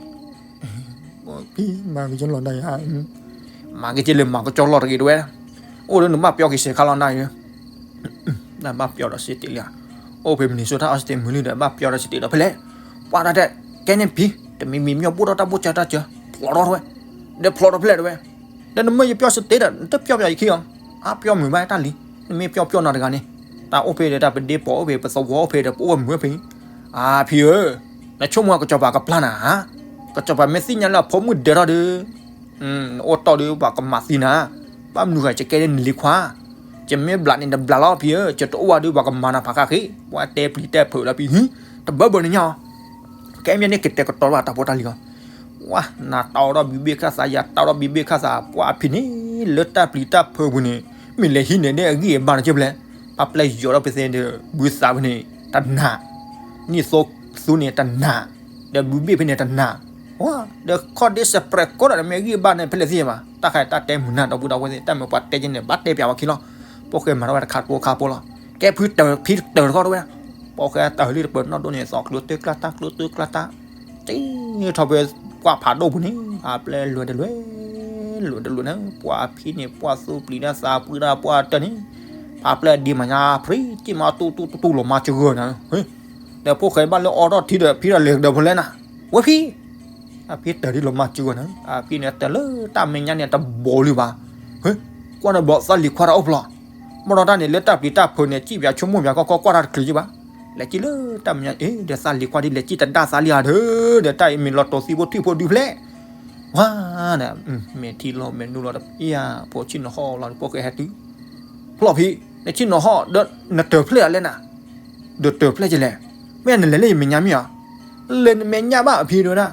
ဖံမၤကကၠီလီၤဒၣ်ယၤ, မၤကကၠီလၢမၤကကၠီလီၤတဂ့ၤတဝဲ, အိၣ်ဒီးနဘၣ်ပျီက့ၤစဲးခါလီၤနၤဧၢ, နဘၣ်ပျီဒီးစတ့လံ, အိၣ်ဖဲ Minnesota အီစတ့မုၢ်လံဒီး ဘၣ်ပျီဒီးစတ့ဒီးဖဲလဲၣ်, ပှၤတၢ်တဲ, ကဲန့ၣ်ဖံ, တမံၤမံၤမ့ၢ်ဘိၣ်ထီၣ်တၢ်ဘိၣ်စၢၤတၢ်စၢၤ, ဖျိးထီၣ်တဝဲ, ဒီးဖျိးထီၣ်ဖဲလဲၣ်တဝဲ ဒီးနမ့ၢ်ယပျီစတ့ဒီး နတပျီပယၤယခံအီၤ, အါပျီမုာ်ဘၣ်တၢ်လံၤ, နမ့ၢ်ပျီပျီနီတဂၤန့ၣ်, တၢ်အိၣ်ဖဲဒီးတၢ်ပဒ့ပိာ်အိၣ်ဖဲ ပသဝီအိၣ်ဖဲဒီးပအိၣ်ဝဲမုာ်အိၣ်ဖဲ, အါဖံဧၢ, နဆိကမိၣ်ကစီၤပၤကပျၢ်နၤဧါ, ကစီၤပၤမ့ၢ်သ့ၣ်ညါလၢအဖိမုၣ်ဒၢးထီၣ်ဒီး, နအိၣ်တီၢ်ဒီးပှၤကမၤသံနၤ, ဘၣ်မနုၤဃိ ယကဲဒ်နလံၤခွါ, ယမ့ၢ်ဘျးန့ၣ်နဘျးလီၤဖံဧၢ, ယတအိၣ်ဝဲဒီးပှၤကမၤနၤဖးခါဃ့, ပှၤတဲပျံၤတဲဖုးလီၤဖံ, တဘၣ်ဘၣ်န့ၣ်ညါ ကဲမ့ၢ်န့ၣ်ကတဲာ်ကတီၤဘၣ်တၢ်ဖိတၢ်လံၤအီၤ, ဝါ နၤတၢ်အိၣ်ဒီးဘံဘ့ၣ်ခၣ်သး ယၤတၢ်အိၣ်ဒီးဘံဘ့ၣ်ခၣ်သး ပှၤအဖံန့ၣ် လၢတၢ်ပျံၤတၢ်ဖုးပူၤန့ၣ် မ့ၢ်လဲၤဟံးန့ၢ်ဒၣ်အဂံၢ်အဘါန့ၣ်ကၠ့ဖျဲၣ်, ပှၤပျဲယီၤဒီးပသ့ဒီး ဘုသးပူၤန့ၣ် တနၤ, နံၣ်သိသူန့ၣ်တနၤ, ဒီးဘံဘ့ၣ်ဖဲန့ၣ်တနၤ, ဝါ ဒီးခီၣ်ဒ့စဲးပြဲးကိးဒီး နမ့ၢ်ဂံၢ်ဘါန့ၣ် ဖဲလဲၣ်သ့ၣ်ညါဘၣ်, တၢ်ခါတၢ်တဲမုာ်နၢ်ဒီပုၢ်ဒီဝဲၢ်သ့ၣ် တၢ်မ့ၢ်ပှၤတဲက့ၤန့ၣ် ဘၣ်တဲပျးဝဲခံလီၤ, ဖိၣ်ဃဲမၤထီၣ်ဝဲတခါဖိခါဖိလီၤ, ကဲဖုတၢ်ဖံတၢ်တခီတဝဲ, ဖိၣ်ဃဲတၢ်ဟၢလံတပၢၤနီၣ်ဒိၣ်န့ၣ် သီၣ်ကျိၤတၢ်ကျါတၢ်ကျိၤတၢ်ကျါတၢ် တထီၣ်ဖဲပှၢ်ဖးဒိၣ်ပူၤန့ၣ် အပျဲၢ်လွဲတလွဲ, လွဲတလွဲန့ၣ် ပှၤဖံန့ၣ် ပှၤသူပျံၤတၢ်သးပှံၤတၢ်ပှၢ်တၢၢ်န့ၣ်, ဖးပျဲၢ်ဒံးမၤညါဖံ က့ၢ်မၤတူတူတူတူလီၤမၤစၢၤဂၢၢ်နၤ, ဒီးဖိၣ်ဃဲဘၣ်လၢအီထီၣ်ထံဒီးဖံဒီးလဲၤကဒီးဖိလဲၣ်နၤ, ဝဲဖံ အဖံတၢ်ဒ်လီၤမၤစၢၤဂၢၢ်နၤ, အဖံန့ၣ်တၢ်လၢတၢ်မဲာ်ညါန့ၣ် တဘီလံဘၣ်, ကွၢ်ဒီးဘီသးလံၤခွါတၢ်အိၣ်ဖျိ, မ့ၢ်ဒီးတၢ်န့ၣ်လၢတၢ်ပျံၤတၢ်ဖုးန့ၣ် စံၣ်ပၠးဆိကမိၣ်ပၠးကီကီကွၢ်တၢ်တချုးကၠ့ဘၣ်, လဲၤကၠ့လၢတၢ်မဲာ်ညါ အ့ ဒီးသးလံၤခွါဒ်လဲၤကၠ့တဒါသးလံဧါဒီး ဒီးတၢ်အံၤမ့ၢ်လီၤတိာ်သံဖိထံၣ်ဖိဒုဖျဲၣ်, ဝါ မဲာ်ထံလီၤမဲာ်နူလီၤတပှဲၤဧါ, ဖိဆ့ၣ်နီၤဟီၣ်လီၤ ဖိၣ်ဃဲဟဲတုၤ, ဖျီၣ်ဖံ, နဆ့ၣ်နီၤဟီၣ်ဒီးနတၢၢ်ဖျဲၣ်ဧါလဲၣ်နၤ, ဒီးတၢၢ်ဖျဲၣ်ကလဲၣ်, မ့ၢ်နလဲၤလၢယမဲာ်ညါမ့ၢ်ဧါ, လဲၤနမဲာ်ညါဘၣ်အဖံဒဝဲဒၣ်,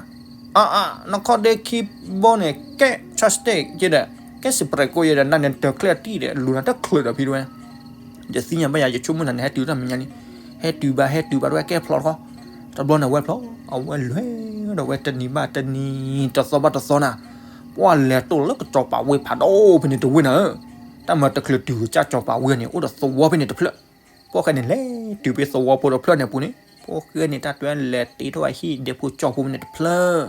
အါအါ နခီၣ်ဒ့ခံဘိန့ၣ် ကဲ chopstick က့ဒီး ကဲ spray ကိးယဲဒီး နန့ၣ်တၢၢ်ဖျဲၣ်တံၢ်ဒီး လူၤနၤတချုးဒီးဖံဒဝဲ, ယသ့ၣ်ညါဘၣ်ယၤ ယဆိကမိၣ်နၤန့ၣ် ဟဲတုၤတၢ်မဲာ်ညါလံ, ဟဲတုၤဘၣ် ဟဲတုၤဘၣ်တဝဲ ကဲဖျီတခီ, တဘျီန့ၣ်ဝဲဖျီ, အဝဲလဲၤဒီးဝဲတနံၤဘၣ်တနံၤ တသီဘၣ်တသီနၤ, ပှၤလဲၤတိၢ်လၢကစီၤပၤဝ့ၢ်ဖးဒိၣ်ဖဲန့ၣ်တဝ့ၢ်နၤဧၢ, တၢ်မၤတချုးတုၤကစၢ်စီၤပၤဝ့ၢ်န့ၣ် အိၣ်ဒီးသဝီဖဲန့ၣ်တဖျၢၣ်, ဖိၣ်ဃဲန့ၣ်လဲၤတုၤဖဲသဝီဖိတဖျၢၣ်န့ၣ်ပူၤန့ၣ် ဖိၣ်ဃဲန့ၣ်တၢ်တွဲလဲၤတ့ထီၣ်အဟံၣ်ဒဲးဖိကၠီဖိဖဲန့ၣ်တဖျၢၣ်,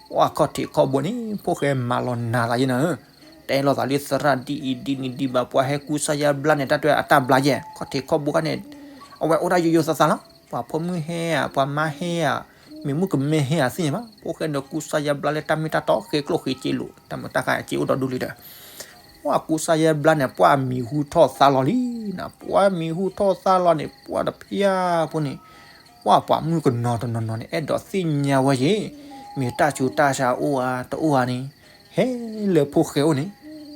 ပှၤခီၣ်ထံးခီၣ်ဘိန့ၣ် ဖိၣ်ဃဲမၤလီၤနၤသးယဲနၤဧၢ, တဲလီၤသးလၢသရၣ်ဒ်အံၤဒ်နံၤဒ်ဘၣ် ပှၤဟဲကူစါယါဘျါန့ၣ် တၢ်တွဲအတၢ်ဘျါယဲ ခီၣ်ထံးခီၣ်ဘိခါန့ၣ်, အဝဲအိၣ်ဒၣ်ယိယိသးသးလီၤ, ပှၤဖိမုၣ်ဟဲဧါ ပှၤမါဟဲဧါ, မ့ၢ်မုၣ်ကမဲဟဲဧါသ့ၣ်ညါဘၣ်, ဖိၣ်ဃဲဒီးကူစါယါဘျါလၢတၢ်မ့ၢ်တၢ်တီ ဃ့ကျိၣ်ဃ့စ့လိာ် တၢ်မုာ်တၢ်ဃါအစ့အိၣ်ဒီးဒူလံဒီး ပှၤကူစါယါဘျါန့ၣ် ပှၤမံၤဟူထီၣ်သါလီၤလံနၤ, ပှၤမံၤဟူထီၣ်သါလီၤန့ၣ် ပှၤတဖျါဖိန့ၣ်, ပှၤပှၤမုၣ်ကနီၤတနီၤနီၤန့ၣ် အဲၣ်ဒိးသ့ၣ်ညါဝဲယ့ၣ်, မ့ၢ်တၢ်ဆူးတၢ်ဆါအိၣ်ဧါတအိၣ်ဧါန့ၣ်, ဟဲလၢဖိၣ်ဃဲအိၣ်န့ၣ်,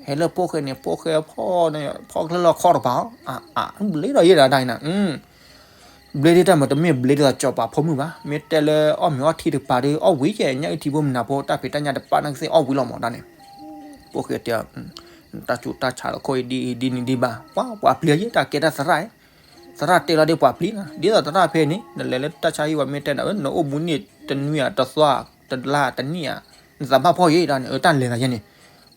ဟဲလၢဖိၣ်ဃဲန့ၣ် ဖိၣ်ဃဲဖီၣ်န့ၣ် ဖီၣ်ကျဲလၢခီၣ်တပၤ, အါအါ ဘျ့ဒီးယဲၣ်ဒၣ်တၢ်အံၤနၤ ဘျ့ဒ်တၢ်မၤတမ့ၢ်ဘျ့ဒ်သိးစီၤပၤဖိမုၣ်ဘၣ်, မ့ၢ်တဲလၢအီၣ်မ့ၤအီထံတပၤဒီး အီၣ်ဝံၤယဲၢ် ညၣ်အုၣ်ထံဖိမနၤဖိ တၢ်ဖံးတၢ်ညၣ်တပာ်နကသ့ၣ်အီၣ်ဝံၤလီၤမးဒၣ်န့ၣ်, ဖိၣ်ဃဲတဲ, တၢ်ဆူးတၢ်ဆါလီၤခိၣ်အံၤဒ်အံၤဒ်နံၤဒ်ဘၣ်, ပှၤပျံၤယဲၢ်တၢ်ကဲတၢ်သရၣ်, သရၣ်တဲလီၤဒ်ပှၤပျံၤနၤ, ဒ်သိးသရၣ်ဖဲန့ၣ် နလဲၤလၢတၢ်ဆါဟံၣ်ဝဲမ့ၢ်တဲနၤ နအိၣ်မူန့ၢ်တနွံဧါ တသီဧါ တလါတနံၣ်ဧါ, နသးဘၣ်ဖှီၣ်ယဲၢ်ဒၣ်န့ၣ် အတၢ်လဲၤသးယဲၢ်န့ၣ်,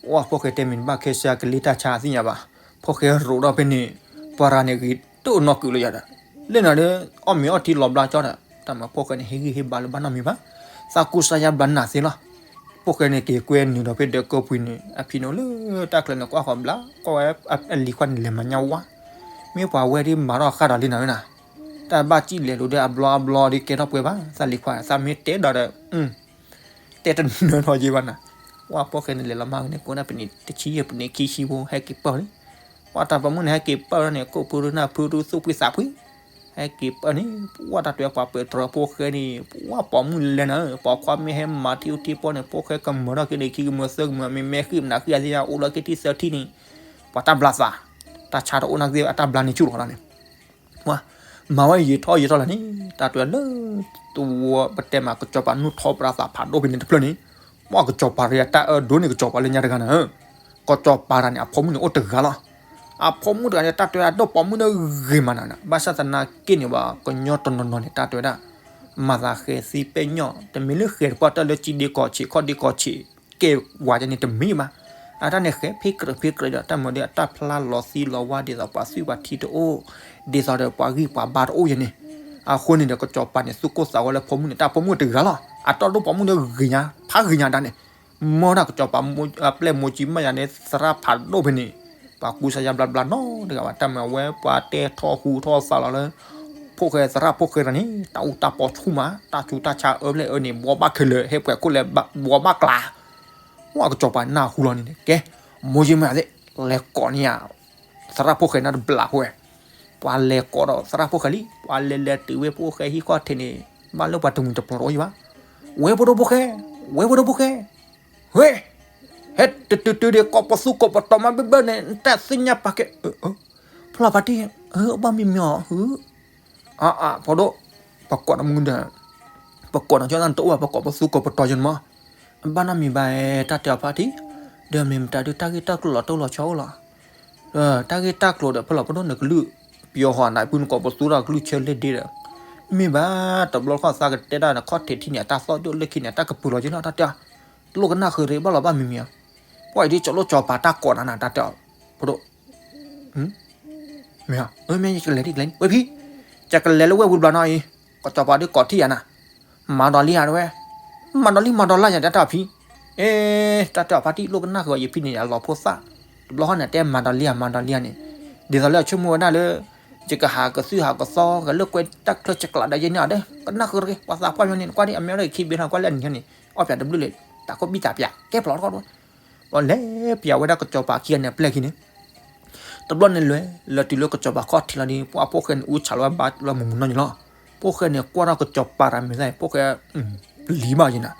ပှၤဖိၣ်ဃဲတဲမ့ၢ်နဘၣ်ခဲစၢ်ကလ့တၢ်ဆါသ့ၣ်ညါဘၣ်, ဖိၣ်ဃဲရိးထီၣ်ဖဲန့ၣ်, ပှၤရၤန့ၣ်ဂ့ၤတအိၣ်နီၢ်ကုာ်လၢယၤဒီး, လၢနၤဒီး အီၣ်မ့ၤအီထံလီၤဘျါကၠီဒီး, တၢ်မၤဖိၣ်ဃဲန့ၣ် ဟ့ၣ်ဂံၢ်ဟ့ၣ်ဘါလၢဘၣ်နီတမံၤဘၣ်, သးကူစါယါဘျါနၤသ့လီၤ, ဖိၣ်ဃဲန့ၣ်က့ၤကွဲနုာ်ဒီးဖဲဒၢးကၢပှံၤန့ၣ် အဖံန့ၣ်လၢတၢ်ချၢန့ၣ် ကွၢ်ဃီၤဘျါ ကွၢ်ဝဲအလံၤခွါန့ၣ် လဲၤမၤညါဝါ, မ့ၢ်ပှၤဝဲဒ်မၤထီၣ်ဃာ်ဒီးလံနၤဧၢနၤ, တၢ်ဘၣ်စံၣ်လဲၤလိာ်ဒီးအဘျီအဘျီဒ်ကဲထီၣ်ပှဲၤဘၣ် သးလံၤခွါ သးမ့ၢ်တဲဒီးဒီး တဲတနၢၤထီၣ်ယဲၢ်ဘၣ်နၤ, ပှၤဖိၣ်ဃဲန့ၣ်လဲၤလီၤမၢ်န့ၣ် ကိးနၢ်ပနံးတဆံယဲၢ်ပနံးခံဆံဖိဟဲက့ၤပၢၢ်လံ, ပှၤတၢ်ပိာ်မုၣ်န့ၣ် ဟဲက့ၤပၢၢ်န့ၣ် ကိၣ်ဖုရူနၢ်ဖုရူသူၣ်ဖှံသးဖှံ, ဟဲက့ၤပၢၢ်န့ၣ် ပှၤတၢ်တဲပှၤပၢၤတြီၤဖိၣ်ဃဲန့ၣ် ပှၤပိာ်မုၣ်လဲၤနၤဧၢ, ပိာ်ခွါမ့ၢ်ဟဲမၤထံအိၣ်ထံပီန့ၣ် ဖိၣ်ဃဲကမၢၤထီၣ်က့ၤန့ၣ် ခံကမၢၤသၢကမၢၤ မ့ၢ်မဲာ်ဃံၣ်မနၤဃံၣ်အသ့ၣ်ညါ အိၣ်လီၤက့ၤတံၢ်သၢထံၣ်န့ၣ် ပှၤတၢ်ဘျါသး, တၢ်ဆါတအိၣ်နာ်က့ အတၢ်ဘျါန့ၣ်ဆူၣ်လီၤလီၤန့ၣ် မၤဝဲယံာ်ထီၣ်ယံာ်ထီၣ်လၢန့ၣ် တၢ်တဲလၢ တဝီပတဲမး ကစီၤပၤနူၢ်ထီၣ်ပြၢသးဖးဒိၣ်ဖဲန့ၣ်တဖျၢၣ်န့ၣ်, ပှၤကစီၤပၤတဂၤတၢ်အၢဒိၣ်န့ၢ်ကစီၤပၤလၢညါတဂၤနၤဧၢ, ကစီၤပၤတဂၤန့ၣ် အဖိမုၣ်န့ၣ်အိၣ်တဂၤလီၤ. အဖိမုၣ်တဂၤန့ၣ် တၢ်တဲဝဲဒၣ်ဒိၣ်ပိာ်မုၣ်န့ၣ်ဂ့ၤမးနၤ, ဘၣ်ဆၣ်သနာ်က့န့ၣ် ပှၤကညီတနီၤနီၤန့ၣ် တၢ်တဲဝဲဒၣ် မၤသးဃဲၤသံပဲာ်ညီၣ် တမ့ၢ်လၢဃဲၤတပှၢ်တၢၢ်လၢကၠံဒ့ကီၢ်ဆံး ခီၣ်ဒ့ကီၢ်ဆံး ကဲဝဲန့ၣ်တမ့ၢ်ဘၣ်. အတၢ်န့ၣ်ဃဲၤဖ့ကြၢးဖ့ကြၢးဒီး တၢ်မၤဒီးအတၢ်ဖျါလီၤသံလီၤဝါ ဒ်သိးပှၤသွံၣ်ပှၤထံတအိၣ်, ဒ်သိးဒီးပှၤဂံၢ်ပှၤဘါတအိၣ်ယဲန့ၣ်, အဃိန့ၣ်ဒီး ကစီၤပၤန့ၣ် သူၣ်ကိၢ်သးဂီၤလၢဖိမုၣ်န့ၣ် တၢ်ဖိမုၣ်တဂၤလီၤ. အတၢ်ဒိၣ်ပိာ်မုၣ်န့ၣ်ဂ့ၤညါ ဖးဂ့ၤညါဒၣ်န့ၣ်, မ့ၢ်ဒၣ်ကစီၤပၤ ပျဲၢ်မိၢ်ကၠံမးယၤန့ၣ် သရၣ်ဖးဒိၣ်ဖဲန့ၣ်, ပှၤကူစါယါဘျါဘျါနီတဂၤဘၣ်. တၢ်မၤဝဲပှၤတဲထီၣ်ဟူထီၣ်သးလီၤလၢ ဖိၣ်ဃဲသရၣ်ဖိၣ်ဃဲတဂၤန့ၣ် တၢ်အူတၢ်ပီဆူၣ်မး တၢ်ဆူးတၢ်ဆါအၢဖျဲၣ်အၢန့ၣ် ဘှီဘၣ်ခဲလၢာ် ဟဲပှဲၤခိၣ်လဲၤ ဘှီဘၣ်ကျါ ဝဲကစီၤပၤနၢ်ဟူလီၤန့ၣ် ကဲ, မိၢ်ကၠံမးယၤသ့ၣ် လဲၤကိးန့ၢ်ယၤ သရၣ်ဖိၣ်ဃဲန့ၣ်တဘျီဖိဝဲ, ပှၤလဲၤကိးဒီးသရၣ်ဖိၣ်ဃဲလံ ပှၤလဲၤလဲၤတုၤဝဲဖိၣ်ဃဲဟံၣ်ဃီထံးန့ၣ် ဘၣ်လၢပှၤတမှံၤတပျီၤတအိၣ်ယံၤဘၣ်, ဝဲဖိဒိၣ်ဖိၣ်ဃဲ, ဝဲဖိဒိၣ်ဖိၣ်ဃဲ, ဝဲ, ဟဲတတုၤတုၤဒံး ကိးပသူကိးပတီၤမးဘၣ်ဘၣ်န့ၣ် နတၢ်သ့ၣ်ညါပာ်ကဲ, ဖျီဖါတံၢ်, အဘၣ်မံၤမံၤအီၤ, အါအါ ဖိဒိၣ်, ပကိးနမုၢ်ဒီး ပကိးနကၠီနတအိၣ်ဘၣ် ပကိးပသူကိးပတီၤယန့ၣ်မး, အဘၣ်နီတမံၤဘၣ် တၢ်တဲအီၤဖါတံၢ်, ဒီးမ့ၢ်မတၤဒုးတၢ်ဂ့ၢ်တၢ်ကျိၤလီၤတိၢ်လီၤဆီအိၣ်လီၤ, တၢ်ဂ့ၢ်တၢ်ကျိၤဒီး ဖဲလီၤဖိဒိၣ်နကလုၢ်, ပယီၤဟီၣ်နၢ်ပူၤနကိးပသူဒီးကလုၢ်ဆၢလ့ၣ်ဒ့ဒီး, မ့ၢ်ဘၣ်တဘျီခီၣ်သးကတဲဒၣ်နခီၣ်ထံးထံးန့ၣ် အတၢ်သီၣ်ဒိၣ်လၢခံန့ၣ် အတၢ်ကပူၤလီၤက့ၤလီၤ တၢ်တဲအီၤ, လိၣ်ကနၣ်ဃုာ်ရ့ၣ်ဘၣ်လီၤဘၣ်မံၤမံၤအီၤ, ပှၤအံၤဒ်ကၠီလိၣ်ကၠီပၤတၢ်ကိးနၤနၤ တၢ်တဲအီၤ, ဖိဒိၣ် မ့ၢ်, မ့ၢ်ယကလဲၤဒ်ကလဲၤဒ် ဝဲဖံ, ယကလဲၤလၢဝဲၢ်ဝံၤဘျီနီၤအံၤ, ကစီၤပၤဒုးကိးထံၣ်ယၤနၤ, မၤဒီးလံဧါတဝဲ, မၤဒီးလံ မၤဒီးလၢယၤ တၢ်တဲအီၤဖံ, အ့ တၢ်တဲအီၤဖါတံၢ် လိၣ်ကနၣ်ဃုာ်အီၤ ယဖံန့ၣ် အလီၤဖိသၣ်, တဘျီဃီန့ၣ် တဲမၤဒီးလံဧါ မၤဒီးလံဧါန့ၣ်, ဒ်သိးလၢအဆိကမိၣ်ဝဲဒၣ်လၢ ယကဟးကသုဟးကသီ ကလၢကွဲတၢ်ချၢဆဲးကျိးဒီးယဲန့ၣ်အီၤဒီး ကနၣ်ဃုာ်တဂ့ၤ ပှၤသးပှၢ်ညီန့ၣ် ကွၢ်ဒ်အမ့ၢ်အီၤဒီးခံဘ့ၣ်ထီၣ် ကွၢ်လၢအနံၤန့ၣ် အီၣ်ပၠးတဘျုးလၢ တၢ်ကိးဘံၣ်တၢ်ပၠး ကဲဖျိးထီၣ်ဒီး ပှၤလဲၤပၠးဝဲဒၣ်ကစီၤပၤခံဂၤန့ၣ် အပျဲၢ်ခံန့ၣ်, တဘျီန့ၣ်လဲၤ လဲၤတုၤလၢကစီၤပၤခီၣ်ထံးလီၤဒီး ပှၤဖိၣ်ဃဲန့ၣ် အူဆးလီၤဝဲဘါလီၤမုၢ်မုၢ်နီၢ်ညီလီၤ. ဖိၣ်ဃဲန့ၣ် ကွၢ်ထီၣ်ကစီၤပၤတၢ်မ့ၢ်သၣ် ဖိၣ်ဃဲ ပျံၤဘၣ်ယဲနၤ,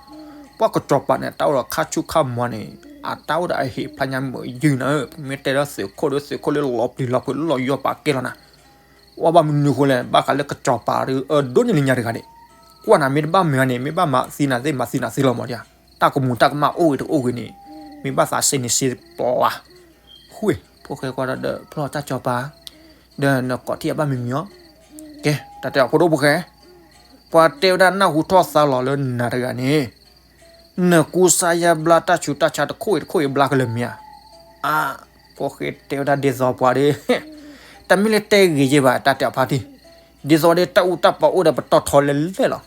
ပှၤကစီၤပၤန့ၣ် တၢ်အိၣ်ဒီးခါဆူၣ်ခါမီၤန့ၣ် အတၢ်အိၣ်ဒီးအဟ့ၣ်ဖျါညါမုာ်ယုၢ်နၤဧၢ, ပမ့ၢ်တဲလၢသုးခိၣ်ဒီးသုးခိၣ်လၢလီၤပျံၤလီၤဖုးလၢလီၤယီၤပာ်ကဲလီၤနၤ ဝဲဘၣ်မနုၤဃိလဲၣ် ဘၣ်ဃးလၢကစီၤပၤဒီးအဒိၣ်န့ၢ်လၢညါတဂၤန့ၣ်, ကွၢ်နၤမ့ၢ်တဘၣ်မုာ်ဂၤန့ၣ် မ့ၢ်ဘၣ်မၤသံနၤသ့ၣ် မၤသံနၤသ့လီၤမးဒ်ဧါ, တၢ်ကမူၤတၢ်ကမၣ်အိၣ်ဂ့ၤတအိၣ်ဂ့ၤန့ၣ်, မ့ၢ်ဘၣ်သးစ့န့ၣ်စ့ပျါ, ဃ့ၢ် ဖိၣ်ဃဲကွၢ်ဒီး ဖျီၣ်တၢ်ကစီၤပၤ, ဒီးနကိးထံၣ်အဘၣ်မံၤမံၤအီၤ, ကဲ တၢ်တဲအီၤဖိဒိၣ်ဖိၣ်ဃဲ, ပှၤတဲဝဲဒၣ်နၢ်ဟူထီၣ်သါလီၤလၢနၤတဂၤန့ၣ် နကူစါယါဘျါတၢ်ဆူးတၢ်ဆါတခိၣ်အံၤတခိၣ်အံၤဘျါကလၢာ်မ့ၢ်ဧါ, အါ, ဖိၣ်ဃဲတဲဝဲဒၣ်ဒ်သိးပှၤဒီး, တမ့ၢ်လၢတဲဂ့ၤယဲဘၣ် တၢ်တဲအီၤဖါတံၢ်, ဒ်သိးဒီးတၢ်အူတၢ်ပီအိၣ်ဒီးပတီၢ်ထီလဲၤလဲၤလီၤ,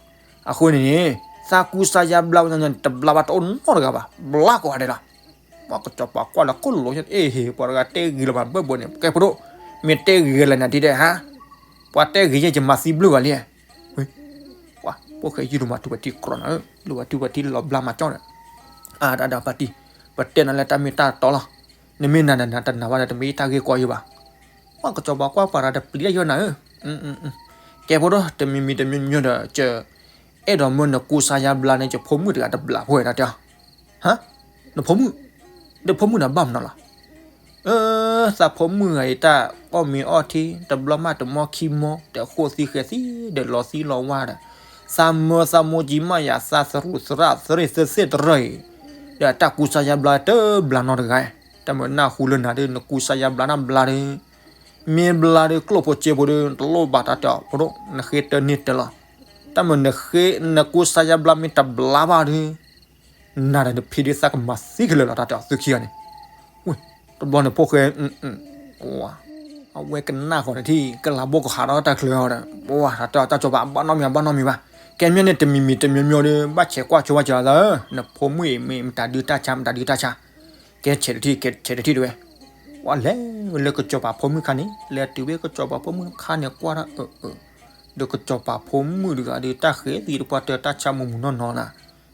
အဃိန့ၣ်န့ၣ်, သးကူစါယါဘျါဝဲညီညီန့ၣ် တဘျါဘၣ်တအိၣ်နီတဂၤဘၣ် ဘျါကိးဂၤဒဲးလီၤ. ပှၤကစီၤပၤကွၢ်လၢခိၣ်လိာ် အ့ၣ်ဟ့ၣ် ပှၤတဂၤတဲဂ့ၤလီၤမး ဘၣ်ဘၣ်န့ၣ် ကဲဖိဒိၣ်, မ့ၢ်တဲဂ့ၤလၢနၤဒ်ဒဲးဟါ, ပှၤတဲဂ့ၤယဲ ယမၤသံဘျုးဂၤလံ, ပှၤ ဖိၣ်ဃဲယုၢ်လိာ်မၤထူပတံၤကြီနၤဧၢ, လိာ်မၤထူပတံၤလီၤဘျါမၤကၠီဒီး, အါ တၢ်ဒီးဖါတံၢ်, ပတဲနၤလၢတၢ်မ့ၢ်တၢ်တီလီၤ, နမ့ၢ်နာ်နနာ်တနာ်ဘၣ်ဒီး တမ့ၢ်တၢ်ဂ့ၢ်ကီယဲဘၣ်, ပှၤကစီၤပၤကွၢ်ပှၤတဂၤတပျံၤတၢ်ယဲနၤဧၢ, ကဲဖိဒိၣ် တမံၤမံၤတမံၤမံၤဒီး က အဲၣ်ဒိးမၢနကူစါယါဘျါန့ၣ် ယဖိမုၣ်တဂၤတဘျးဖိဝဲဒၣ်တဲအီၤ, ဟါ, နဖိမုၣ်, နဖိမုၣ်န့ၣ်ဘၣ်မနုၤလီၤ, အၢ သးဖိမုၣ်ဂၤအံၤ တၢ်အီၣ်မ့ၤအီထံ တဘျီမးတမီခံမီ ဒီးဃိၣ်သံဃဲၤသံ ဒီးလီၤသံလီၤဝါဒီး သးမၢသးမိၢ်ကံမးယၤ သးသရူးသရၣ်သရ့ၣ်သ့ၣ်သ့ၣ်တရၢအံၤ, ဒီးတၢ်ကူစါယါဘျါတဘျးနီတဂၤ, တၢ်မၢနၢ်ဟူလၢနၤဒီး နကူစါယါဘျါနဘျါဒီး မ့ၢ်ဘျါဒီးကျိၣ်ဖိစ့ဖိဒီး တလိၣ်ဘၣ်တၢ်တဲအီၤဖိဒိၣ် နဃ့တၢန့ၢ်တၢလီၤ. တၢ်မၢနဃ့ နကူစါယါဘျါမ့ၢ်တဘျါဘၣ်ဒီး နၤဒီးနဖံဒီးသးကမၤသံခဲလၢာ်လီၤ တၢ်တဲအီၤသုခံဂၤန့ၣ်. ဝ့ၢ် တဘျီန့ၣ်ဖိၣ်ဃဲ အဝဲကနၣ်ဃီၤတထံၣ် ကလၤဘိကဟးထီၣ်တၢ်ချၢအီၤဒီး ပှၤတၢ်တဲအီၤတၢ်ကစီၤပၤဘၣ်နီတမံၤဘၣ်နီတမံၤဘၣ်. ကဲမ့ၢ်န့ၣ်တမံၤမံၤတမံၤမံၤဒီး ဘၣ်ဆဲးကွၢ်ဆိဝဲကလၤသးဧၢ, နဖိမုၣ်အံၤမ့ၢ်မတၤဒုးတၢ်ဆါ မတၤဒုးတၢ်ဆါ ကဲဆဲးတထံၣ် ဆဲးတထံၣ်တဝဲ. ပှၤလဲၤဝဲလၢကစီၤပၤဖိမုၣ်ခါန့ၣ် လဲၤတုၤဝဲကစီၤပၤဖိမုၣ်ခါန့ၣ်ကွၢ်ထီၣ်အၢ ဒီးကစီၤပၤဖိမုၣ်တဂၤဒီး တၢ်ဃဲၤသံတပှၢ်တၢၢ် တၢ်ဆါမုၢ်မုၢ်နီၢ်နီၢ်နၤ,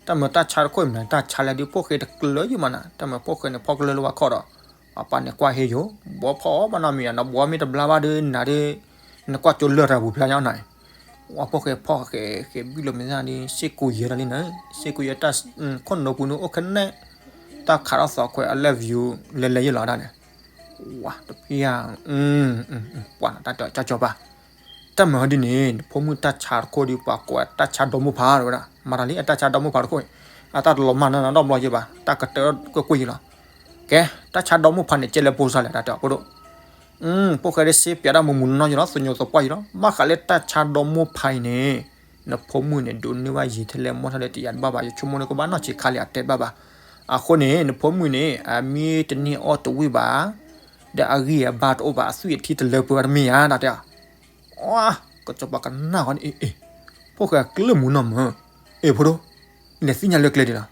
တၢ်မၢတၢ်ဆါတခိၣ်အံၤမနုၤ တၢ်ဆါလဲၣ်ဒုး ဖိၣ်ဃဲတကျၢၤယံၤမးနၤ, တၢ်မၢဖိၣ်ဃဲန့ၣ် ဖီကလၢလၢဝဲခီၣ်ဒီး အ အပၢ်န့ၣ်ကွၢ်ဟ့ယိာ်, ဘှီဖီၣ်ဘၣ်နီတမံၤ, နဘှီမ့ၢ်တဘျါဘၣ်ဒီးနၤဒီး နကွၢ်ကၠိလၢၢ်တၢ်ပူၤဖျါညါနၤ, ဝဲဖိၣ်ဃဲဖီၣ်ဃဲဃဲဘံၣ်လီၤမ့ၢ်သၣ်ဒီး စ့ၢ်ကိးယဲၢ်တၢ်လံနၤ, စ့ၢ်ကိးယဲၢ်တၢ်, ခိၣ်နူာ်ပူၤန့ၣ်အိၣ်ခဲနဲၣ်, တၢ်ခးထီၣ်သီခွဲး I love you လဲၤလဲၤယဲၢ်လီၤဒၣ်န့ၣ်, ဝဲတဖံယၤ, ပှၤနတၢ်တဲအီၤကၠီကၠီပၤ တၢ်မၤဟီဒ်န့ၣ် နဖိမုၣ်တၢ်ဆါတခိၣ်ဒီး ပှၤကိးဝဲတၢ်ဆါဒီမိၢ်ဖးတဝဲဒၣ်, မၤတၢ်လံအတၢ်ဆါဒီမိၢ်ဖးတခိၣ်, အတၢ်တလီၤမၢ်နီတဘျီယဲၢ်ဘၣ်, တၢ်ကတၢၢ်ကွ့ၢ်ကွ့ၢ်ယဲၢ်လီၤ. ကဲ, တၢ်ဆါဒီမိၢ်ဖးန့ၣ် ကဲလၢဖိစါလဲၣ် တၢ်တဲအီၤဖိဒိၣ်, ဖိၣ်ဃဲဒ်စ့ပၠးဒၣ်မူးမူးနီၢ်နီၢ်ယဲၢ်လီၤ, သညိးသပှၢ်ယဲၢ်လီၤ, ဘၣ်ဃးလၢတၢ်ဆါဒီမိၢ်ဖးအံၤန့ၣ်, နဖိမုၣ်န့ၣ် ဒိးန့ၢ်ဘၣ်ယံာ်ထဲလဲၣ် မီၢ်ထဲလဲၣ်တယာ်တဘၣ်ဘၣ်, ယဆိကမိၣ်န့ၣ် ကဘၣ်နီၢ်ဆံးခါလံအတဲတဘၣ်ဘၣ်. အဃိန့ၣ် နဖိမုၣ်န့ၣ် အမ့ၢ်တန့ၢ်အီၣ်တဝံၣ်ဘၣ်, ဒီးအဂံၢ်အဘါတအိၣ်ဘၣ် အသွံၣ်အထံတလၢပှဲၤဘၣ်တမ့ၢ်ဧါ တၢ်တဲအီၤ အကစီၤပၤကနၣ်ဃီန့ၣ်, အ့ၣ်, ဖိၣ်ဃဲအကျၢၢ်မူးနီၢ်မၢ, အ့ၣ်ဖိဒိၣ်, လဲၤသ့ၣ်ညါလၢကျဲဒ်လီၤ,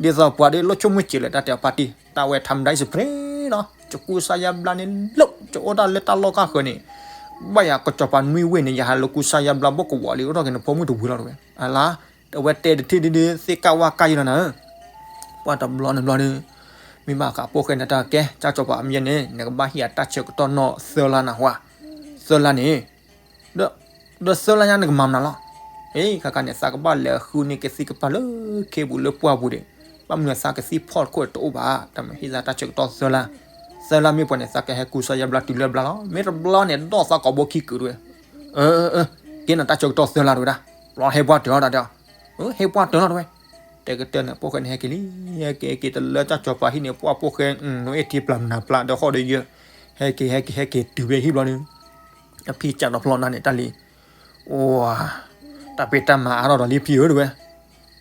ဒ်သိးပှၤဒ်လိၣ်ဆိကမိၣ်စ့လၢတၢ်တဲအီၤပၢ်တံၢ်, တၢ်ဝဲထါမတၤအံၤစပရ့လီၤ, ယကူစါယါဘျါန့ၣ်လိၣ်, ယအိၣ်ဒၣ်လၢတၢ်လီၢ်ကၢ်ဃၢၤန့ၣ်, ဘၣ်ယၤကစီၤပၤနွံဝ့ၢ်န့ၣ် ယဟးလၢကူစါယါဘျါဘိၣ်ကဝီၤလံ အိၣ်ထီၣ်က့ၤနဖိမုၣ်တဝံၤလီၤတဝဲ, အလါ, အဝဲတဲတထံၣ်ဒ်ဒ်သ့ၣ်ကၣ်ဝါကၣ်ယဲၢ်လီၤနၤ ပှၤတဘျီန့ၣ်ဘျီဒီး, မ့ၢ်ဘၣ်ဃးဖိၣ်ဃဲန့ၣ်တၢ်ကဲ ကၠၢ်ကၠီၤပၤအမံၤန့ၣ် နကဘၣ်ဟ့ၣ်အတၢ်ဆၢကတီၢ်နီၢ်သၢလါနၤဟါ, သၢလါန့ၣ်, ဒီးသၢလါညါနကမၤမနုၤလီၤ, အ့ ခါခါန့ၣ် သးကဘၣ်လဲၤဃုန့ၢ်ကသံၣ်ကပၤလၢခ့ပူၤလၢပှၢ်ပူၤဒီး, ဘၣ်မနုၤသးကသံၣ်ဖီၣ်တခိၣ်တအိၣ်ဘၣ်, တၢ်မၤဟ့ၣ်သးတၢ်ဆၢကတီၢ်သၢလါ, သၢလါမ့ၢ်ပှဲၤန့ၣ် သးကဟဲကူစါယါဘျါတုၤလၢဘျါလီၤ, မ့ၢ်တဘျီန့ၣ် ဒီၣ်သးကိးဘိခံကုာ်တဝဲ, အၢ ကဲနၤတၢ်ဆၢကတီၢ်သၢလါတဝဲဒၣ်, လီၤဟဲပှၢ်တၢၢ်လီၤတၢ်တဲအီၤ, ဟဲပှၢ်တၢၢ်လီၤတဝဲ, တဲကတၢၢ်န့ၣ် ဖိၣ်ဃဲန့ၣ်ဟဲက့ၤလံ, ဟဲက့ၤက့ၤတလၢကၠၢ်ကၠီၤပၤဟံၣ်န့ၣ် ပှၢ်ဖိၣ်ဃဲ, နအိၣ်အ့ၣ်ထံပျၢ်မနၤပျၢ်ဒီးဃီဒီးယဲၢ်, ဟဲက့ၤ ဟဲက့ၤ ဟဲက့ၤတုၤဖဲဟံၣ်ဘျီန့ၣ်, အဖံစးထီၣ်ဖျီနၤန့ၣ်တၢ်လံ, အိ, တၢ်ဖံးတၢ်မၤအါထီၣ်ဒီးလံဖံဧၢတဝဲ,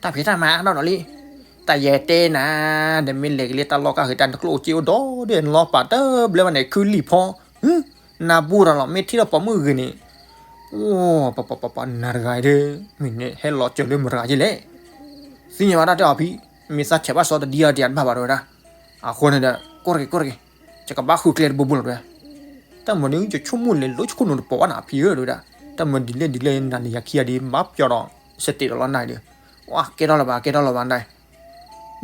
တၢ်ဖံးတၢ်မၤအါထီၣ်ဒီးလံ, တၢ်ယဲတဲနၤ, ဒီးမ့ၢ်လဲၤက့ၤလၢတၢ်လီၢ်ကၢ်ဃၢၤတၢ်နကျိၣ်အိၣ်စ့အိၣ်ဒီး နလီၤပာ်တဘျဲဘၣ်န့ၣ် ခုလံာ်ဖီ, နၢ်ဘူၣ်တၢ်လီၤ မ့ၢ်ထံၣ်ထီၣ်ပိာ်မုၣ်ဂ့ၤန့ၣ်, အိ, ပပပပ နၤတဂၤအံၤဒီး မ့ၢ်နဟဲလီၤစၢၤလၢမတၤတဂၤယဲလဲၣ်, သ့ၣ်ညါဘၣ်တၢ်တဲအီၤဖံ, မ့ၢ်သးဆဲးဘၣ်စီတဒံအီၤတယၤတဘၣ်ဘၣ်တဝဲဒၣ်, အဃိန့ၣ်ဒီး ကိးတဂ့ၤ ကိးတဂ့ၤ, ယကဘၣ်ဃုကျဲတဘိဘိလီၤတဝဲ, တၢ်မၤဒ်ယဆိကမိၣ်လဲၤလိာ်ယခိၣ်နူာ်တပိာ်ဘၣ်နၤဖံဧၢတဝဲဒၣ်, တၢ်မၤဒ်လဲၣ်ဒ်လဲၣ်နၤလၢယခံဂၤဒ် ဘၣ်ပျီဒီး စတ့းဒီးလီၤနၤအံၤဒီး, ဝါ ကဲထီၣ်လၢၤဘၣ် ကဲထီၣ်လၢၤဘၣ်နၤ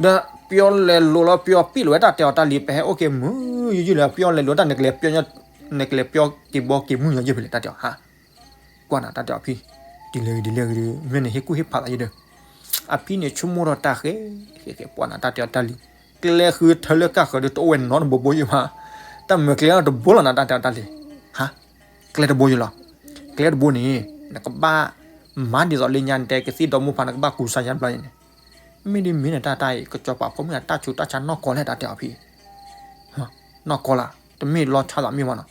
ဒီးပျီလဲၤလိာ်လီၤပျီပံၣ်လီၤဝဲတၢ်တဲအီၤတၢ်လံ ပဟဲအိၣ်က့ၤမုာ်ယုၢ်ယုၢ်လၢပျီလဲၤလိာ်တၢ် နကလဲၤပျီက့ၤဘီက့ၤမုၢ်ညီယုၢ်ဖဲလဲၣ်တၢ်တဲအီၤဟါ, ကွၢ်နၤတၢ်တဲအီၤဖံ, ဒ်လဲၣ်ဂ့ၤဒ်လဲၣ်ဂ့ၤဒီး မ့ၢ်န့ၣ်ဟ့ၣ်ကူၣ်ဟ့ၣ်ဖးသးယဲဒီး, အဖံန့ၣ်ဆိကမိၣ်ထီၣ်တၢ်ဃဲ, ဃဲဃဲ ပှၢ်နၤတၢ်တဲအီၤတၢ်လံ, ကျဲဃုထၢလၢကၢ်ဃၢၤဒီးတအိၣ်ဝဲနီတဘိဘိယုၢ်မး, တၢ်မၤကျဲထီၣ်တဘိလီၤနၤတၢ်တဲအီၤတၢ်လံ, ဟါ, ကျဲတဘိယုၢ်လီၤ, ကျဲတဘိန့ၣ် နကဘၣ် မၤဒ်သိးလၢညါနတဲကသံၣ်ဒီမိၢ်ဖး နကဘၣ်ကူစါယါဘျါယဲန့ၣ်, မ့ၢ်ဒ်မ့ၢ်န့ၣ်တၢ်တၢ်အံၤ ကစီၤပၤဖိမုၣ်အတၢ်ဆူးတၢ်ဆါနီၢ်ကီၢ်လဲၣ်တၢ်တဲအီၤဖံ, နီၢ်ကီၢ်လၢ်, တမ့ၢ်လီၤဆါသးမ့ၢ်ဘၣ်နီၤ,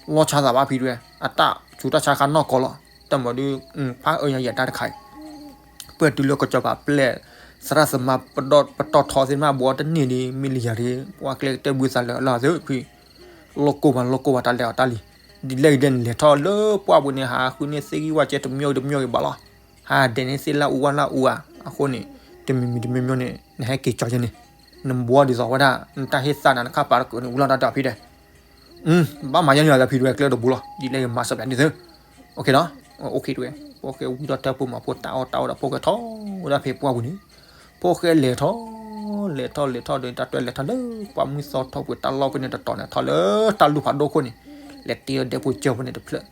လီၤဆါသးဘၣ်ဖံတဝဲ, အတၢ်ဆူးတၢ်ဆါခါနီၢ်ကီၢ်လီၤ, တၢ်မၤဒုး, ဖးအၢညါယဲတၢ်တခါအံၤ, ပှဲၤတုၤလၢကစီၤပၤပျဲၢ်, သရၣ်သမါပတီၢ်ထီသ့ၣ်မးဘှီတန့ၢ်ဒ် မ့ၢ်လံယၤဒ် ပှၤကျဲကတၢၢ်ဘုသးလၢအလီၢ်သ့ၣ်ဖံ, လီၢ်ကိၢ်ဘၣ်လီၢ်ကိၢ်ဘၣ် တၢ်လဲၤအီၤတၢ်လံ, ဒ်လဲၣ်ဂ့ၤဒ်လဲၣ် နလဲၤထီၣ်လၢပှၢ်ပူၤန့ၣ် ဟးဃုန့ၢ်သ့ၣ်ဂံၢ်ဝၣ်ကဲတမံၤတမံၤဂ့ၤဘၣ်လီၤ, ဟးဒဲးန့ၢ်သ့ၣ်လၢအူဝၣ်လၢအူဧါ, အဃိန့ၣ်, တမံၤမံၤတမံၤမံၤန့ၣ် နဟဲက့ၤကၠီယဲန့ၣ်, နဘှီဒ်သိးဝဲဒၣ် နတၢ်ဟ့ၣ်သးနၤ နခါပာ်တကုာ်န့ၣ် ဝံၤလီၤတၢ်တဲအီၤဖံဒီး ဘၣ်မၤယဲန့ၣ်လီၤ ဖံတဝဲ ကျဲတဘိလီၤ ဒ်လဲၣ်ဂ့ၤမၤစၢၤပျးဒ်သိး, အိၣ်ခ့နီၤ, အိၣ်ခ့တဝဲ, ဖိၣ်ဃဲဝံထီၣ်တၢ်ပူၤမး ဖိတၢ်အီၣ်တၢ်အီဒီးဖိၣ်ဃဲထီၣ်ဝဲဒၣ်ဖဲပှၢ်ပူၤန့ၣ်, ဖိၣ်ဃဲလဲၤထီၣ်, လဲၤထီၣ်လဲၤထီၣ်ဒီး တၢ်တွဲလဲၤထီၣ်လၢပှၢ်မုၢ်သီထီၣ်ပူၤ တၢ်လီၢ်ဖဲန့ၣ်တတီၤန့ၣ် ထီၣ်လၢတၢ်လူၢ်ဖးဒိၣ်ခိၣ်န့ၣ်, လဲၤတ့လီၤဒဲဖိကၢၢ်ဖိန့ၣ်တဖျၢၣ်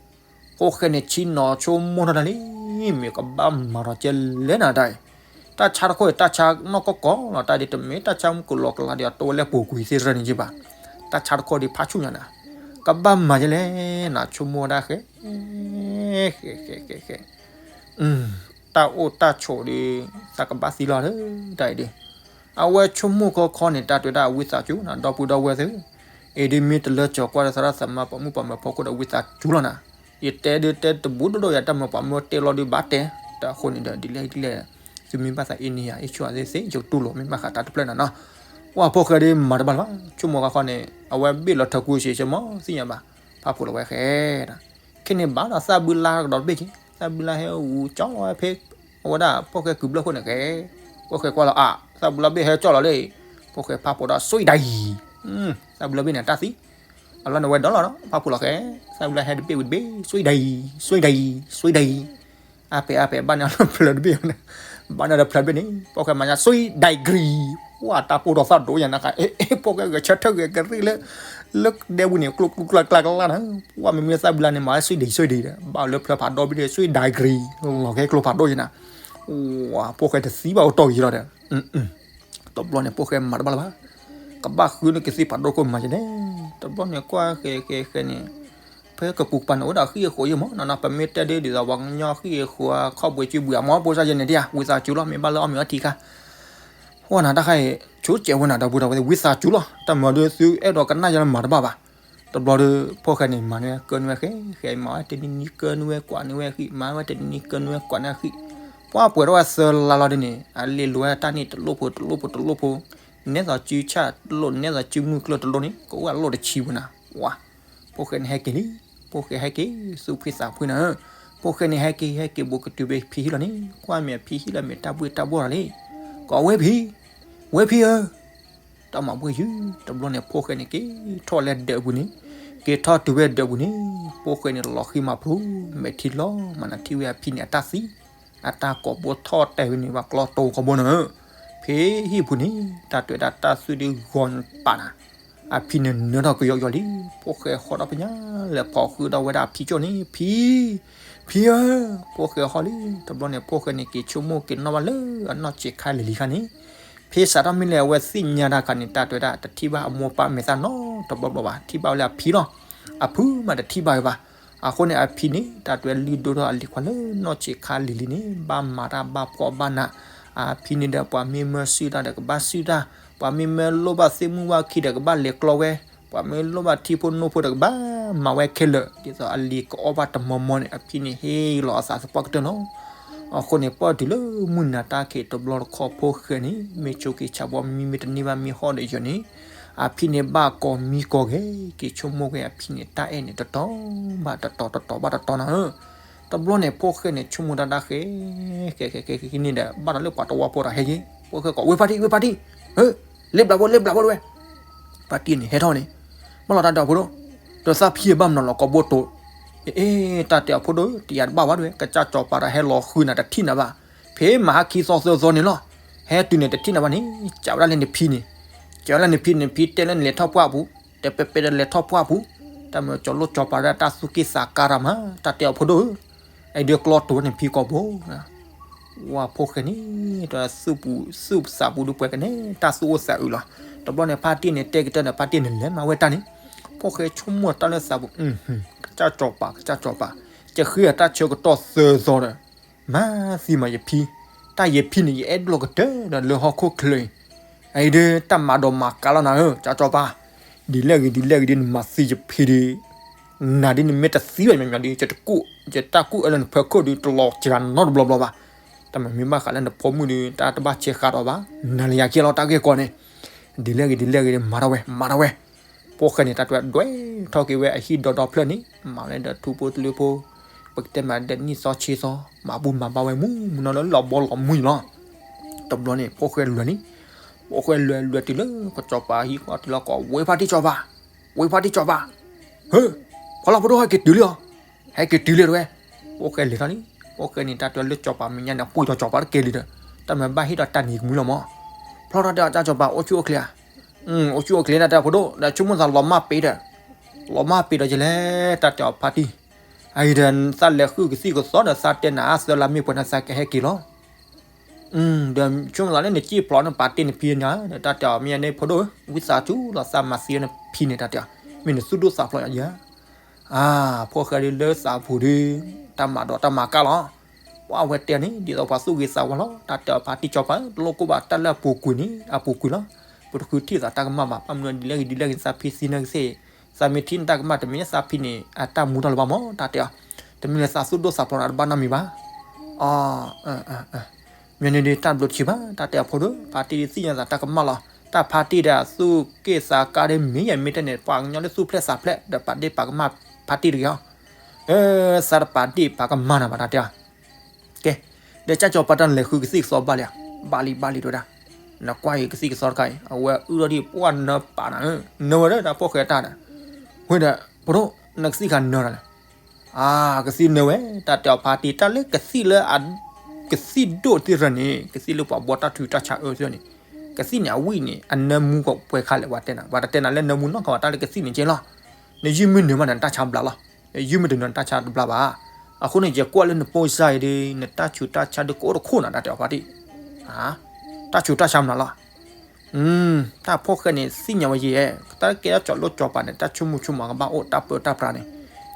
ဖိၣ်ဃဲန့ၣ်ဆံးနီၤဆိကမိၣ်ထီၣ်တၢ်လံ, မ့ၢ်ကဘၣ်မၤထီၣ်ကဲလဲၣ်နၤတၢ်အံၤ, တၢ်ဆါတခိၣ်အံၤ တၢ်ဆါနီၢ်ကီၢ်ကီၢ်လီၤ တၢ်ဒ်တမ့ၢ်တၢ်ဆါမုၢ်ကလီကလီဒီး အတိဝဲလၢပူၤကွံာ်သ့ၣ်တဖၣ်န့ၣ်ယ့ၢ်ဘၣ်, တၢ်ဆါတခိၣ်ဒ်ဖးဆူၣ်ညါနၤ, ကဘၣ်မၤယဲလဲၣ်နၤ ဆိကမိၣ်ဝဲဒၣ်ဃဲ, ဃဲဃဲဃဲဃဲ တၢ်အိၣ်တၢ်ဆိးဒီး သးကဘၣ်သံလီၤလၢတၢ်အံၤဒီး, အဝဲဆိကမိၣ်ခီခီန့ၣ် တၢ်တွဲဒၣ်အဝံသးစူၤနၤ ဒီပုၢ်ဒီဝဲၢ်သ့ၣ်, အံၤဒ်မ့ၢ်တလၢကၠီၤကွၢ်ဒီးသရၣ်သမါ ပိာ်မုၣ်ပိာ်မၢၤဖီခိၣ်ဒီးဝံသးစူၤလီၤနၤ, ယတဲဒ်တဲတဘူးဒိၣ်ဒိၣ်ယၤ တၢ်မၤပှၤမၢတဲလီၤဒုးဘၣ်တဲ, တၢ်အဃိန့ၣ်ဒီး ဒ်လဲၣ်ဒ်လဲၣ်, သုမ့ၢ်ဘၣ်သးအ့န့ၢ်ယၤ အ့ၣ်ဆူၣ်အသ့ၣ်သ့ၣ် ယကတူၢ်လိာ် မ့ၢ်ဘၣ်ဃးတၢ်တဖျၢၣ်နၤနီၤ, ပှၢ်ဖိၣ်ဃဲဒ်မၤတဘၣ်လၢၤဘၣ် ဆိကမိၣ်ခီခီန့ၣ် အဝဲဘ့ၣ်လီၤထၢကူစ့ၢ်ကီးမ့ၢ်သ့ၣ်ညါဘၣ်, ဖးဖှိၣ်လီၤဝဲဃဲ ခဲန့ၣ်ဘၣ်ဒီးသၣ်ဘုလါကဒီးတဘ့ၣ်က့ၤ သၣ်ဘုလါဟဲအူကၠီလီၤဝဲဖဲ, အဝဲဒၣ်ဖိၣ်ဃဲကုၤဘျၢၣ်ခိၣ်န့ၣ်ဃဲ, ဖိၣ်ဃဲကွၢ်လီၤအါ, သၣ်ဘုလါဘ့ၣ်ဟဲကၠီလီၤလံ, ဖိၣ်ဃဲဖးဖှိၣ်ဒီး စွံဒၤအံၤ, သၣ်ဘုလါဘ့ၣ်န့ၣ်တၢ်သံ, အလီၢ်န့ၣ်ဝဲဒီးလီၤဒီး ဖးဖှိၣ်လီၤဃဲ, သၣ်ဘုလါဟဲတဘ့ၣ်ဝံၤတဘ့ၣ် စွံဒၤအံၤ, စွံဒၤအံၤ, စွံဒၤအံၤ, အါပဲာ်အါပဲာ်ဘၣ်န့ၣ်အလီၢ်ဖျၢၣ်တဘ့ၣ်န့ၣ်, ဘၣ်န့ၣ်ဒီးဖျၢၣ်ဘ့ၣ်န့ၣ် ဖိၣ်ဃဲမၤညါ three degree ပှၢ်တၢ်ပိၢ်ထီၣ်သၣ်ဒိၣ်ညါနခါ အ့ အ့ ဖိၣ်ဃဲဂဲၤဆၢထၢၣ်ဂဲၤကရံၣ်လၢ လၢဒဲဝံၤန့ၣ် ကျိကျူကျါကျါကျါနၤ ပှၢ်မ့မ့ၢ်သၣ်ဘျါန့ၣ် မၤ three degree ဒီး ဘၣ်လၢဖျၢၣ်ဖးဒိၣ်ဘ့ၣ်ဒီး three degree လီၤကဲကျိဖးဒိၣ်ညါနၤ ဝါ ဖိၣ်ဃဲတသံဘၣ်အိၣ်တီၢ်ဂ့ၤလီၤဒီး ဖိၣ်ဃဲန့ၣ် ဖိၣ်ဃဲမၤတဘၣ်လၢၤဘၣ် ကဘၣ်ဃုန့ၢ်ကသံၣ်ဖးဒိၣ်ခိၣ်မၤယဲန့ၣ် တဘျီန့ၣ်ကွၢ်ဃဲဃဲဃဲန့ၣ် ဖဲကပူၤကပၤန့ၣ် အိၣ်ဒၣ်ဃံၣ်အဃိးယဲမး နီၢ်နီၢ် ပမ့ၢ်တဲဒ်ဒ်သိးပှၤကညီဃံၣ်အဃိး ခီၣ်ဘှံးစုဘှံးအမီၢ် ဖိစၢ်ယဲန့ၣ်ဒ်ဧါ ဝံသးစူၤလီၤ မ့ၢ်ဘၣ်လၢအီၣ်မ့ၤအီထံခါ ဝဲနၤတၢ်ခါအံၤ ဆိကဲးဝဲနၤဒီပုၢ်ဒီဝဲၢ် ဝံသးစူၤလီၤ တၢ်မၤဒုးသုအဲၣ်ဒိးကနၣ်ယဲလၢမၤတဘၣ်ဘၣ် တဘျီဒီး ဖိၣ်ဃဲန့ၣ် မၤန့ၢ်ဝဲကၢန့ၢ်ဝဲဃဲ ဃဲမၤဝဲတနံၤနံၤကၢန့ၢ်ဝဲကွၢ်န့ၢ်ဝဲဃံၣ် မၤဝဲတနံၤနံၤကၢန့ၢ်ဝဲကွၢ်န့ၢ်ဃံၣ် ပှၢ်ပှဲၤထီၣ်ဝဲသၢလါလီၤဒ်န့ၣ် အလ့လိၤဝဲတၢ်န့ၣ်တလိၣ်ဖိတလိၣ်ဖိတလိၣ်ဖိ နဲသိးစုဆၣ်တလိၣ် နဲသိးစုမုၢ်ကျၢၢ်တလိၣ်န့ၣ် ကအိၣ်အလိၣ်တဆံပူၤနၤ ဝါ ဖိၣ်ဃဲန့ၣ်ဟဲက့ၤလံ ဖိၣ်ဃဲဟဲက့ၤ သူၣ်ဖှံသးဖှံနၤဧၢ ဖိၣ်ဃဲန့ၣ်ဟဲက့ၤဟဲက့ၤဘူးကတုၤဖံဟံၣ်လီၤန့ၣ် ကွၢ်မ့ၢ်အဖံဟံၣ်လီၤမ့ၢ်တၢ်ဘှ့ၣ်တၢ်ဘှီၣ်လီၤလံ ကီးဝဲဖံ ဝဲဖံဧၢ တၢ်မၤဘှ့ၣ်ယုၢ် တဘျီန့ၣ် ဖိၣ်ဃဲန့ၣ်က့ၤထီၣ်လဲၤဒၢးပူၤန့ၣ် က့ၤထီၣ်တုၤဝဲဒၢးပူၤန့ၣ် ဖိၣ်ဃဲန့ၣ်လီၤဃံမၤဖျိ မဲာ်ထံလီၤမၤနၤထံၣ်ဝဲအဖံန့ၣ်အတၢ်သံ အတၢ်ကိာ်ဘိထီၣ်တဲာ်ဝဲန့ၣ် ဘၣ်ကျီတိၤကိာ်ဘိနၤဧၢ ဖံဟံၣ်ပူၤန့ၣ် တၢ်တဲဝဲဒၣ်တၢ်သွံၣ်ဒုးဂီၤပာ်နၤ အဖံန့ၣ်နၢထီၣ်ကယီကယီလံ ဖိၣ်ဃဲဟီထီၣ်ဖဲညါ လဲၤဖီၣ်ဃုာ်ဒီးဝဲဒၣ်အဖံကၠိၣ်န့ၣ် ဖံ ဖံဧၢ ဖိၣ်ဃဲဟီလံ တဘျီန့ၣ် ဖိၣ်ဃဲန့ၣ် က့ၤဆိကမိၣ်က့ၤနီၣ်ဘၣ်လၢအနီၢ်ဆံးခါလံၤလံၤခါန့ၣ် ဖဲစးထီၣ်မ့ၢ်လၢအဝဲသ့ၣ်ညါတၢ်ခါန့ၣ် တၢ်တဲဝဲဒၣ်တထံၣ်ဘၣ်အမိၢ်ပၢ်မဲာ်သၣ်နီတဘျီဘျီဘၣ် ထံၣ်ဘၣ်ဝဲလၢအဖံလီၤ အဖုမးတထံၣ်ဘၣ်ဝဲဘၣ် အဃိန့ၣ် အဖံန့ၣ် တၢ်တဲဝဲလုၢ်ဒိၣ်ထီၣ်အလံၤခွါလၢနီၢ်ဆံးခါလံၤလံၤန့ၣ် ဘၣ်မၤတၢ်ဘၣ်ဖှီၣ်ဘၣ်နး အဖံန့ၣ်ဒီးပှၤမ့ၢ်မၢစုၣ်တၢ်ဒီးကဘၣ်စုၣ်တၢ် ပှၤမ့ၢ်မၢလိၣ်ဘၣ်သ့ၣ်မုၢ်ဝၣ်ခံဒီးကဘၣ်လဲၤကျီဝဲ ပှၤမ့ၢ်လိၣ်ဘၣ်ထံဖိနိဖိဒီးကဘၣ်မၤဝဲခဲလၢာ် ဒ်သိးအလံၤကအီၣ်ဘၣ်တမီၤမီၤန့ၣ် အဖံန့ၣ်ဟ့ၣ်လီၤအသးသပှၢ်ကတၢၢ်လီၤ အဃိန့ၣ် ပၢၢ်တုၤလၢမုၢ်နၤတၢ်ခံးတဘျီတခီဖိၣ်ဃဲန့ၣ် မ့ၢ်ဆိက့ၤဆးဘီမံမ့ၢ်တန့ၢ်ဘၣ်မ့ၢ်ဟီၣ်ဒီးယၢၤန့ၣ် အဖံန့ၣ်ဘၣ်ကိးမံကိးဂဲၤ က့ၤဆိကမိၣ်ဝဲအဖံန့ၣ် တၢ်အဲၣ်န့ၣ်တတီၤဘၣ်တတီၤတတီၤဘၣ်တတီၤနၤဧၢ တဘျီန့ၣ် ဖိၣ်ဃဲန့ၣ် ဆိကမိၣ်တၢ်တၢ်ဃဲ ဃဲဃဲဃဲဃဲန့ၣ်ဒီး ဘၣ်ဒီးလၢပှၤတဝီဖိဒီးဟဲက့ၤ ဖိၣ်ဃဲကိး ဝ့ၢ်ဖါတံၢ် ဝ့ၢ်ဖါတံၢ် ဧၢ လ့ဘျးဖိ လ့ဘျးဖိတဝဲ ဖါတံၢ်န့ၣ် ဟဲထီၣ်န့ၣ် ဘၣ်လီၤတၢ်တဲအီၤဖိဒိၣ် ဒီးသးဖံဘၣ်မနုၤလီၤကိးဘိတိၤ အ့ တၢ်တဲအီၤဖိဒိၣ် တယၤတဘၣ်ဝဲတဝဲ ကစၢ်စီၤပၤဒီးဟဲလီၤဃုနၤတထံၣ်နၤဘၣ် ဖဲမဟါခံသီသၢသီန့ၣ်လီၤ ဟဲတုၤန့ၣ်တထံၣ်နၤဘၣ်န့ၣ် ကးဝဲဒၣ်လၢနဖံန့ၣ် ကးဝဲဒၣ်နဖံန့ၣ် နဖံတဲလၢနလဲၤထီၣ်ပှၢ်ပူၤ တဲပဲပဲဒီးလဲၤထီၣ်ပှၢ်ပူၤ တၢ်မ့ၢ်ကၠီၤလိၣ်ကၠီၤပၤဒၣ်တၢ်သူၣ်က့ၣ်သးကါတၢ်မး တၢ်တဲအီၤဖိဒိၣ်ဧၢ အံၤဒီးကျီတိၤနဖံကိာ်ဘိ ဝဲဖိၣ်ဃဲန့ၣ် တၢ်သူၣ်ပူၤသူၣ်သးပူၤဒုးပှဲၤကနဲ တၢ်သူၣ်အိၣ်သးအုးလီၤ တဘျီန့ၣ် ဖါတံၢ်န့ၣ် တဲကတၢၢ်ဒီး ဖါတံၢ်န့ၣ် လဲၤမၤဝဲတၢ်န့ၣ် ဖိၣ်ဃဲဆိကမိၣ်တၢ်လၢသးပူၤ ကစၢ်စီၤပၤ ကစၢ်စီၤပၤ ယဃ့အတၢ်ဆၢကတီၢ်သၢသီဒီး မၤသံမးယဖံ တၢ်ယဖံန့ၣ် ယအဲၣ်ဒိးကတၢၢ်ဒီးလၢဟီၣ်ခိၣ်ချၢအံၤ အံၤဒီး တၢ်မၤဒိးမၤကါလီၤနၤဧၢ ကစၢ်စီၤပၤ ဒ်လဲၣ်ဂ့ၤ ဒ်လဲၣ်ဂ့ၤဒီး နမၤသံယဖံဒီး နၤဒ်နမ့ၢ်တသံဘၣ် မညီဒ် ယတကူၣ် ယတၢ်ကူၣ်အၢလၢနဖၢခိၣ်ဒီး တလီၤစှၤနီတဘျီဘျီဘၣ် တၢ်မ့မ့ၢ်ဘၣ်ဃးလၢနဖိမုၣ်ဒီး တၢ်တဘၣ်ဆဲးဃာ်ဒီးဘၣ် နၤလၢယၤကဲလီၤတၢ်ဂ့ၢ်ကီန့ၣ် ဒ်လဲၣ်ဂ့ၤ ဒ်လဲၣ်ဂ့ၤဒီး မၤထီၣ်ဝဲ မၤထီၣ်ဝဲ ဖိၣ်ဃဲန့ၣ် တၢ်တွဲဒွဲထီၣ်က့ၤဝဲအဟံၣ်ဒီဒီဖျၢၣ်န့ၣ် မၤဝဲဒီးထူဖိတလၢဖိ ပကတဲမးဒဲးနံၣ်သီဆံသီ မၤဘူၣ်မၤဘါဝဲမုၢ်မုၢ်နီၢ်လၢလီၤဘီလီၤမုၢ်လီၤ တဘျီန့ၣ် ဖိၣ်ဃဲလွဲၤလံ ဖိၣ်ဃဲလွဲၤလွဲၤတုၤလၢ ကစီၤပၤဟံၣ်ဃီတုၤလီၤကီး ဝ့ၢ်ဖါတံၢ်စီၤပၤ ဝ့ၢ်ဖါတံၢ်စီၤပၤ ဟၢ ဖီလာ်ဖိဒိၣ်ဟဲက့ၤတုၤလံလီၤ ဟဲက့ၤတုၤလံတဝဲ ဖိၣ်ဃဲလဲၤထီၣ်လံ ဖိၣ်ဃဲန့ၣ် တၢ်တွဲလၢစီၤပၤမဲာ်ညါန့ၣ် ပှ့ၤဒီးစီၤပၤတကဲလံဒီး တၢ်မ့ၢ်ဘၣ်ဟ့ၣ်ဒီးတၢ်နံၤကမုၢ်လီၤမး ဖျီထီၣ်တဲအီၤ ကစီၤပၤ အိၣ်ဆူၣ်အိၣ်ချ့ဧါ အိၣ်ဆူၣ်အိၣ်ချ့ တၢ်တဲအီၤဖိဒိၣ် ဒီးဆိကမိၣ်သးလီၤမၢ်ပ့ၤဒီး လီၤမၢ်ပ့ၤဒီးယလဲၣ် တၢ်တဲအီၤဖါတံၢ် အအံၤဒီး သးလဲၤဃုကသံၣ်ကသီဒီး သးတဲနၤအသၢလါမ့ၢ်ပှဲၤန့ၣ် သးကဟဲက့ၤလီၤ ဒီးဆိကမိၣ်သးလၢနစံၣ်ဖျိးနပာ်တ့ၢ်နဖံညါ ဒီးတၢ်တဲအီၤမ့ၢ်န့ၣ် ဖိဒိၣ်ဧၢ ဝံသးစူၤလီၤ သးမၤသံနဖံန့ၣ် တၢ်တဲအီၤ မ့ၢ်နသူၣ်ဒိၣ်သးဖျိးယၤ အါ ဖိၣ်ဃဲဒ်လၢသးပူၤဒီး တၢ်မၤဒိးတၢ်မၤကါလီၤ ပှၤဝဲတဲန့ၣ် ဒ်သိးပှၤသူၣ်ဂ့ၤသးဝါလီၤ တၢ်တဲအီၤဖါတံၢ်စီၤပၤ တလိၣ်ကိၢ်ဘၣ် တၢ်လၢအပူၤကွံာ်န့ၣ် အပူၤကွံာ်လီၤ ပတဃုထံၣ်သးတၢ်ကမၣ်ဘၣ် ဘၣ်မနုၤဒ်လဲၣ်ဂ့ၤဒ်လဲၣ်ဂ့ၤ သးဖံသံနၢကသ့ၣ် သးမ့ၢ်ထံၣ်နတၢ်ကမၣ်တမံၤ သးဖံန့ၣ် အတၢ်မူထီၣ်လၢၤဘၣ်မး တၢ်တဲအီၤ တမ့ၢ်လၢသးသူၣ်ဒိၣ်သးဖျိးနၤတဘၣ်နီတမံၤဘၣ် အ မ့ၢ်န့ၣ်ဒီး တၢ်ဘျုးတဆံးဘၣ် တၢ်တဲအီၤဖိဒိၣ် ဖါတံၢ်သ့ၣ်ညါသးတၢ်ကမၣ်လီၤ တၢ်ဖါတံၢ်ဒီးသူၣ်က့ၣ်သးကါဒီးမ့ၢ်ယဲမ့ၢ်တဲန့ၣ် ပှၤကညီလၢသူၣ်ဖျဲးသးဖျဲးဒီးပာ်ဒ့ၣ်ပာ်ကမၣ်ဖါတံၢ်တဂ့ၤအီၤ သးတပာ်ဒ့ၣ်ပာ်ကမၣ်နၤဘၣ် တၢ်တဲအီၤ ကဲ ဒီးကစၢ်စီၤပၤတၢ်လဲၤဃုကသံၣ်ကသီဘၣ်လံဧါ ဘၣ်လံဘၣ်လံတဲဝဲဒၣ် နကွၢ်အံၤကသံၣ်ကသီတခါအံၤ အဝဲအုၣ်ထီၣ်ဒံးပှၢ်နၢပာ်နၤ နၢဝဲဒီးတၢ်ဖိၣ်ဃဲတၢ်ဒီး ဝဲဒီး ဖိဒိၣ် နကသံၣ်ခါနၢတၢ်လဲၣ် အါ ကသံၣ်နၢဝဲ တၢ်တဲအီၤဖါတံၢ် တၢ်လၢကသံၣ်လၢအ ကသံၣ်ဒိၣ်သ့ၣ်တဖၣ်န့ၣ် ကသံၣ်လၢပှၤဘှီတၢ်ဆူးတၢ်ဆါအၢသ့ၣ်တဖၣ်န့ၣ်, ကသံၣ်န့ၣ်အဝံၣ်န့ၣ် အနၢမူကပှဲၤခါလဲၣ် ပှၤတဲနၤ, ပှၤတတဲနၤလၢနၢမူနီတခါဘၣ် တၢ်လၢကသံၣ်န့ၣ်ကဲလီၤ. နယုၢ်မုၢ်နုာ်မးဒီး နတၢ်ဆါဘျါလီၤ. နယုၢ်မုၢ်တနုာ်နတၢ်ဆါတဘျါဘၣ်. အဃိန့ၣ် ယကွၢ်လၢနဖိစါအံၤဒီး နတၢ်ဆူးတၢ်ဆါဒုးကအိၣ်တခိၣ်နၤ တၢ်တဲအီၤဖါတံၢ်, တၢ်ဆူးတၢ်ဆါမနုၤလီၤ. တၢ်ဖိၣ်ဃဲန့ၣ် သ့ၣ်ညါဝဲယဲ, တၢ်ကဲထီၣ်ကၠီၤလိၣ်ကၠီၤပၤန့ၣ် တၢ်ဆိကမိၣ်ဆိကမးကဘၣ်အိၣ် တၢ်ပၢတၢ်ပြးန့ၣ်,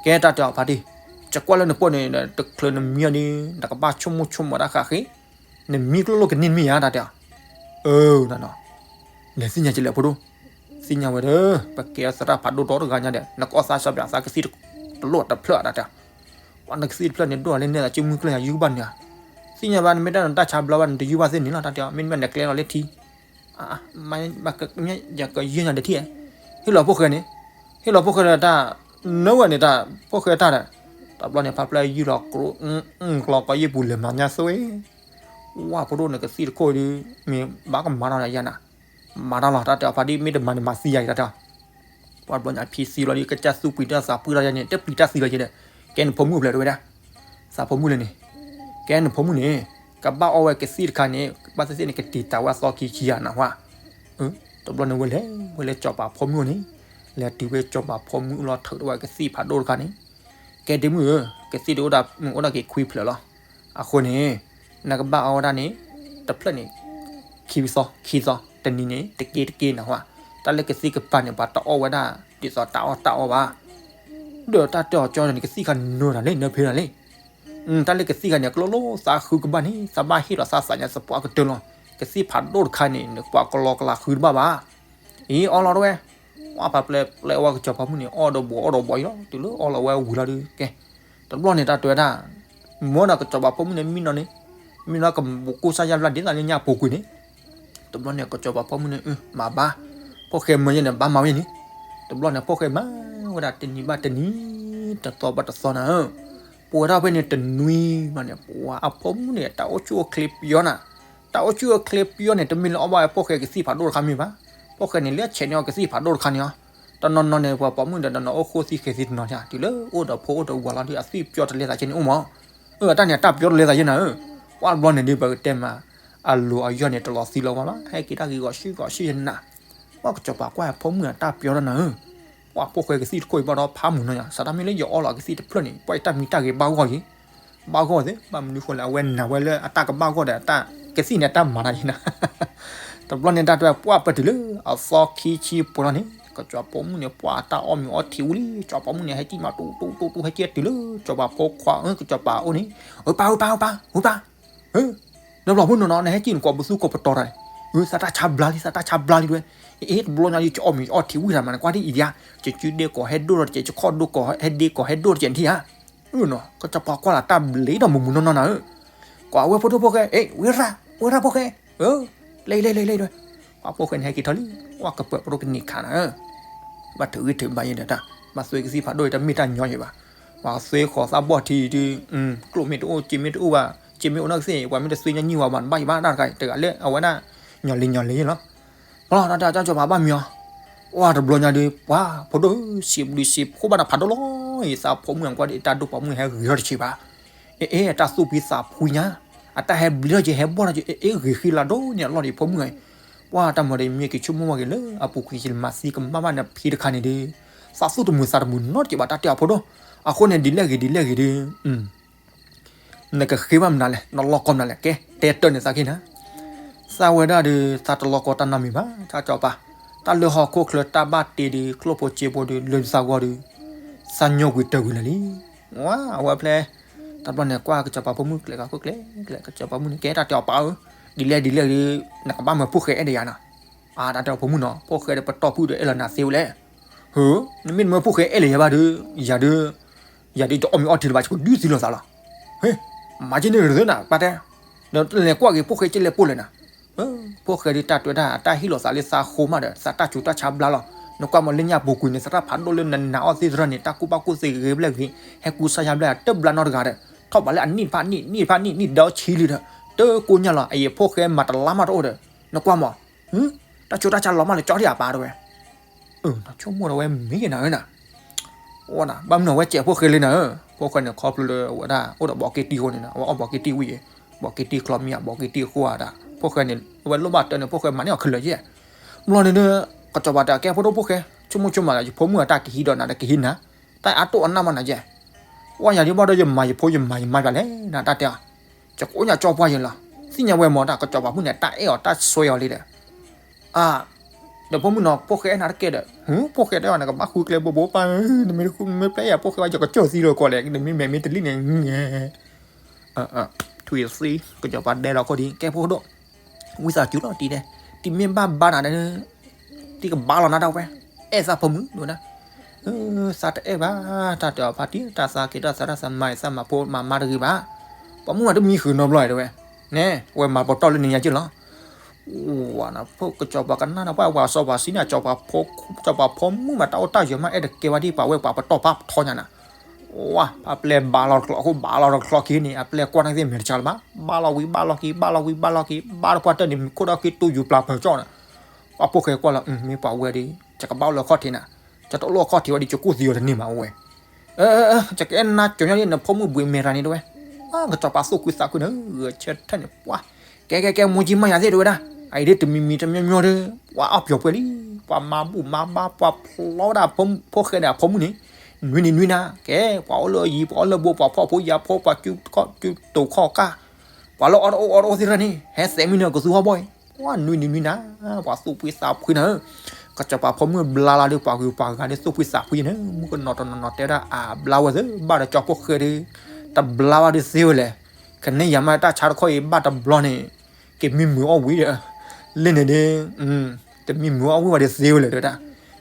ကဲတၢ်တဲအီၤဖါတံၢ်, ယကွၢ်လၢနဖိန့ၣ် တချုးနမံအီၤဒီး နကဘၣ်ဆိကမိၣ်ဆိကမးတၢ်ဃးဃ့, နမံကျိၣ်လိၣ်ကန့ၢ်မ့ၢ်ဧါ တၢ်တဲအီၤ. အၢ နနီၤ, လဲၤသ့ၣ်ညါကလဲၣ်ဖိဒိၣ်, သ့ၣ်ညါဝဲဒီး ပကဲသရၣ်ဖးဒိၣ်ဒီတဂၤညါဒီး နကအီၣ်သးစီပၠးသးကသံၣ်တလိၣ်တဖျၢၣ် တၢ်တဲအီၤ. ပှၤနကသံၣ်တဖျၢၣ်န့ၣ် ဒိၣ်လၢနဲဒၣ် ကမုၢ်ကျၢၢ်ယၤယုၢ်ကဘၣ်နုာ်ဧါ. သ့ၣ်ညါဘၣ် နမ့ၢ်တၢ်နတၢ်ဆါဘျါဘၣ် နတယုၢ်ဘၣ်သ့ၣ်န့ၣ်လီၤ တၢ်တဲအီၤ, မ့တမ့ၢ်နကျဲလီၤလၢထံ ယကယဲၢ်ညါဒီးထံၣ်, ဟ့ၣ်လီၤဖိၣ်ဃဲန့ၣ်, ဟ့ၣ်လီၤဖိၣ်ဃဲဒီးတၢ်, နဝဲန့ၣ်တၢ် ဖိၣ်ဃဲတၢ်ဒီး, တဘျီန့ၣ် ဖါပျၢ်ယုၢ်လီၤကျိ, ကျီကီယ့ၣ်ပူၤလဲၤမၤညါသွဲ, ဝါဖိဒိၣ်န့ၣ် ကသံၣ်တခိၣ်ဒီး မ့ၢ်ဘၣ်ကမၤထီၣ်ယၤနၤ, မၤတၢ်လီၤ တၢ်တဲအီၤဖါတံၢ် မ့ၢ်တမၤန့ၣ်မၤသံယၤအံၤ တၢ်တဲအီၤ. ပှၤတဘျီညါဖံသံလီၤဒီး ကစၢ်သူပှံၤတၢ်သးပှံၢ်ထီၣ်ယၤန့ၣ် တပျံၤတၢ်သံလီၤယဲဒီး, ကဲနဖိမုၣ်ဖျဲးတဝဲဒၣ်, သးဖိမုၣ်လဲၣ်န့ၣ်, ကဲနဖိမုၣ်န့ၣ်, ကဘၣ်အီဝဲကသံၣ်တခါန့ၣ် ဘၣ်သ့ၣ်သ့ၣ်န့ၣ် ကတံာ်တာ်ဝဲအသီခံဆံယၤနၤဝဲ တဘျီန့ၣ်ဝဲလဲၤဝဲလၢစီၤပၤဖိမုၣ်န့ၣ်, လဲၤတုၤဝဲစီၤပၤဖိမုၣ်လီၤ ထုးထီၣ်ဝဲကသံၣ်ဖးဒိၣ်တခါန့ၣ်, ကဲဒ့မုၣ်ဧၢ, ကသံၣ်ဒုးအိၣ်ဒၣ်မုၢ်အိၣ်ဒၣ်က့ၤခွံဖျၢၣ်လီၤ. အဃိန့ၣ်, နကဘၣ်အီဝဲဒၣ်န့ၣ်, တဖျၢၣ်န့ၣ်, ခံသီ, ခံသီ, တနံၤန့ၣ် တက့တက့နၤဝဲ, တၢ်လၢကသံၣ်ကပၤန့ၣ် ပှၤတအီၣ်ဝဲဒၣ် ဒ်သိးတၢ်အီၣ်တၢ်အီဘၣ် ဒီးတၢ်တဲအီၤကၠီန့ၣ် ကသံၣ်ခါနၢၤတၢ်လံ နၢၤဖဲတၢ်လံ. တၢ်လၢကသံၣ်ခါန့ၣ် ကျိၣ်လိၣ်သးဃုကဘၣ်န့ၣ် သးဘၣ်ဟ့ၣ်လီၤသးသးညါသပှၢ်ကတၢၢ်လီၤ. ကသံၣ်ဖးဒိၣ်တခါန့ၣ် နပှၤကလီကလးဃုတဘၣ်ဘၣ်. အံၤအီလီၤတဝဲ, ဝဲဖးပျဲပျဲဝဲကစီၤပၤမုၣ်န့ၣ် အီၣ်ဒီးဘှီးအီၣ်ဒီးဘှီးအံၤလီၤ တုၤလၢအီလီၤဝဲဝံၤလီၤဒီး ကဲ, တဘျီန့ၣ်တၢ်တဲဝဲဒၣ်, မ့ၢ်ဒီးကစီၤပၤဖိမုၣ်န့ၣ် မံနီၤန့ၣ်, မံနီၤကဘိးကူစါယါဘျါဒ်သိးလၢညၣ်ပူၤကွံာ်န့ၣ် တဘျီန့ၣ် ကစီၤပၤဖိမုၣ်န့ၣ် မၤဘၣ်, ဖိၣ်ဃဲမၢယဲန့ၣ် ဘၣ်မၤဝဲန့ၣ်, တဘျီန့ၣ် ဖိၣ်ဃဲမၤဝဲဒၣ်တနံၤဘၣ်တနံၤ, တသီဘၣ်တသီနၤဧၢ, ပဝဲဒၣ်ဖဲန့ၣ်တနွံဘၣ်န့ၣ် ပှၤအဖိမုၣ်န့ၣ် တၢ်အိၣ်ဆူၣ်အိၣ်ချ့ပယီနၤ, တၢ်အိၣ်ဆူၣ်အိၣ်ချ့ပယီန့ၣ် တမ့ၢ်လၢအီၣ်ဘၣ်ဝဲဖိၣ်ဃဲကသံၣ်ဖးဒိၣ်တခါမ့ၢ်ဘၣ်, ဖိၣ်ဃဲန့ၣ် လၢဆဲးန့ၢ်အီၤကသံၣ်ဖးဒိၣ်တခါန့ၣ်လီၤ, တနီၤနီၤန့ၣ် ပှၤပိာ်မုၣ်ဒီးတနီၤအိၣ်ဃိသံဃဲၤသံတနီၤဧါ, တုၤလၢအိၣ်ဒီးဖိအိၣ်ဒီးဝၤလီၤဒီး အသွံၣ်ပယီတလဲသးကဲန့ၣ်အိၣ်မး, အတၢ်န့ၣ် အတၢ်ပယီတလဲသးယဲနၤဧၢ, ပှၤတဘျီန့ၣ်ဒီး ပကတဲမး အလိၤအယီၢ်န့ၣ် တလီၤသံလီၤဝဲလီၤ, ဟဲက့ၤတၢ်ဂ့ၤဂီၤဆံဂီၤဆံယဲနၤ, ပှၤကစီၤပၤကွၢ်အဖိမုၣ်အတၢ်ပယီတနၤဧၢ, ပှၤဖိၣ်ဃဲကသံၣ်တခိၣ်အံၤဘၣ်ဒီးဖးမုၢ်နီၤယၤ, စးတၢ်မ့ၢ်လၢယအီလီၤကသံၣ်တဖျၢၣ်န့ၣ် ပှၤအံၤတၢ်မံတၢ်ဂ့ၤဘၣ်ဂီၢ်ယံၤ, ဘၣ်ဂီၢ်သ့, ဘၣ်မနုၤဃိလဲၣ် အဝဲနာ်ဝဲလၢအတၢ်ကဘၣ်ဂီၢ်ဒီး ကသံၣ်န့ၣ် အတၢ်မၤတၢ်ယဲနၤ တဘျီန့ၣ်တၢ်တဲ ပှၢ်ပၢၢ်တုၤလၢအသီခံဆံပှဲၤလီၤန့ၣ် ကစီၤပၤဖိမုၣ်န့ၣ် ပှၤတၢ်အီၣ်မ့ၤအီထံးဝံၤလံ, ကစီၤပၤဖိမုၣ်န့ၣ် ဟဲကံၣ်မးတူတူတူတူ ဟဲက့ၤတုၤလၢ ကစီၤပၤဖိခွါ ကစီၤပၤအိၣ်န့ၣ်, ဝဲပၢ် ဝဲပၢ် ဝဲပၢ် ဝဲပၢ်, ဒီးဘျီဖိနီၤနီၤ နဟဲက့ၤနကွၢ်ပသူကိးပတီၤတၢ်န့ၣ်, သးတၢ်ဆါဘျါလံ သးတၢ်ဆါဘျါလံတဲဝဲ, အ့ တဘျီညါလံ ယအီၣ်မ့ၤအီထံးဝံၤတၢ်မးန့ၣ် ကွၢ်ဒ်အံၤဒံးဧါ, ယစုဒ့ကီးဟဲဒိၣ်ထီၣ်တကဲး ယခီၣ်ဒိၣ်ကီးဟဲဒ့ကီးဟဲဒိၣ်ထီၣ်တကဲးထံၣ်ဧါ, ကစီၤပၤကွၢ်လၢတၢ်ဘျဲးဒီးမုၢ်မုၢ်နီၢ်နီၢ်နၤဧၢ, ကွၢ်ဝဲဖိဒိၣ်ဖိၣ်ဃဲ, အ့ ဝဲရၣ် ဝဲရၣ်ဖိၣ်ဃဲ, လဲၤလဲၤလဲၤလဲၤ, ပှၤဖိၣ်ဃဲန့ၣ်ဟဲက့ၤထီၣ်လံ, ကွၢ်ကပၢၤပဒိၣ်ကန့ၢ်ခးနၤဧၢ, ဘၣ်ထုးဂံၢ်ထုးဘါယဲဒီးတၢ်, ဘၣ်သွဲကသံၣ်ဖးဒိၣ်အံၤတမ့ၢ်တၢ်ညီယဲဘၣ်, ပှၤသွဲဃီၤသးဘီၣ်ထံးဒုး, ကျိၣ်မ့ၢ်တအိၣ် စ့မ့ၢ်တအိၣ်ဘၣ်, စ့မ့ၢ်အိၣ်နီၢ်ကသ့ၣ် ပှၤမ့ၢ်တသွဲညါနံၣ်ဝဲဘၣ် နဘၣ်ယဘၣ်တၢ်တခါအံၤ တဂၤလၢအဝဲဒၣ်, ညီလံညီလံလီၤ ပလီၤတၢ်တၢ်ကၠီပၤဘၣ်မံၤအီၤ, ပှၢ်တဘျီညါဒီး ပှၤဖိဒိၣ်ဧၢ စံးဘျုးစံးဖှိၣ်ဘၣ်နဖးဒိၣ်လီၤအံၤ သးဖိမုၣ်အကွၢ်ဒီး တၢ်ဒိၣ်ပိာ်မုၣ်ဟဲဂ့ၤထီၣ်တဆံးဘၣ်, အ့ အ့ အတၢ်သူၣ်ဖှံသးဖှံညါ, အတၢ်ဟဲဘျ့ထီၣ်က့ၤ ဟဲဘီၣ်ထီၣ်က့ၤ အ့ အ့ ဂ့ၤဃံလၤဒိၣ်န့ၣ်အလီၢ်ဒီးဖိမုၣ်အံၤ, ပှၢ်တၢ်မၤဒီး မ့ၢ်က့ၤဆိကမိၣ်ဝဲက့ၤလၢအပူၤကွံာ် ယမၤသံကမၣ်ဘၣ်နဖံတခါန့ၣ်ဒီး, သးသူၣ်တမုာ်သးတမုာ်နီတစဲးဘၣ် တၢ်တဲအီၤဖိဒိၣ်, အဃိန့ၣ် ဒ်လဲၣ်ဂ့ၤဒ်လဲၣ်ဂ့ၤဒီး နကဃ့ဘၣ်မနုၤလဲၣ် နလီၢ်ကီမနုၤလဲၣ် ကဲ တဲတၢ်န့ၣ်သးက့ၤနၤ, သးဝဲဒၣ်ဒီး သးတလီၢ်ကီတၢ်နီတမံၤဘၣ် တၢ်ကၠီပၤ, တၢ်လၢဟီၣ်ခိၣ်ချၢတၢ်ဘၣ်တ့ဒီး ကျိၣ်ဖိစ့ဖိဒီး လၢသးဂီၢ်ဒီး, သးညီကွံာ်တၢၢ်ကွံာ်လၢာ်လံ, ဝါ အဝဲဖျဲ တဘျီန့ၣ် ကွၢ်ကၠီပၤဖိမုၣ်ကျဲၤကီၢ်ခိၣ်ကျဲၤကျဲၤ ကၠီပၤမုၣ်န့ၣ် ကဲတၢ်တဲအီၤပၢ်ဧၢ, ဒ်လဲၣ်ဒ်လဲၣ်ဒီး နကဘၣ်မၢဖိၣ်ဃဲအဲၣ်ဒိးယၤနီၤ, တၢ်တဲအီၤဖိမုၣ်နီၤ ဖိၣ်ဃဲဒီးပတီၢ်ဖုၣ်ဒီးအဲၣ်လီၤနၤသ့ဝဲလဲၣ် ဟၢ, နမ့ၢ်နမၢဖိၣ်ဃဲအဲၣ်လၢယၤဘၣ်ဒီး, ယၤဒီး, ယၤဒီးယအီၣ်မ့ၤအီထံးလၢၤဘၣ် ယကဒုးသံလီၤသးလီၤ. ဟ့, မၤက့န့ၣ်ရသ့နၤ ပၢ်တဲ, ဒီးလဲၤကွၢ်က့ၤဖိၣ်ဃဲကလဲၤပိာ်လဲၣ်နၤ. ဖိၣ်ဃဲဒီးတၢ်တွဲတၢ် တၢ်ဟ့ၣ်လီၤသးလၢသးဃိမးဒီး သးတၢ်ဆူးတၢ်ဆါဘျါလီၤ. နကွၢ်မးလၢညၣ်ပူၤကွံာ်န့ၣ် သရၣ်ဖးဒိၣ်လၢနနာ်အီၤသ့ၣ်တဖၣ်န့ၣ် တၢ်ကူၣ်ဘၣ်ကူၣ်သ့ဂ့ၤဘျဲၣ်ဂ့ၤ ဟဲကူစါယါဘျဲၣ် တဘျါနီတဂၤဒီး ထီၣ်ဘးလၢအနံၣ်တဖၣ်နံၣ် နံၣ်တဖၣ်နံၣ် နံၣ်ဒီဆံလံဒီး တကိညၢ်လီၤ အယဲၢ်ဖိၣ်ဃဲမၤတလါမးတအိၣ်ဒီး နကွၢ်မး တၢ်ဆူးတၢ်ဆါလီၤမးလၢကၠီဒံးအပၢ်တဝဲ. ဆိကမိၣ်ဒီးဝဲမ့ၢ်နၤဧၢနၤ, ဘၣ်မနုၤအဝဲစဲးဖိၣ်ဃဲလံနၤဧၢ, ဖိၣ်ဃဲန့ၣ် ခီဖျိလၢအဝဲဒၣ် အိၣ်ဒီးဘီးက့တံၢ်အဃိန့ၣ် အဝဲအီၣ်ဘီးက့တံၢ်ဝံၤအံၤ ဘီက့ၤတံၢ်ချီမံယါ ဘီက့ၤတံၢ်ဃိဧါဒၣ် ဖိၣ်ဃဲန့ၣ် အဝဲလိၣ်ဘၣ်တၢ်န့ၣ် ဖိၣ်ဃဲမၤန့ၢ်အီၤခဲလၢာ်ယဲၢ်. ဘျီန့ၣ်ဒီး ကစီၤပၤတဲ ကဲဖိဒိၣ်ဖိၣ်ဃဲ ဆိကမိၣ်ဆိကမးဒီး ယဖိမုၣ်အတၢ်ကဟံးဒီးနၤဒီးကဟံးနၤ, တၢ်အတိၢ်အနၢ်မးနၤယဲၢ်. ဝဲယၤဒ်ဘၣ်ဒီးယမၤယဖိယမၤယမၤပၠးလဲၣ်နၤတၢ်တဲအီၤ, ယကအိၣ်ညါကၠီပှၢ်ယဲၢ်လီၤ. သ့ၣ်ညါဝဲမ့ၢ်တၢ် ကစီၤပၤမုၣ်န့ၣ် တၢ်အဲၣ်အီၤတၢ်ဆွဲအီၤလံဒီး အ ဒီးဖိမုၣ်နီၤ ဖိၣ်ဃဲအဲၣ်နၤတကဲဒီး ဖိၣ်ဃဲတဲအီၤ နကဘၣ်ဃုကျဲဘိဘိပၢ်ဧၢ, နမ့ၢ်တဃုမ့ၢ်ပျဲယၤ ဖိၣ်ဃဲဝဲ ယကစၢၢ်သံလီၤကီးလဲၣ် နမ့ၢ်မဲာ်မ့ၢ်တလံၣ်န့ၣ် ထွံၣ်သံ ကစီၤပၤဒဲလီၤခိၣ်ဒံး ကဲဖိဒိၣ် ဝံသးစူၤလီၤတံၤဒဲး, တံၤမ့ၢ်ဘၣ်ဘါနၤဒီး တံၤကဘါလီၤနၤဒၣ်ဝဲ, အဲၣ်သးဖိမုၣ်ဒိၣ်နၤ, သးတအဲၣ်ဘၣ်, တၢ်တဲအီၤဖါတံၢ် တၢ်သးက့ၤတၢ်သးတၢ်သးမၤအံၤသးမၤဖိမၤမါတဂ့ၤဘၣ်, ပှၤမုၣ်မးတမံဃုာ်နီတဘျီအံၤတဲဝဲ, နဲ ဝဲမၤပတီၢ်လၢန့ၣ်ညါက့ၢ်လီၤ. ဝါနၤ ဖိကစီၤပၤကနၣ်ဒီးပှၤဝၤစီပှၤဆှံန့ၣ် ကစီၤပၤဖိမုၣ်မးတၢ်အိၣ်တၢ်ယၢၤမး အဲၣ်တကဲဘၣ်ဒ်ပှၤဝဲပှၤပတီၢ်ဖးထီညါနၤ, ဝါ ဖါပျဲၢ်ဘါလီၤတကျိးအဃိ ဘါလီၤတကျိးခံန့ၣ် အပျဲၢ်ကွၢ်န့ၣ်သ့ၣ်မဲာ်တဆါလၢၤဘၣ်, ဘါလီၤဝံၤဘါလီၤက့ၤ ဘါလီၤဝံၤဘါလီၤက့ၤ ဘါတပှၢ်တၢၢ်န့ၣ် မုၢ်ခိၣ်ဒီးက့ၤတူၢ်ယူၤပျၢ်ပၢၢ်ကၠီၣ်နၤ, ပှၤဖိၣ်ဃဲကွၢ်လီၤ မ့ၢ်ပှၤဝဲဒီး ယကဘၣ်အိၣ်လၢအခီၣ်ထံးနၤ, ယတအိၣ်လၢအခီၣ်ထံးဝဲဒီး ယကူၣ်သံအီၤတန့ၢ်မးအိၣ်ဝဲ ယကအဲၣ်နၤကၠီၤညီလံ နဖိမုၣ်ဘှံးမဲာ်တၢ်န့ၣ်တဲဝဲ, ကစီၤပၤသူၣ်ဖှံသးဖှံန့ၣ် ဂဲၤဆၢထၢၣ်န့ၣ် ပှၤ ကဲကဲကဲ မိၢ်ကံမးယၤသ့ၣ်တဲဝဲဒၣ်, အအံၤဒ်တမံၤမံၤတမံၤမံၤဒီး ပှၤအီၣ်ပျီၤပှဲၤလံ, ပှၤမၤဘူၣ်မၤဘါ ပှၤဖျီဝဲဒၣ်ဖိၣ်ဃဲန့ၣ်အဖိမုၣ်န့ၣ်, နွံနံၤနွံနၤ ကဲ ပှၤအိၣ်လၢအယံၤ ပှၤအိၣ်လၢဘိ ပှၤဖှီၣ်ဖိယာ်ဖိ ပှၤကၠူတိာ်ခီၣ်ကၢ်, ပှၤလၢအီၣ်တအိၣ်အီတအိၣ်သ့ၣ်တဖၣ်န့ၣ် ဟဲသဲးမံနၤကသူဟီၣ်ဘီၣ်အံၤ, ပှၤနွံနံၤနွံနၤ ပှၤသူၣ်ဖှံသးဖှံနၤဧၢ, ကစီၤပၤဖိမုၣ်ဘျါလီၤဒီး ပှၤဂုၤပှၤဂၤဒီးသူၣ်ဖှံသးဖှံန့ၣ် မုၣ်ကနီၤတနီၤနီၤတဲဝဲဒၣ် အဘျါဝဲသ့ၣ် ဘၣ်ဒီးကၠီဖိၣ်ဃဲဒီး တဘျါဝဲဒီးသ့ဝဲလဲၣ်, ကန့ၢ်ယၤမးတၢ်ဆါတခီအံၤ ဘၣ်တဘျီန့ၣ် ကမံမုာ်အီၣ်ဝံၤဒီး လၢန့ၣ်ဒီး တမံမုာ်အီၣ်ဝံၤဝဲဒီးသ့ဝဲလဲၣ်တဲဝဲဒၣ်,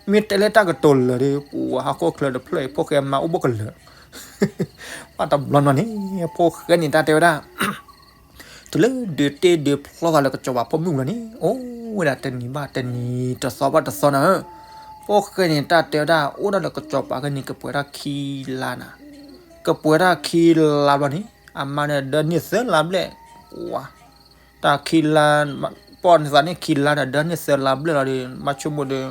မ့ၢ်တဲလၢတၢ်ကတိၤလၢာ်ဒီး ပှၤဟီၣ်ခိၣ်ချၢတဖျၢၣ်အံၤ ဖိၣ်ဃဲမၤအိၣ်ဘၣ်ကလၢာ်, ဘၣ်တဘျီနီၤန့ၣ် ဖိၣ်ဃဲန့ၣ်တၢ်တဲဝဲဒၣ် တုၤလၢဒုးတ့ဒုးဖျီသးလၢကစီၤပၤဖိမုၣ်ဘျီန့ၣ် အိၣ်ဝဲဒၣ်တနံၤဘၣ်တနံၤ တသီဘၣ်တသီနၤဧၢ, ဖိၣ်ဃဲန့ၣ်တၢ်တဲဝဲဒၣ် အိၣ်ဒၣ်လၢကစီၤပၤကန့ၣ် ကပှဲၤဒၣ်ခံလါနၤ, ကပှဲၤဒၣ်ခံလါဘျီန့ၣ် အမါန့ၣ်ဒၢန့ၢ်သၢလါဘျဲၣ်, ဝါ တၢ်ခံလါ ပီၣ်န့ၢ်သးန့ၢ်ခံလါဒီး ဒၢန့ၢ်သၢလါဘျဲၣ်လီၤဒီး ဘၣ်ဆိကမိၣ်ဒီး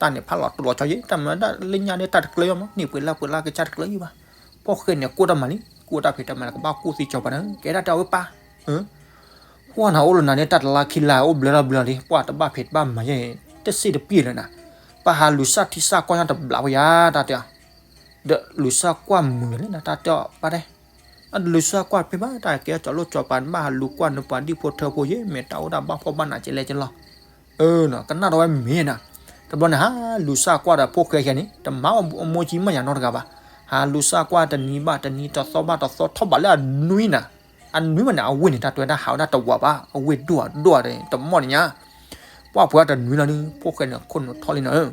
တၢ်န့ၣ်ဖးလီၤတိၢ်လီၤဆီယံၤ တၢ်မၤဒၣ်လၢညါဒီးတၢ်တကျၢၤယံၤမး န့ၢ်ပှဲၤလၢပှဲၤလၢကစၢ်တကျၢၤယံၤဘၣ်, ဖိၣ်ဃဲန့ၣ် ကိၣ်တၢ်မၤလံ ကိၣ်တၢ်ဖံးတၢ်မၤလၢကဘၣ်ကူၣ်သံကစီၤပၤန့ၣ် ကဲဒၣ်တဲအဝဲပၢ် ပှၢ်နၤအိၣ်လၢနၤန့ၣ် တၢ်တလါခံလါအိၣ်ဘျၢလီၤဘျၢလီၤလံ ပှၢ်တဘၣ်ဖံးတဘၣ်မၤယဲၢ် တစ့ၣ်တပှ့ၤလၢနၤ, ပဟးလူၤစၢ်ထံစၢ်ကွၢ်ညါတဘျးဝဲယၤ တၢ်တဲအီၤ, ဒီးလူၤစၢ်ကွၢ်မုာ်လၢနၤ တၢ်တဲအီၤပၢ်တဲ အလူၤစၢ်ကွၢ်တဖဲဘၣ် တၢ်ကဲစီၤလိၣ်စီၤပၤ နဘၣ်ဟးလူၤကွၢ်နပှၤဒံၣ်ဖိထၢဖိယဲၢ် မ့ၢ်တၢ်အိၣ်ဒၣ်ဘၣ်ဖှီၣ်ဘၣ်နးကဲလဲၣ်ကဲလီၤ, ကနၣ်ဒီးဝဲမ့ၢ်နၤ, တဘျီန့ၣ် ဟးလူၤစၢ်ကွၢ်ဒီးဖိၣ်ဃဲခဲန့ၣ် တမၤအမိၢ်ကံမးယၤနီတဂၤဘၣ်, ဟးလူၤစၢ်ကွၢ်တနံၤဘၣ်တနံၤ တသီဘၣ်တသီ ထီၣ်ဘးလၢအနွံနၤ, အနွံမးန့ၣ် အဝ့ၢ်န့ၣ် တၢ်တဲဝဲဒၣ်ဟးဝဲဒၣ်တဝးဘၣ် အဝ့ၢ်ဒိၣ်ဒိၣ်တမီၢ်န့ၣ်ညါ, ပှၢ်ပှဲၤတနွံလီၤဒီး ဖိၣ်ဃဲန့ၣ် ခိၣ်နူာ်ထီၣ်လံနၤဧၢ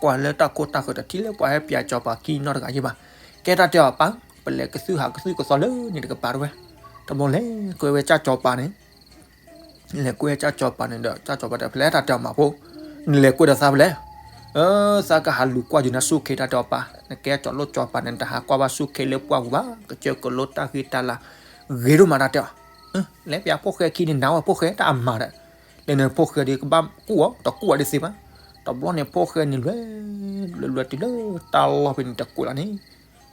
ကွၢ်လၢတၢ်ခိတၢ်ဃၢၤတထံၣ်လၢပှၤဟဲပၠးစီၤပၤခံနီတဂၤယဲၢ်ဘၣ်, ကဲတၢ်တဲအီၤပၢ် ပလဲၤကသုၣ်ဟးကသုၣ်ကသီလၢန့ၣ်တကပၤတဝဲ, တဘျီလဲၤကွဲဝဲကၢ်စီၤပၤန့ၣ်, လဲၤကွဲကၢ်စီၤပၤန့ၣ်ဒီး ကၢ်စီၤပၤတဲဖဲလဲၣ်တၢ်တဲအီၤမးဖိ, နလဲၤကွဲဒီးသးဖဲလဲၣ်, သးကဟးလူၤကွၢ်ယနၤဆူၣ်ခ့တၢ်တဲအီၤပၢ် နကဲစီၤလိၣ်စီၤပၤန့ၣ် နတဟးကွၢ်ဘၣ်ဆူၣ်ခ့လၢပှၢ်ပူၤဘၣ် ကစၢၢ်ကလိတၢ်ဂ့ၢ်တၢ်လၤ ဂ့ၤဒိၣ်မးတၢ်တဲအီၤ, လဲၤပၠးဖိၣ်ဃဲခံန့ၣ် နၤဝဲဖိၣ်ဃဲတၢ်အမၤဒီး လဲၤနုာ်ဖိၣ်ဃဲဒီးကဘၣ်ကူၣ်အီၤ တကူၣ်အီၤဒ်သ့ဘၣ်, တဘျီန့ၣ်ဖိၣ်ဃဲန့ၣ်လဲၤ လဲၤလဲၤတုၤလၢတၢ်လီၢ်ဖဲန့ၣ် တကွံာ်လီၤန့ၣ်,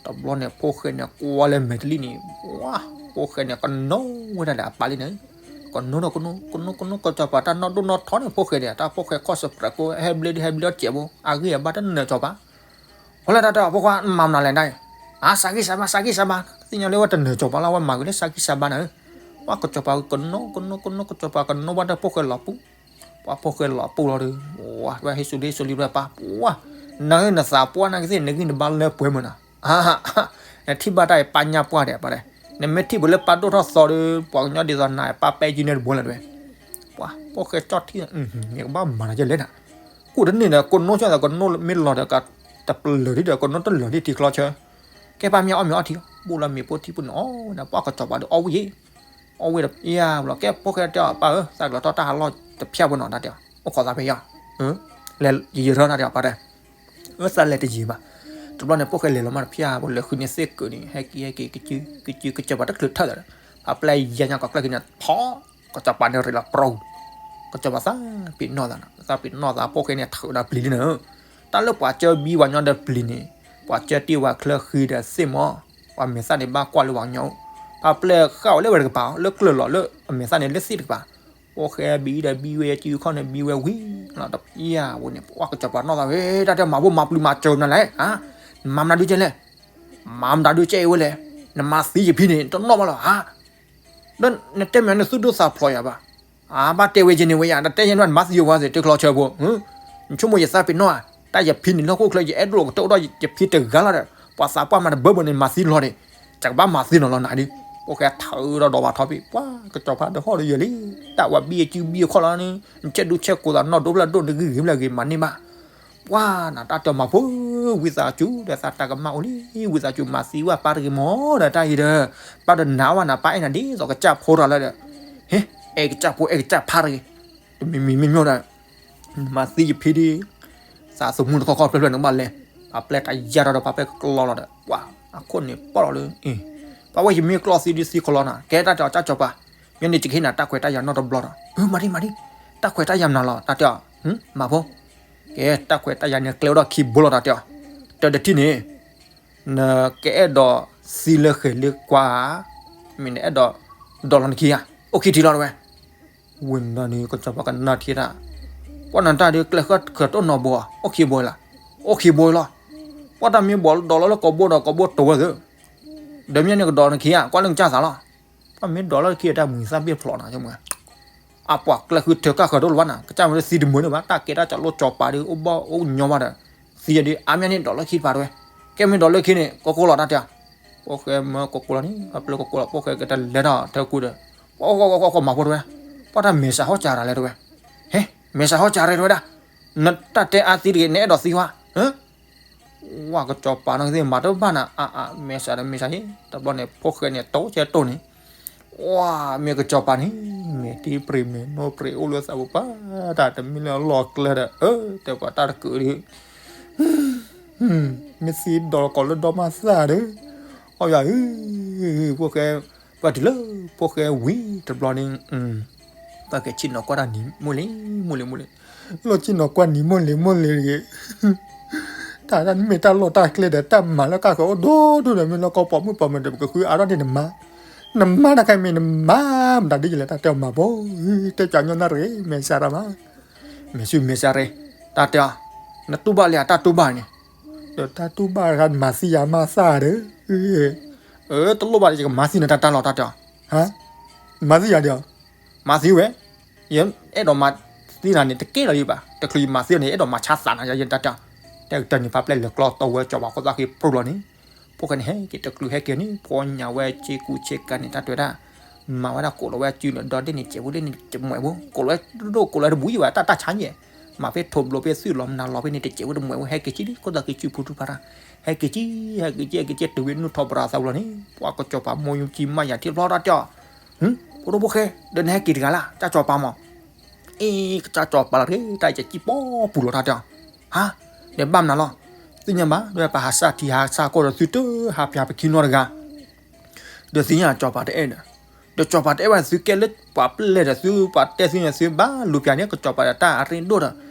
တဘျီန့ၣ်ဖိၣ်ဃဲန့ၣ်ကွၢ်လၢမဲာ်တလံၣ်န့ၣ်, ဝါ, ဖိၣ်ဃဲန့ၣ်ကနိဝဲဒၣ်ဒီးအပၢ်လံန့ၣ်, ကနိဒီးကနိ ကနိကနိ ကစီၤပၤတၢ်နီၢ်ဒိၣ်နီၢ်ထီန့ၣ် ဖိၣ်ဃဲန့ၣ် တၢ်ဖိၣ်ဃဲခီၣ်စပြးကိး ဟဲဘျ့ဒုးဟဲဘျ့အီၣ်စဲးဘိ အဂ့ၢ်အဘၣ်တနၢၤစီၤပၤ ဖဲလဲၣ်တၢ်တဲအီၤဖိခွါ မၤမနုၤလဲၣ်ဒၣ်အံၤ, အါ စးဂံၢ်စးဘါ စးဂံၢ်စးဘါ, သ့ၣ်ညါလၢဝဲတနၢၤစီၤပၤလီၤ ဝဲမၤဂ့ၤလၢစးဂံၢ်စးဘါနၤဧၢ, ပှၤကစီၤပၤကနိကနိကနိ ကစီၤပၤကနိဘၣ်ဒီးဖိၣ်ဃဲလီၤပူၤ, ပှၤဖိၣ်ဃဲလီၤပူၤလီၤဒီး, ဝဲဟ့ၣ်စူးလံဟ့ၣ်စူးလံဘျီပၢ်, ပှၤ, နၤဧၢ နသးပှၢ်နာ်က့သ့ၣ် နဂံၢ်နဘါလၢပှဲၤမုၢ်နၤ, နထံၣ်ဘၣ်တၢ်အံၤပၢ်ညါပှၢ်ဒီးပၢ်တဲ, နမ့ၢ်ထံၣ်ပှၤလၢပၢ်ဒိၣ်ထီၣ်သီဒီး ပှၤကညီဒ်သိးနၤပၢ်ပဲယုၢ်န့ၣ်တဘိလၢၤတဲဝဲ, ပှၤဖိၣ်ဃဲကၠီၣ်ထံၣ်, နကဘၣ်မၤနၤယဲၢ်လဲၣ်နၤ, ကူၣ်တန့ၢ်ဒီး ကနိဆၢသး ကနိမ့ၢ်လီၤဒီး တပလၢၤဒ်ဒီး ကနိတလၢၤဒ်ထံချီဆၢ, ကဲပၢ်မ့ၢ်အီၣ်မ့ၢ်အီထံ, ဘိၣ်လီၤမ့ၤဖိထံဖိန့ၣ်အီၣ်ဝဲဒၣ် ပှၤကစီၤပၤဒီးအီၣ်ဝံၣ်ယဲၢ်, အီၣ်ဝံၣ်ဒီးယၤဘျီ ကဲဖိၣ်ဃဲတဲအီၤ ပၢ်ဧၢ သးကလီၤထီၣ်တၢ်ဟးလီၢ်တဖၠၣ်ဖိနီၤ တၢ်တဲအီၤ, အိၣ်ခိးသးဖဲယၤ, လဲၤယံာ်ယံာ်ထီၣ်တၢ်တဲအီၤ ပၢ်တဲ, အၢ သးလဲၤတယံာ်ဘၣ်, တဘျီန့ၣ်ဖိၣ်ဃဲလဲၤလီၤမးတဖၠၣ်ဖိ လဲၤဃုန့ၢ်သ့ၣ်ကုာ်န့ၣ် ဟဲက့ၤဟဲက့ၤ ကစုကစု ကစီၤပၤတချုးထၢၣ်သးဒီး, ဖးပျဲၢ်ယါညါကီးကျၢၢ်က့ၤန့ၣ် ဖီ ကစီၤပၤန့ၣ်ရ့လီၤပြီ, ကစီၤပၤသးပ့ၤနီၣ်သးနီၤ သးပ့ၤနီၣ်သး ဖိၣ်ဃဲန့ၣ်ထုးဒီးပျံၤလံနၤဧၢ, တၢ်လၢပှၤကၢဘံပှၤကညီဒီးပျံၤန့ၣ်, ပှၤကၢတ့ၢ်ဝဲချၢဃံဒီးသ့ၣ်မီၢ်, ပှၤမဲာ်သၣ်န့ၣ်ဘၣ်ကွၢ်လၢပှၤကညီအိၣ်, အပျဲၢ်ဃာ်ဝဲလၢဝဲတကပၤ လၢကျၢၢ်လီၤလၢအမဲာ်သၣ်န့ၣ် လၢသ့ၣ်တကပၤ, အိၣ်ဃဲဘံဒီးဘံဝဲယစုခီၣ်န့ၣ် ဘံဝဲဝံၤလီၤတပျၢ်ဝဲန့ၣ် ပှၢ်ကစီၤပၤနီၢ်သးဝဲ တၢ်တဲမၤဖိ မၤပျုၤမၤစၢၤနၤလဲၣ်, နမၤမနုၤဒုကဲလဲၣ်, မၤမနုၤဒုကဲအံၤဝဲလဲၣ်, နမၤသံယဖံန့ၣ် တနီၣ်ဘၣ်လီၤဧါ, ဒီးနတဲမ့ၢ်နသုဒိၣ်သးဖျိးယၤဘၣ်, အဘၣ်တဲဝဲယဲန့ၣ်ဝဲယၤ နတဲယဲန့ၣ် နမၤသံယဝဲသ့ၣ် တချီဆၢဖိ နဆိကမိၣ်ယသးပ့ၤနီၣ်ဧါ, တၢ်ယဖံန့ၣ် လၢဟီၣ်ခိၣ်ချၢ ယအဲၣ်ဒိးကတၢၢ်အိၣ်ဒီးယဖံတဂၤလီၤဒီး ပှၤသးပှၢ်မၤတဘၢဘၢန့ၣ် မၤသံလီၤန့ၣ်, ယကဘၣ်မၤသံနီၤလီၤနၤဒုး, အိၣ်ဃဲထၢဒီးဒီးဝဲထီၣ်ဖံး ပှၢ်ကစီၤပၤဒီးဟီၣ်ဒီးယဲလံ, တၢ်ဝဲဘံအစုဘံအခီၣ်လီၤန့ၣ် နဆဲးဒူဆဲးကိးသးနီၢ်ဒိဖျၢၣ်ဒိၣ်န့ၣ်ဂံၢ်ဂ့ၤဖျၢၣ်ဂ့ၤမၤန့ၢ်ဘၣ်, ပှၢ်နတၢ်တဲမၤဖိ ဝံသးစူၤဒီးသးတၢ်ကမၣ်အိၣ်လံ, ဝံသးစူၤမၤသံဝဲပၢ်တဂ့ၤမီၤဒီးတၢ်အံၤဒီး, ပၢ်တနာ်ဝဲနၤ ပၢ်အဲၣ်နၤဒ်သိးကစၢ်ဖိတဂၤလၢဒီး, ဟ့, အဲၣ်ကစၢ်ဖိအဲၣ်ကစၢ်ဖါတဂ့ၤ, တမံၤမံၤမံၤမံၤဒီး နမၤသံယဖံဒ်, သးသမူတခီခီဖျၢၣ်ဖျၢၣ်န့ၣ်ကဘၣ်လဲၤ, ပှၤပျဲၢ်တၢ်ယါထီၣ်ဒီးပှၤပျဲၢ်ကကျီလီၤဒီး ပှၤအခိၣ်န့ၣ်ပီၣ်လီၤလၢ, ပှၤဝဲယမ့ၢ်ကျီသံဒ်သံကလီနၤ ကဲတၢ်တဲအီၤ ကၢ်စီၤပၤ, မ့ၢ်န့ၣ်ယကဟ့ၣ်နၤတၢ်ခွဲးတၢ်ယာ်နီတဘျီဒီး, မၤဒံမၤဒံ, တၢ်ခွဲးတၢ်ယာ်မနုၤလီၤ တၢ်တဲအီၤ, မၤဖိ, ကဲတၢ်ခွဲးတၢ်ယာ်န့ၣ် ကျဲအိၣ်ဒီးခံဘိလီၤတၢ်တဲအီၤ, တၢ်တထံၣ်န့ၣ် နကအဲၣ်ဒိးသံလၢဃဲၤလၢကွၢ်ဧါ, မ့ၢ်နအဲၣ်ဒိးဒိးလီၤနခံဧါ, အိၣ်ခံထံလီၤတဲဝဲ, ဝံၤန့ၣ် ကစီၤပၤကနၣ်ထံတၢ်, ကွၢ်နတၢ်ဒ်ကျဲဃၢၤတအိၣ်နီတဘိဧါ, အိၣ်ခံဘိလီၤ, အိၣ်ခံဘိလီၤ, ကွၢ်တၢ်မ့ၢ်ဘိးဒိးလီၤလၢကိာ်ဘိဒီးကိာ်ဘိတိၤဝဲသ့, ဒီးမ့ၢ်န့ၣ်ကဒိးနခံဧါ ကွၢ်လၢနကစၢ်သးလီၤ, တၢ်မ့ၢ်ဒိးလၢခံတၢ်မုာ်သၣ်ဘ့ၣ်ဖျိးနၤ, အပှၤကျဲဃုထၢကၢ်ဃၢၤတအိၣ်လၢၤဘၣ်နၤ ကစၢ်မ့ၢ်လၢသံတမုာ်န့ၣ်ဘၣ် တၢ်ကဲတၢ်ကၠီလိၣ်ကစီၤပၤဒီး အိၣ်ဘီၣ်အိၣ်ညီဘၣ်ဒီး, သံဒ် အါမ့ၢ်န့ၣ်ဒိးလၢခံတပၤတဲဝဲ, ကဲမ့ၢ်ဒိးလၢခံန့ၣ် ကိးကိးလီၤတၢ်တဲအီၤ, ဖိၣ်ဃဲမၢကိးကိးလီၤန့ၣ် ပျဲၢ်ကိးကိးလီၤ ဖိၣ်ဃဲကတလဲၤထီၣ်ထဲကူဒီး, ကိးကိးကိးကိးမၤဖိတဲဝဲ, ပှၢ်တၢ်မဲာ်ဆှးဟီၣ်စၢ်တၢ်လဲၤတဲဝဲ, ဟ့, မဲာ်ဆှးဟီၣ်စၢ်ရဲတဲဝဲဒၣ်, နတၢ်တဲအါသံတဂ့ၤ နအဲၣ်ဒိးသံဝဲ ဝဲကစီၤပၤန့ၣ်သ့ၣ်မၤတဘၣ်နၤ အါအါ မဲာ်ဆှးဒီးမဲာ်ဆှးယ့ၣ် တဘျီန့ၣ် ဖိၣ်ဃဲန့ၣ် တိၢ်ဆဲတိၢ်န့ၣ်, ဝဲမ့ၢ်ကစီၤပၤန့ၣ် မဲာ်တံၤပြံၤမဲာ်နိပြံၤအိၣ်လၢသးပူၤပှၢ်, တၢ်တမ့ၢ်လၢအလီၢ်ကျဲဒီး အၢ တဲပှၤတၢ်တကုာ်ဒီး မ့ၢ်သံဒိးကိးလၢဒီမါသၣ်ဒီး, အီယၤဧၢ, ဖိၣ်ဃဲ, ပှၤတုၤလၢ ဖိၣ်ဃဲဝံၤတဘျီန့ၣ်, ပကဆ့ၣ်နီၤကွၢ်တၢ်နံၤမိၢ်လံၤမိၢ်လံၤမိၢ်လံၤ, လီၢ်ဆ့ၣ်နီၤကွၢ်နံၤမိၢ်လံၤမိၢ်လံၤတဂ့ၤ, တၢ်တၢ်မ့ၢ်တၢ်လီၢ်တၢ်ကျဲဒီး တၢ်မၤလၢကၢ်ဃၢၤအိၣ်ဒိၣ်ဒိၣ်ဒီး မ့ၢ်လၢကီၢ်ပိာ်မုၣ်ပိာ်မုၣ်ဒီး ပကဃုအါထီၣ်န့ၣ်နမါ, နမါတခါမ့ၢ်နမါ, မတၤဒ်လဲၣ် တၢ်တဲအီၤမၤဘိ, တဲကၠီညီနၢ်တဂ့ၤ မဲာ်ဆှးရၣ်မး မဲာ်ဆှးမဲာ်ဆှးရၣ်, တၢ်တဲအီၤ, နတူၢ်ဘၣ်လံဧါ တၢ်တူၢ်ဘၣ်န့ၣ်, ဒီးတၢ်တူၢ်ဘၣ်တခါ နမၤသံယၤမါသၣ်ဒီး, တလိၣ်ဘၣ်ဒီး ယကမၤသံနတၢ်တၢ်လီၤ တၢ်တဲအီၤ, မၤသံယၤဒီး, မၤသံဝဲ, ယအဲၣ်ဒိးမၤသံနၤန့ၣ် တကဲလီၤဒံးဘၣ်, တချုးယမၤသံနၤန့ၣ် အဲၣ်ဒိးမၤဆါသးနၤ ယတၢ်တဲအီၤ, တဲကတၢၢ်န့ၣ် ပှၤပျဲၢ်လဲၤကျီတီဝဲ ကစီၤပၤခိၣ်သၣ်ဃံပြူၢ်လီၤန့ၣ်, ဖိၣ်ဃဲန့ၣ် ဟဲက့ၤတချုးဟဲက့ၤန့ၣ် ဖီညါဝဲဆ့ကူဆ့ကၤန့ၣ် တၢ်တဲဝဲဒၣ် မၤဝဲဒၣ်ကိးလီၤဝဲစုလီၤဒီးဒ်န့ၣ် စဲးဖိဒ်န့ၣ် တမွဲးဖိ ကိးလီၤဝဲဒိၣ်ကိးလီၤဝဲတဘူးယံၤဘၣ် တၢ်တၢ်ဆါယဲၢ်, မၤဖဲထိးဘျိးဖဲသုးလီၤမနုၤလီၤဖဲန့ၣ် တစဲးဖိတမွဲးဖိ ဟဲက့ၤကံလံ ခိၣ်သၣ်ဃံစုဖုထူဖးတၢ်, ဟဲက့ၤကံ ဟဲက့ၤကံ ဟဲက့ၤကံ တုၤဝဲနုာ်ထီၣ်ပရၤသးဝံၤလီၤန့ၣ် ပှၤကစီၤပၤမိၢ်ယူကံမးယၤထံၣ်ဖျီတၢ်တဲအီၤ, ဖိဒိၣ်ဖိၣ်ဃဲ ဒီးနဟဲက့ၤတဂၤလၢ် တၢ်ကစီၤပၤမး အ့ ကစၢ်ကစီၤပၤလီၤတဂ့ၤ တၢ်အံၤကစံၣ်ပီပူၤလီၤတၢ်တဲအီၤ, ဟါ, ဒီးဘၣ်မနုၤလီၤ, သ့ၣ်ညါဘၣ် ဒီးပဟးစၢ်ထံဟးစၢ်ကီၢ်ဒီးသုတဟးပၠးပခံနီတဂၤ, ဒီးသ့ၣ်ညါကစီၤပၤတအဲၣ်ဒီး, ဒီးကစီၤပၤတအဲၣ်ဘၣ်ဒီးသုကဲလၢပှၤပျဲၢ်ဒီးသုပှၤတဲသုန့ၣ်သုဘၣ်လူၤပၠးန့ၣ် ကစီၤပၤဒီးတၢ်အရ့ဒိၣ်ဒီး,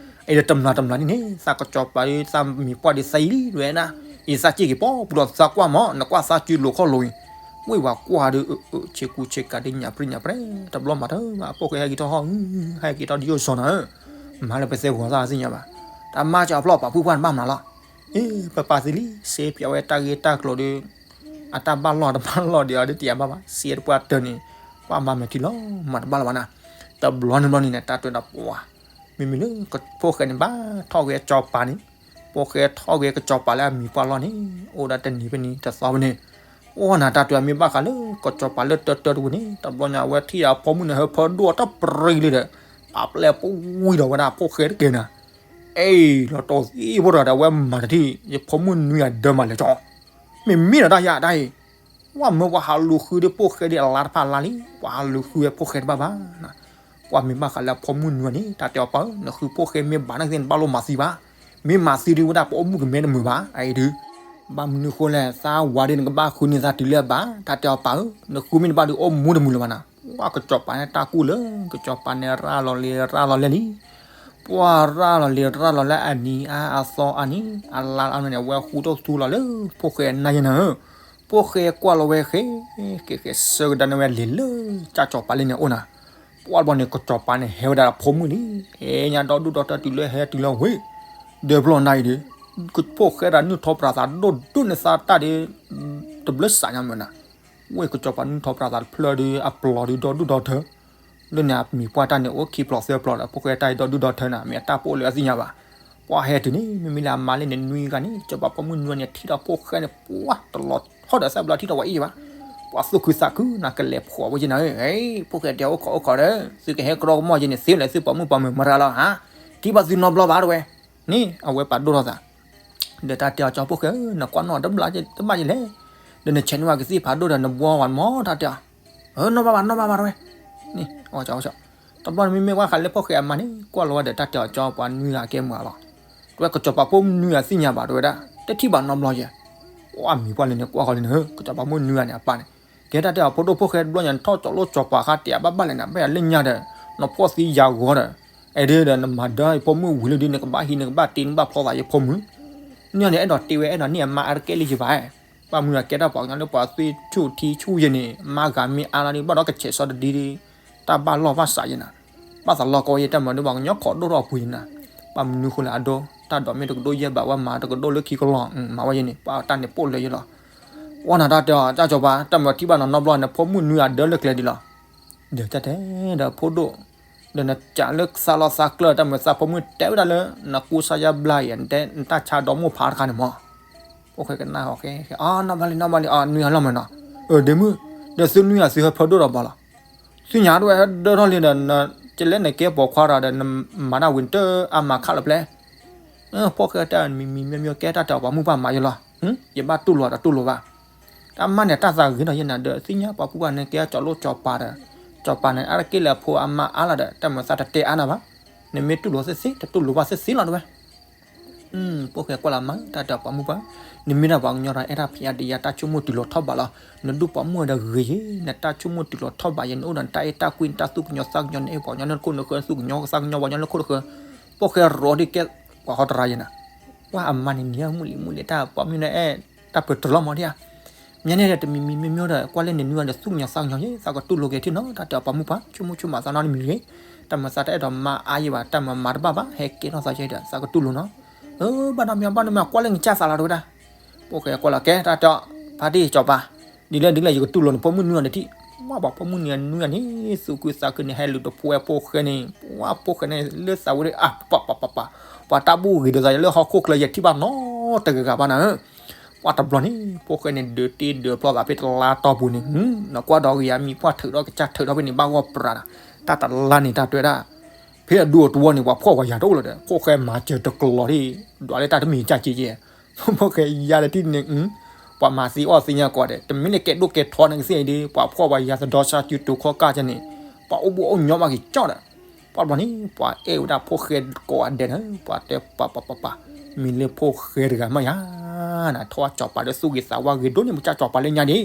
အံၤဒီးတမျၢ်တမျၢ်န့ၣ်န့ၣ် သးကစီၤပၤဒီးသးမံၤပှၢ်ဒီးသးအံၤလံဝဲဒၣ်, အံၤသးစ့ၢ်ကီးပီပူၤဒီးသးကွၢ်မး နကွၢ်သးစုလိၤခီၣ်လိၤအံၤ, ဝ့ၢ်ဝၤကွၢ်ဒီး ဆ့ကူဆ့ကၤဒ်ညၣ်ပြံညၣ်ပြဲ တဘျီမးတၢ် အဖိၣ်ဃဲဟဲက့ၤထီၣ်ဟီၣ် ဟဲက့ၤထီၣ်ဒ်ယိၣ်စီနီၤဧၢ, မၤလၢပသဲဂီၤသၣ်သ့ၣ်ညါဘၣ်, တၢ်မၤကၠီဖျီၣ်ပာ်ဖုၣ်ပှၢ်တဘၣ်မနုၤလီၤ, အ့ ပပာ်သံလံ စ့ပၠးဝဲတၢ်ဂ့ၢ်တၢ်ကျိၤဒီး, အတၢ်ဘၣ်လီၢ်တဘၣ်လီၢ်ဒီးအီၤဒ်တယၤဘၣ်ဘၣ် စ့တပှၢ်တၢၢ်န့ၣ်, ပှၢ်မၤမဲာ်ထံလီၤ မၤတဘၣ်လၢၤဘၣ်နၤ, တဘျီန့ၣ်ဘျီန့ၣ်န့ၣ် တၢ်တဲဝဲဒၣ်ပှၤ, မ့မ့ၢ်လၢ ဖိၣ်ဃဲန့ၣ်ဘၣ်ထီၣ်ဂဲၤကစီၤပၤန့ၣ်, ဖိၣ်ဃဲထီၣ်ဂဲၤကစီၤပၤလၢအမံၤပှၢ်လီၢ်န့ၣ်, အိၣ်ဒၣ်တနံၤဖဲန့ၣ်တသီဖဲန့ၣ်, အိၣ်နၤတၢ်တဲဝဲမ့ၢ်ဘၣ်ဃးလၢကစီၤပၤလၢတၢတၢတဝံၤန့ၣ် တဘျီညါအဝဲထံၣ်အဖိမုၣ်န့ၣ် ဟၢဖၢဒိၣ်တၢ်ပြံလံဒီး, ပာ်ပျဲၢ်ပဝံၤဒီးဝဲဒၣ်ဖိၣ်ဃဲတက့ၢ်နၤ, အ့ လီၤတီၢ်သံဖိတဂၤဒီး အဝဲမၤတထံၣ် ယဖိမုၣ်နွံဂၤဒၢမၤလဲၤကီ, မ့မ့ၢ်ဒီးတၢ်ယၤတၢ်အံၤ ပှၤမၢပှၤဟးလူၤဃုဒီးဖိၣ်ဃဲဒီးအလါတဖၣ်အလါလံ, ပှၤဟးလူၤဃုဝဲဖိၣ်ဃဲတဘၣ်ဘၣ်, ပှၤမ့ၢ်ဘၣ်ဃးလၢအဖိမုၣ်နွံဂၤန့ၣ် တၢ်တဲအီၤပၢ်ဧၢ နဃုဖိၣ်ဃဲမ့ၢ်ဘၣ်နာ်က့သ့ၣ် နဘၣ်လိၣ်မၤသံဘၣ်, မ့ၢ်မၤသံဒုးဝဲဒၣ်ပအိၣ်မူကမဲတမုာ်ဘၣ်, အအံၤဒုး, ဘၣ်မနုၤဃိလဲၣ် သးဝၤဒီးနကဘၣ်ဃုန့ၢ်သးတုၤလၢအဘၣ်, တၢ်တဲအီၤပၢ်ဧၢ နဃုမ့ၢ်တဘၣ်ဒုးအိၣ်မူတမုာ်လၢၤဘၣ်နၤ, ပှၤကစီၤပၤန့ၣ်တၢ်ကူၣ်လၢ ကစီၤပၤန့ၣ်ရၤလီၤလံရၤလီၤလဲၣ်လံ ပှၤရၤလီၤလံရၤလီၤလၢအနံၤအါအသီအါနံၤ အလါအါနံၤန့ၣ် အဝဲဃူထီၣ်သူလီၤလၢ ဖိၣ်ဃဲအနၢ်ယဲၢ်နၤဧၢ, ဖိၣ်ဃဲကွၢ်လီၤဝဲဃဲ က့ၤဃဲဆၢကဒါန့ၢ်ဝဲလံာ်လၢ ကၢ်စီၤပၤလၢန့ၣ်အိၣ်နၤ, ပှၢ်တဘျီန့ၣ် ကစီၤပၤန့ၣ်ဟဲဝဲဒၣ်ဒီးဖိမုၣ်လံ, ဟဲညါဒီဒူၣ်ဒီထၢတုၤလၢဟဲတုၤလၢဝ့ၢ်, ဒီးဖျီနၤအံၤဒီး, ဖိၣ်ဃဲတၢ်နုၢ်ထီၣ်ပြးသးဒိၣ်ဒိၣ်န့ၣ်သးတၢ်ဒီး, တဘျၢစးညါမုၢ်နၤ, ဝ့ၢ်ကစီၤပၤနုၢ်ထီၣ်ပြးသးတဖျၢၣ်ဒီး အပျီၤဒီးဒီဒူၣ်ဒီထၢ လၢန့ၣ်အမံၤပှၢ်တၢ်န့ၣ် အိၣ်ခံပျီသၢပျီဒီး ဖိၣ်ဃဲတၢ်အံၤဒီဒူၣ်ဒီထၢနၤ မ့ၢ်အတၢ်ပိာ်လၢအသ့ၣ်ညါဘၣ်. ပှၢ်ဟဲတုၤန့ၣ် မ့မ့ၢ်လၢအမါလၢန့ၣ်နွံဂၤန့ၣ် ကစီၤပၤဖိမုၣ်နွံဂၤန့ၣ် ထံၣ်ဒီးဖိၣ်ဃဲန့ၣ် ပှၢ်တလီၤထီၣ်ဒီးသၣ်ဘျီထံၣ်ဒီးပှၤအံၤဘၣ်. ပှၢ်သူၣ်ခုသးခုနၤ ကလဲၤဖှီၣ်ဝဲယဲနၤဧၢ, ဖိၣ်ဃဲတဲအိၣ်ခိးအိၣ်ခိးဒီး သုကဟဲကရီကမီၣ်ယဲန့ၣ် သ့လဲၣ်သုပိာ်မုၣ်ပိာ်မုၣ်မရၤလီၤဧါ, ထံၣ်ဘၣ်သုနီတဘျီဘၣ်တဝဲ, န့ၣ်အဝဲပာ်ဒိၣ်ထီၣ်သး ဒီးတၢ်တဲအီၤ ကၠီဖိၣ်ဃဲဧၢ နကွၢ်နီၣ်တဘျီတဘၣ်ယဲလဲၣ်, ဒီးနဆဲးန့ၢ်ဝဲကသံၣ်ဖးဒိၣ်ဒီးနဘှီဝဲမီၢ် တၢ်တဲအီၤ, နီၣ်ဘၣ်ဘၣ်နီၣ်ဘၣ်ဘၣ်တဝဲ, န့ၣ်, တဘျီန့ၣ်မ့မ့ၢ်ဝဲဃးလၢဖိၣ်ဃဲအမါန့ၣ် ကွၢ်လီၤဝဲဒီးတၢ်တဲအီၤ ကၠီပှၤနွံဂၤကဲမုာ်လီၤ, တဝဲကစီၤပၤဖိမုၣ်နွံဂၤသ့ၣ်ညါဘၣ်တဝဲဒၣ် တထံၣ်ဘၣ်နီတဘျီယဲ, အမံၤပှၢ်လၢန့ၣ်ကွၢ်ဃီလံန့ၣ် ကစီၤပၤဖိမုၣ်နွံဂၤန့ၣ်အပၢ်န့ၣ်, ကဲတၢ်တဲအီၤ ဖိဒိၣ်ဖိၣ်ဃဲတဘျီညါ နထီၣ်ကၠီလိၣ်ကၠီပၤဃါတဲာ်အဘၣ်ဘၣ်လဲၣ်နၤ ဘၣ်ယၤလၢညါဒီး နဖှီၣ်သံယၤဂီၤဒီး အဲဒၣ်ဒီးနမၤဒၢဖိမုၣ်ဝံၤလၢဒုး နကဘၣ်ဟံးနကဘၣ်တ့နကဘၣ်ဖျီသးယဖိမုၣ်, န့ၣ်န့ၣ် အဲၣ်ဒိးတ့ဝဲအဲၣ်ဒိးန့ၢ်အမါအါတက့ၢ်လံယဘၣ်, ဘၣ်မနုၤအကဲတၢ်ပှၤကညီလၢပှၤသွံၣ်ဆူၣ်ထံဆူၣ်ယဲန့ၣ် မါဂၤမ့ၢ်အါလီၤဒီး ဘၣ်ဒီးကဆဲးစီတဒုဒီး တၢ်ဘၣ်လီၢ်ဘၣ်စးယဲနၤ, ဘၣ်သးလီၢ်ကီယဲ တၢ်မၤဒုးပှၤကညီခိးဒိၣ်ထီၣ်အပူၤယဲနၤ, ဘၣ်မနုၤဃိလၢအဒိ တၢ်ဒိးမ့ၢ်တကဒိၣ်ယဲၢ်ဘးဝဲမၤတကဒိၣ်လၢခံကလီၤ မၤဝဲယဲန့ၣ် ပှၤတၢ်န့ၣ်ပိာ်လၢယဲလီၤ, ဝဲနၤတၢ်တဲအီၤ တၢ်ကစီၤပၤ တၢ်မၤထံၣ်ဘၣ်နီၤနီတဘျီ နဖိမုၣ်နွံဂၤဒၢလၢကျဲဒံးလီၤ ဒီးတၢ်တဲဒီးဖိဒိၣ်, ဒီးနကးလၢသးလီသးကျၢၢ် တၢ်မၤသးဖိမုၣ်တဲဝဲဒၣ်လၢ နကူစါယါဘျါအံၤ နတဲနတၢ်ဆါဒီမိၢ်ဖးတခါန့ၣ်မး, ဖိၣ်ဃဲကနၣ်ဃီဃဲ, အနီၢ်ဘၣ်လံနီၢ်ဘၣ်လံ အနွံဂၤလီၤမးနီၤ, အဒ့မုၣ်, ဒီးသုနွံဂၤသုဟဲဖၢဒိၣ်ဒီးဘၣ်လီၤ, သ့ၣ်ညါတဝဲဒၢထီၣ်လံဒီး ကလဲၣ်နကဲပိာ်ခွါဒီး နမၤတၢ်ဝံၤနတၢ်အါမးခးလၢပျဲၢ် ဖိၣ်ဃဲတၢ်မံၤမံၤမံၤမံၤကဲတၢ်တဲအီၤပှၤမုၣ်ပှၢ်မၤယဲလီၤ, ယဘၣ်တူၢ်လိာ်တတူၢ်လိာ်ဘၣ်, တၢ်မါန့ၣ်တၢ်သးဂ့ၤနီၤယဲနၤဒီး သ့ၣ်ညါပှၤကူပှၤန့ၣ်ကဲကၠီလိၣ်ကၠီပၤဒီး, ကၠီပၤန့ၣ် အါတက့ၢ်လၢအဖိအမါအါလီၤဒီး တၢ်မၤသးတတဲအါနၤဘၣ်, နမ့ၢ်တူၢ်လိာ်သ့သ့ တတူၢ်လိာ်ဘၣ်သ့သ့လီၤတဝဲ ဖိၣ်ဃဲကွၢ်လၢမၤ တၢ်တဲအီၤပှၤမုၣ်ပှၢ်, နမ့ၢ်ဒၣ်ပှၤကညီဒီး အဲၣ်တၢ်ဖံးအါဒံးယါ တၢ်ဆိကမိၣ်တုၤလီၤထီၣ်ဘးလီၤ, နဒူၣ်ပိာ်မုၣ်ဒီးဂ့ၤယဲ နတၢ်ဆိကမိၣ်တုၤလီၤထီၣ်ဘးယဲ နအိၣ်ဒီးနတၢ်အဲၣ်တၢ်ကွံ နတၢ်သူၣ်ကညီၤသးကညီၤ နအဲၣ်ပှၤကညီလၢခိၣ်နဃၢ သူၣ်ကညီၤသးကညီၤပှၤကညီလၢခိၣ်နဃၢ, ဖိၣ်ဃဲရိးဒ်ကဲ ပှၤဟီတရါယဲနၤ, ပှၤအမါန့ၣ်နံၤမုၢ်လံၤမုၢ်လံၤ တၢ်ပိာ်မုၣ်န့ၣ်အဲၣ် တၢ်ပၢၤတြီမီၤဒံးဧါ မ့ၢ်န့ၣ်ဒီး တမံၤမံၤမ့ၢ်မ့ၢ်ဒီး ကွၢ်လၢန့ၣ်နွံဂၤဒီး သူၣ်ကညီၤသးကညီၤယဲ သးကတူၢ်လိာ်က့ၤထံၣ်နီၤ တၢ်တဲအီၤပှၤမုၣ်ပှၢ် ဆိကမိၣ်ဆိကမးသးနီတမံၤတဂ့ၤ, တၢ်မၤသးတအဲၣ်ဒိးမၤအါယဲဘၣ် တၢ်မၤမၤတဘၣ်ဘၣ် ဟဲကဲထီၣ်သးယဲဒီး သးကတူၢ်လိာ်နီၤ, အၢ ဘၣ်နီတမံၤဘၣ်နီတမံၤ ကွၢ်လၢနကစၢ်သးလီၤတဝဲဒၣ်, ဖိၣ်ဃဲကွၢ်လီၤကဲ တၢ်တဲအီၤ ဖါတံၢ်စီၤပၤ, ဒ်လဲၣ်ဒ်လဲၣ် ယကတူၢ်လိာ်နဖိမုၣ်နွံဂၤန့ၣ်ထံၣ်, မ့ၢ်ပှၤဖိမုၣ်နွံဂၤန့ၣ် သူၣ်ခုသးခုန့ၣ် ဟဲလူၤတဖိဝဲဖိၣ်ဃဲန့ၣ် ပှၤဖိၣ်ဃဲန့ၣ် လၢသးဝဲဒၣ် အါ ပပပပပ, ပှၤတၢ်ဘူၣ်ဂ့ၤဒီးသးလၢဟီၣ်ခိၣ်ချၢယဲထံၣ်ဘၣ်နီတဂၤဂၤဘၣ်နၤဧၢ ပှၤတဘျီန့ၣ် ဖိၣ်ဃဲန့ၣ် ဒုးတ့ဒုးဖျီသးဖဲတလါတီၢ်ပူၤန့ၣ်, နကွၢ်ဒီးဂ့ၤယါ မံၤပှၢ်ထုးထီၣ်ကစၢ်ထုးထီၣ်ဖဲန့ၣ် ဘၣ်ဂီၢ်ပြးဒီး, တၢ်တလါန့ၣ် တၢ်တဲဝဲဒၣ်, ဖဲအဒူအတဝီန့ၣ် ပှၤဖှီၣ်ပှၤယာ်တအိၣ်လၢၤဒီး ဖိၣ်ဃဲမၤစၢၤတကလီၤဒ်, ဒွးလၢတၢ်တမံၤကစၢ်က့ကဲ, ဖိၣ်ဃဲယါဒီးထံၣ်န့ၣ်, ပှၤမၤသံအီၣ်သ့ၣ်ညါကိးဂၤဒဲး တမ့ၢ်လၢကဲဒိၣ်ကဲထီန့ၣ်ကသ့ၣ်အံၤဒီး ပှၤဖှီၣ်ပှၤယာ်သဒီစါစုတိၤခီကၢ်ကဲန့ၣ်, ပှၤအိၣ်ဘူးအိၣ်ညီဘၣ်က့ၤကၠီဒီး ပှၤတဘျီန့ၣ် ပှၤအဲၣ်ဝဲဒၣ်ဖိၣ်ဃဲကိးဂၤဒဲးန့ၣ် ပှၤတဲပပပပ, မ့ၢ်လၢဖိၣ်ဃဲတဂၤမးယါ, နထီၣ်ကၠီၤပၤဒီးသူၣ်ဂ့ၤသးဝါဂ့ၤဒိၣ်န့ၣ် မ့ၢ်ကၢ်ကၠီၤပၤလၢညါန့ၣ်,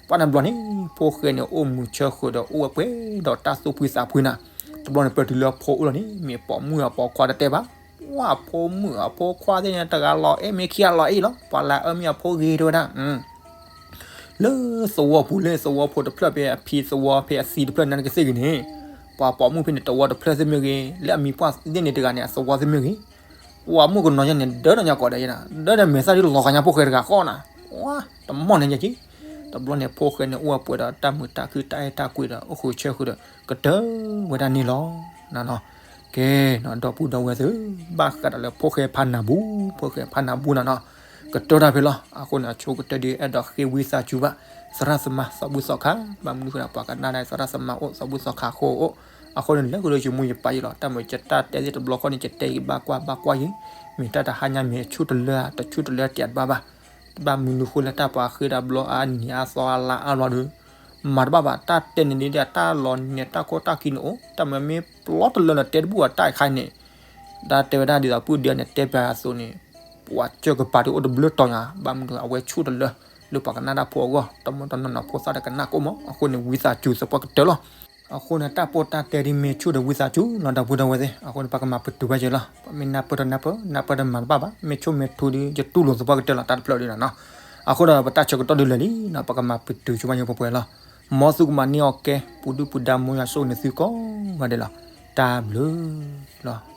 ပှၤတဘျီန့ၣ် ဖိၣ်ဃဲန့ၣ် အိၣ်မုာ်ဆၢဃုာ်ဒီးအိၣ်ဝဲပှဲၤဒီးတၢ်သူၣ်ဖှံသးဖှံနၤ, တဘျီန့ၣ်ပၢၢ်တုၤလၢအဖိအိၣ်လီၤန့ၣ် မ့ၢ်ပိာ်မုၣ်အပိာ်ခွါတတဲဘၣ်, ပှၤဖိမုၣ်အဖိခွါသ့ၣ်န့ၣ် တဂၤလီၤအဲၣ်မ့ၢ်ခံဂၤလီၤအဲၣ်လီၤ, ပှၤလၢအအၢမ့ၢ်အဖိဂ့ၤတဲဝဲဒၣ် လၢသဝီပူၤလၢသဝီဖိတဖျၢၣ်ဖဲအဖံသဝီ ဖဲအသံတဖျၢၣ်န့ၣ်ကသ့ၣ်ဂ့ၤန့ၣ်, ပှၤပိာ်မုၣ်ဖဲန့ၣ်တဝီတဖျၢၣ်သ့ၣ်မ့ၢ်ဂ့ၤ, လၢအမံၤပှၢ်သ့ၣ်န့ၣ်တဂၤန့ၣ် အသဝီသ့ၣ်မ့ၢ်ဂ့ၤ, ပှၤမုၣ်ကနီၤယဲန့ၣ် ဒၢဒီးညါကိးဂၤဒဲးယဲနၤ, ဒၢဒီးမဲာ်သၣ်ဒ်လီၤဂာ်ညါဖိၣ်ဃဲတဂၤဃီနၤ, တမီၢ်န့ၣ်ညါက့, တဘျီန့ၣ်ဖိၣ်ဃဲန့ၣ်အိၣ်ဝဲပှဲၤဒီးတၢ်မုာ်တၢ်ခုၣ်တၢ်အဲၣ်တၢ်ကွံဒီးအိၣ်ဃုာ်ဆၢဃုာ်ဒီး ကတၢၢ်ဝဲဒၣ်န့ၣ်လီၤ. ကဲ, ဒီပုၢ်ဒီဝဲၢ်သ့ၣ်, ဘၣ်ဃးဒီးလၢဖိၣ်ဃဲဖးနးဘူး, ဖိၣ်ဃဲဖးနးဘူးနၤနီၤ, ကတၢၢ်တၢ်ဖဲလီၤ. အဃိန့ၣ် အဆိကတၢၢ်ဒ်အဲၣ်ဒိးဃ့ဝံသးစူၤဘၣ် သရၣ်သမါသးဘျုးသီခါ, ဘၣ်မနုၤဃိဒီး ပှၤကနၣ်ဒၣ်သရၣ်သမါအိၣ် သးဘျုးသီခါအဃိအိၣ်, အဃိန့ၣ် လဲၤဃုာ်လၢယမူယပၢ်ယဲလီၤ. တၢ်မ့ၢ်ယတၢ်တဲသ့ၣ်တဘျီဃီန့ၣ် ယတဲဂ့ၤဘၣ်ကွၢ်ဘၣ်ကွၢ်ယဲ, မ့ၢ်တၢ်တဟါညါမ့ၢ်ဆူၣ်တလၢဧါ တဆူၣ်တလၢတၢ်ဘၣ်ဘၣ်, ဘၣ်မနုၤဃိလၢတၢ်ပှၤဃ့တၢ်ဘျီအါနံၤအါသီအါလါအါဘျီဒီး မၤတဘၣ်ဘၣ်, တၢ်တဲန့ၣ်ဒ်တၢ်လီၤနဲၣ်တၢ်ခိၣ်တၢ်ခံန့ၣ်အိၣ်, တၢ်မ့ၢ်မ့ၢ်ပျီတလၢလၢတဲတဘူၣ်အတၢ်အခါန့ၣ်, တၢ်တဲဝဲဒၣ်ဒ်သိးပုၢ်ဒ့န့ၣ်တဲပၠးအသိးန့ၣ်, ပှၤစၢၢ်ကပၤဒ်အိၣ်တဘျုးတီၤညါ, ဘၣ်မနုၤအဝဲဆူၣ်တလၢ လၢပှၤကနၣ်တၢ်ဖိအဂီၢ်, တမ့ၢ်တနီၤနီၤဖိသၣ်ဒီးကနၣ်ကိးမး, အဃိန့ၣ် ဝံသးစူၤသပှၢ်ကတၢၢ်လီၤ. အဃိန့ၣ် တၢ်ပိၢ်တၢ်တဲဒ်မ့ၢ်ဆူၣ်ဒီးဝံသးစူၤလီၤ ဒီပုၢ်ဒီဝဲၢ်သ့ၣ်, အဃိန့ၣ် ပကမၤပတုာ်ဝဲက့ၤလီၤ. ပမ့ၢ်နၢ်ပၢၢ်တနၢ်ပၢၢ်, နၢ်ပၢၢ်တမၤတဘၣ်ဘၣ်, မ့ၢ်ဆိမ့ၢ်ထူဒီး ယတူၢ်လိာ်သပှၢ်ကတၢၢ်လီၤ တၢ်တဖျၢၣ်ဒ်နီၤနီၤ. အဃိဒီးပတၢ်ဆၢကတီၢ်ဒုးလၢာ်လံနီၤ, ပကမၤပတုာ်ဆိပာ်စၢၤပှဲၤပှဲၤလီၤ. မ်သုကမၤန့ၢ်အီၣ်ကဲ ပူၤဒုၣ်ပူၤဒါ မ်ယွၤဆိၣ်ဂ့ၤန့ၢ်သုကိးဂၤဒဲးလီၤ. တၢ်ဘျုးလီၤ.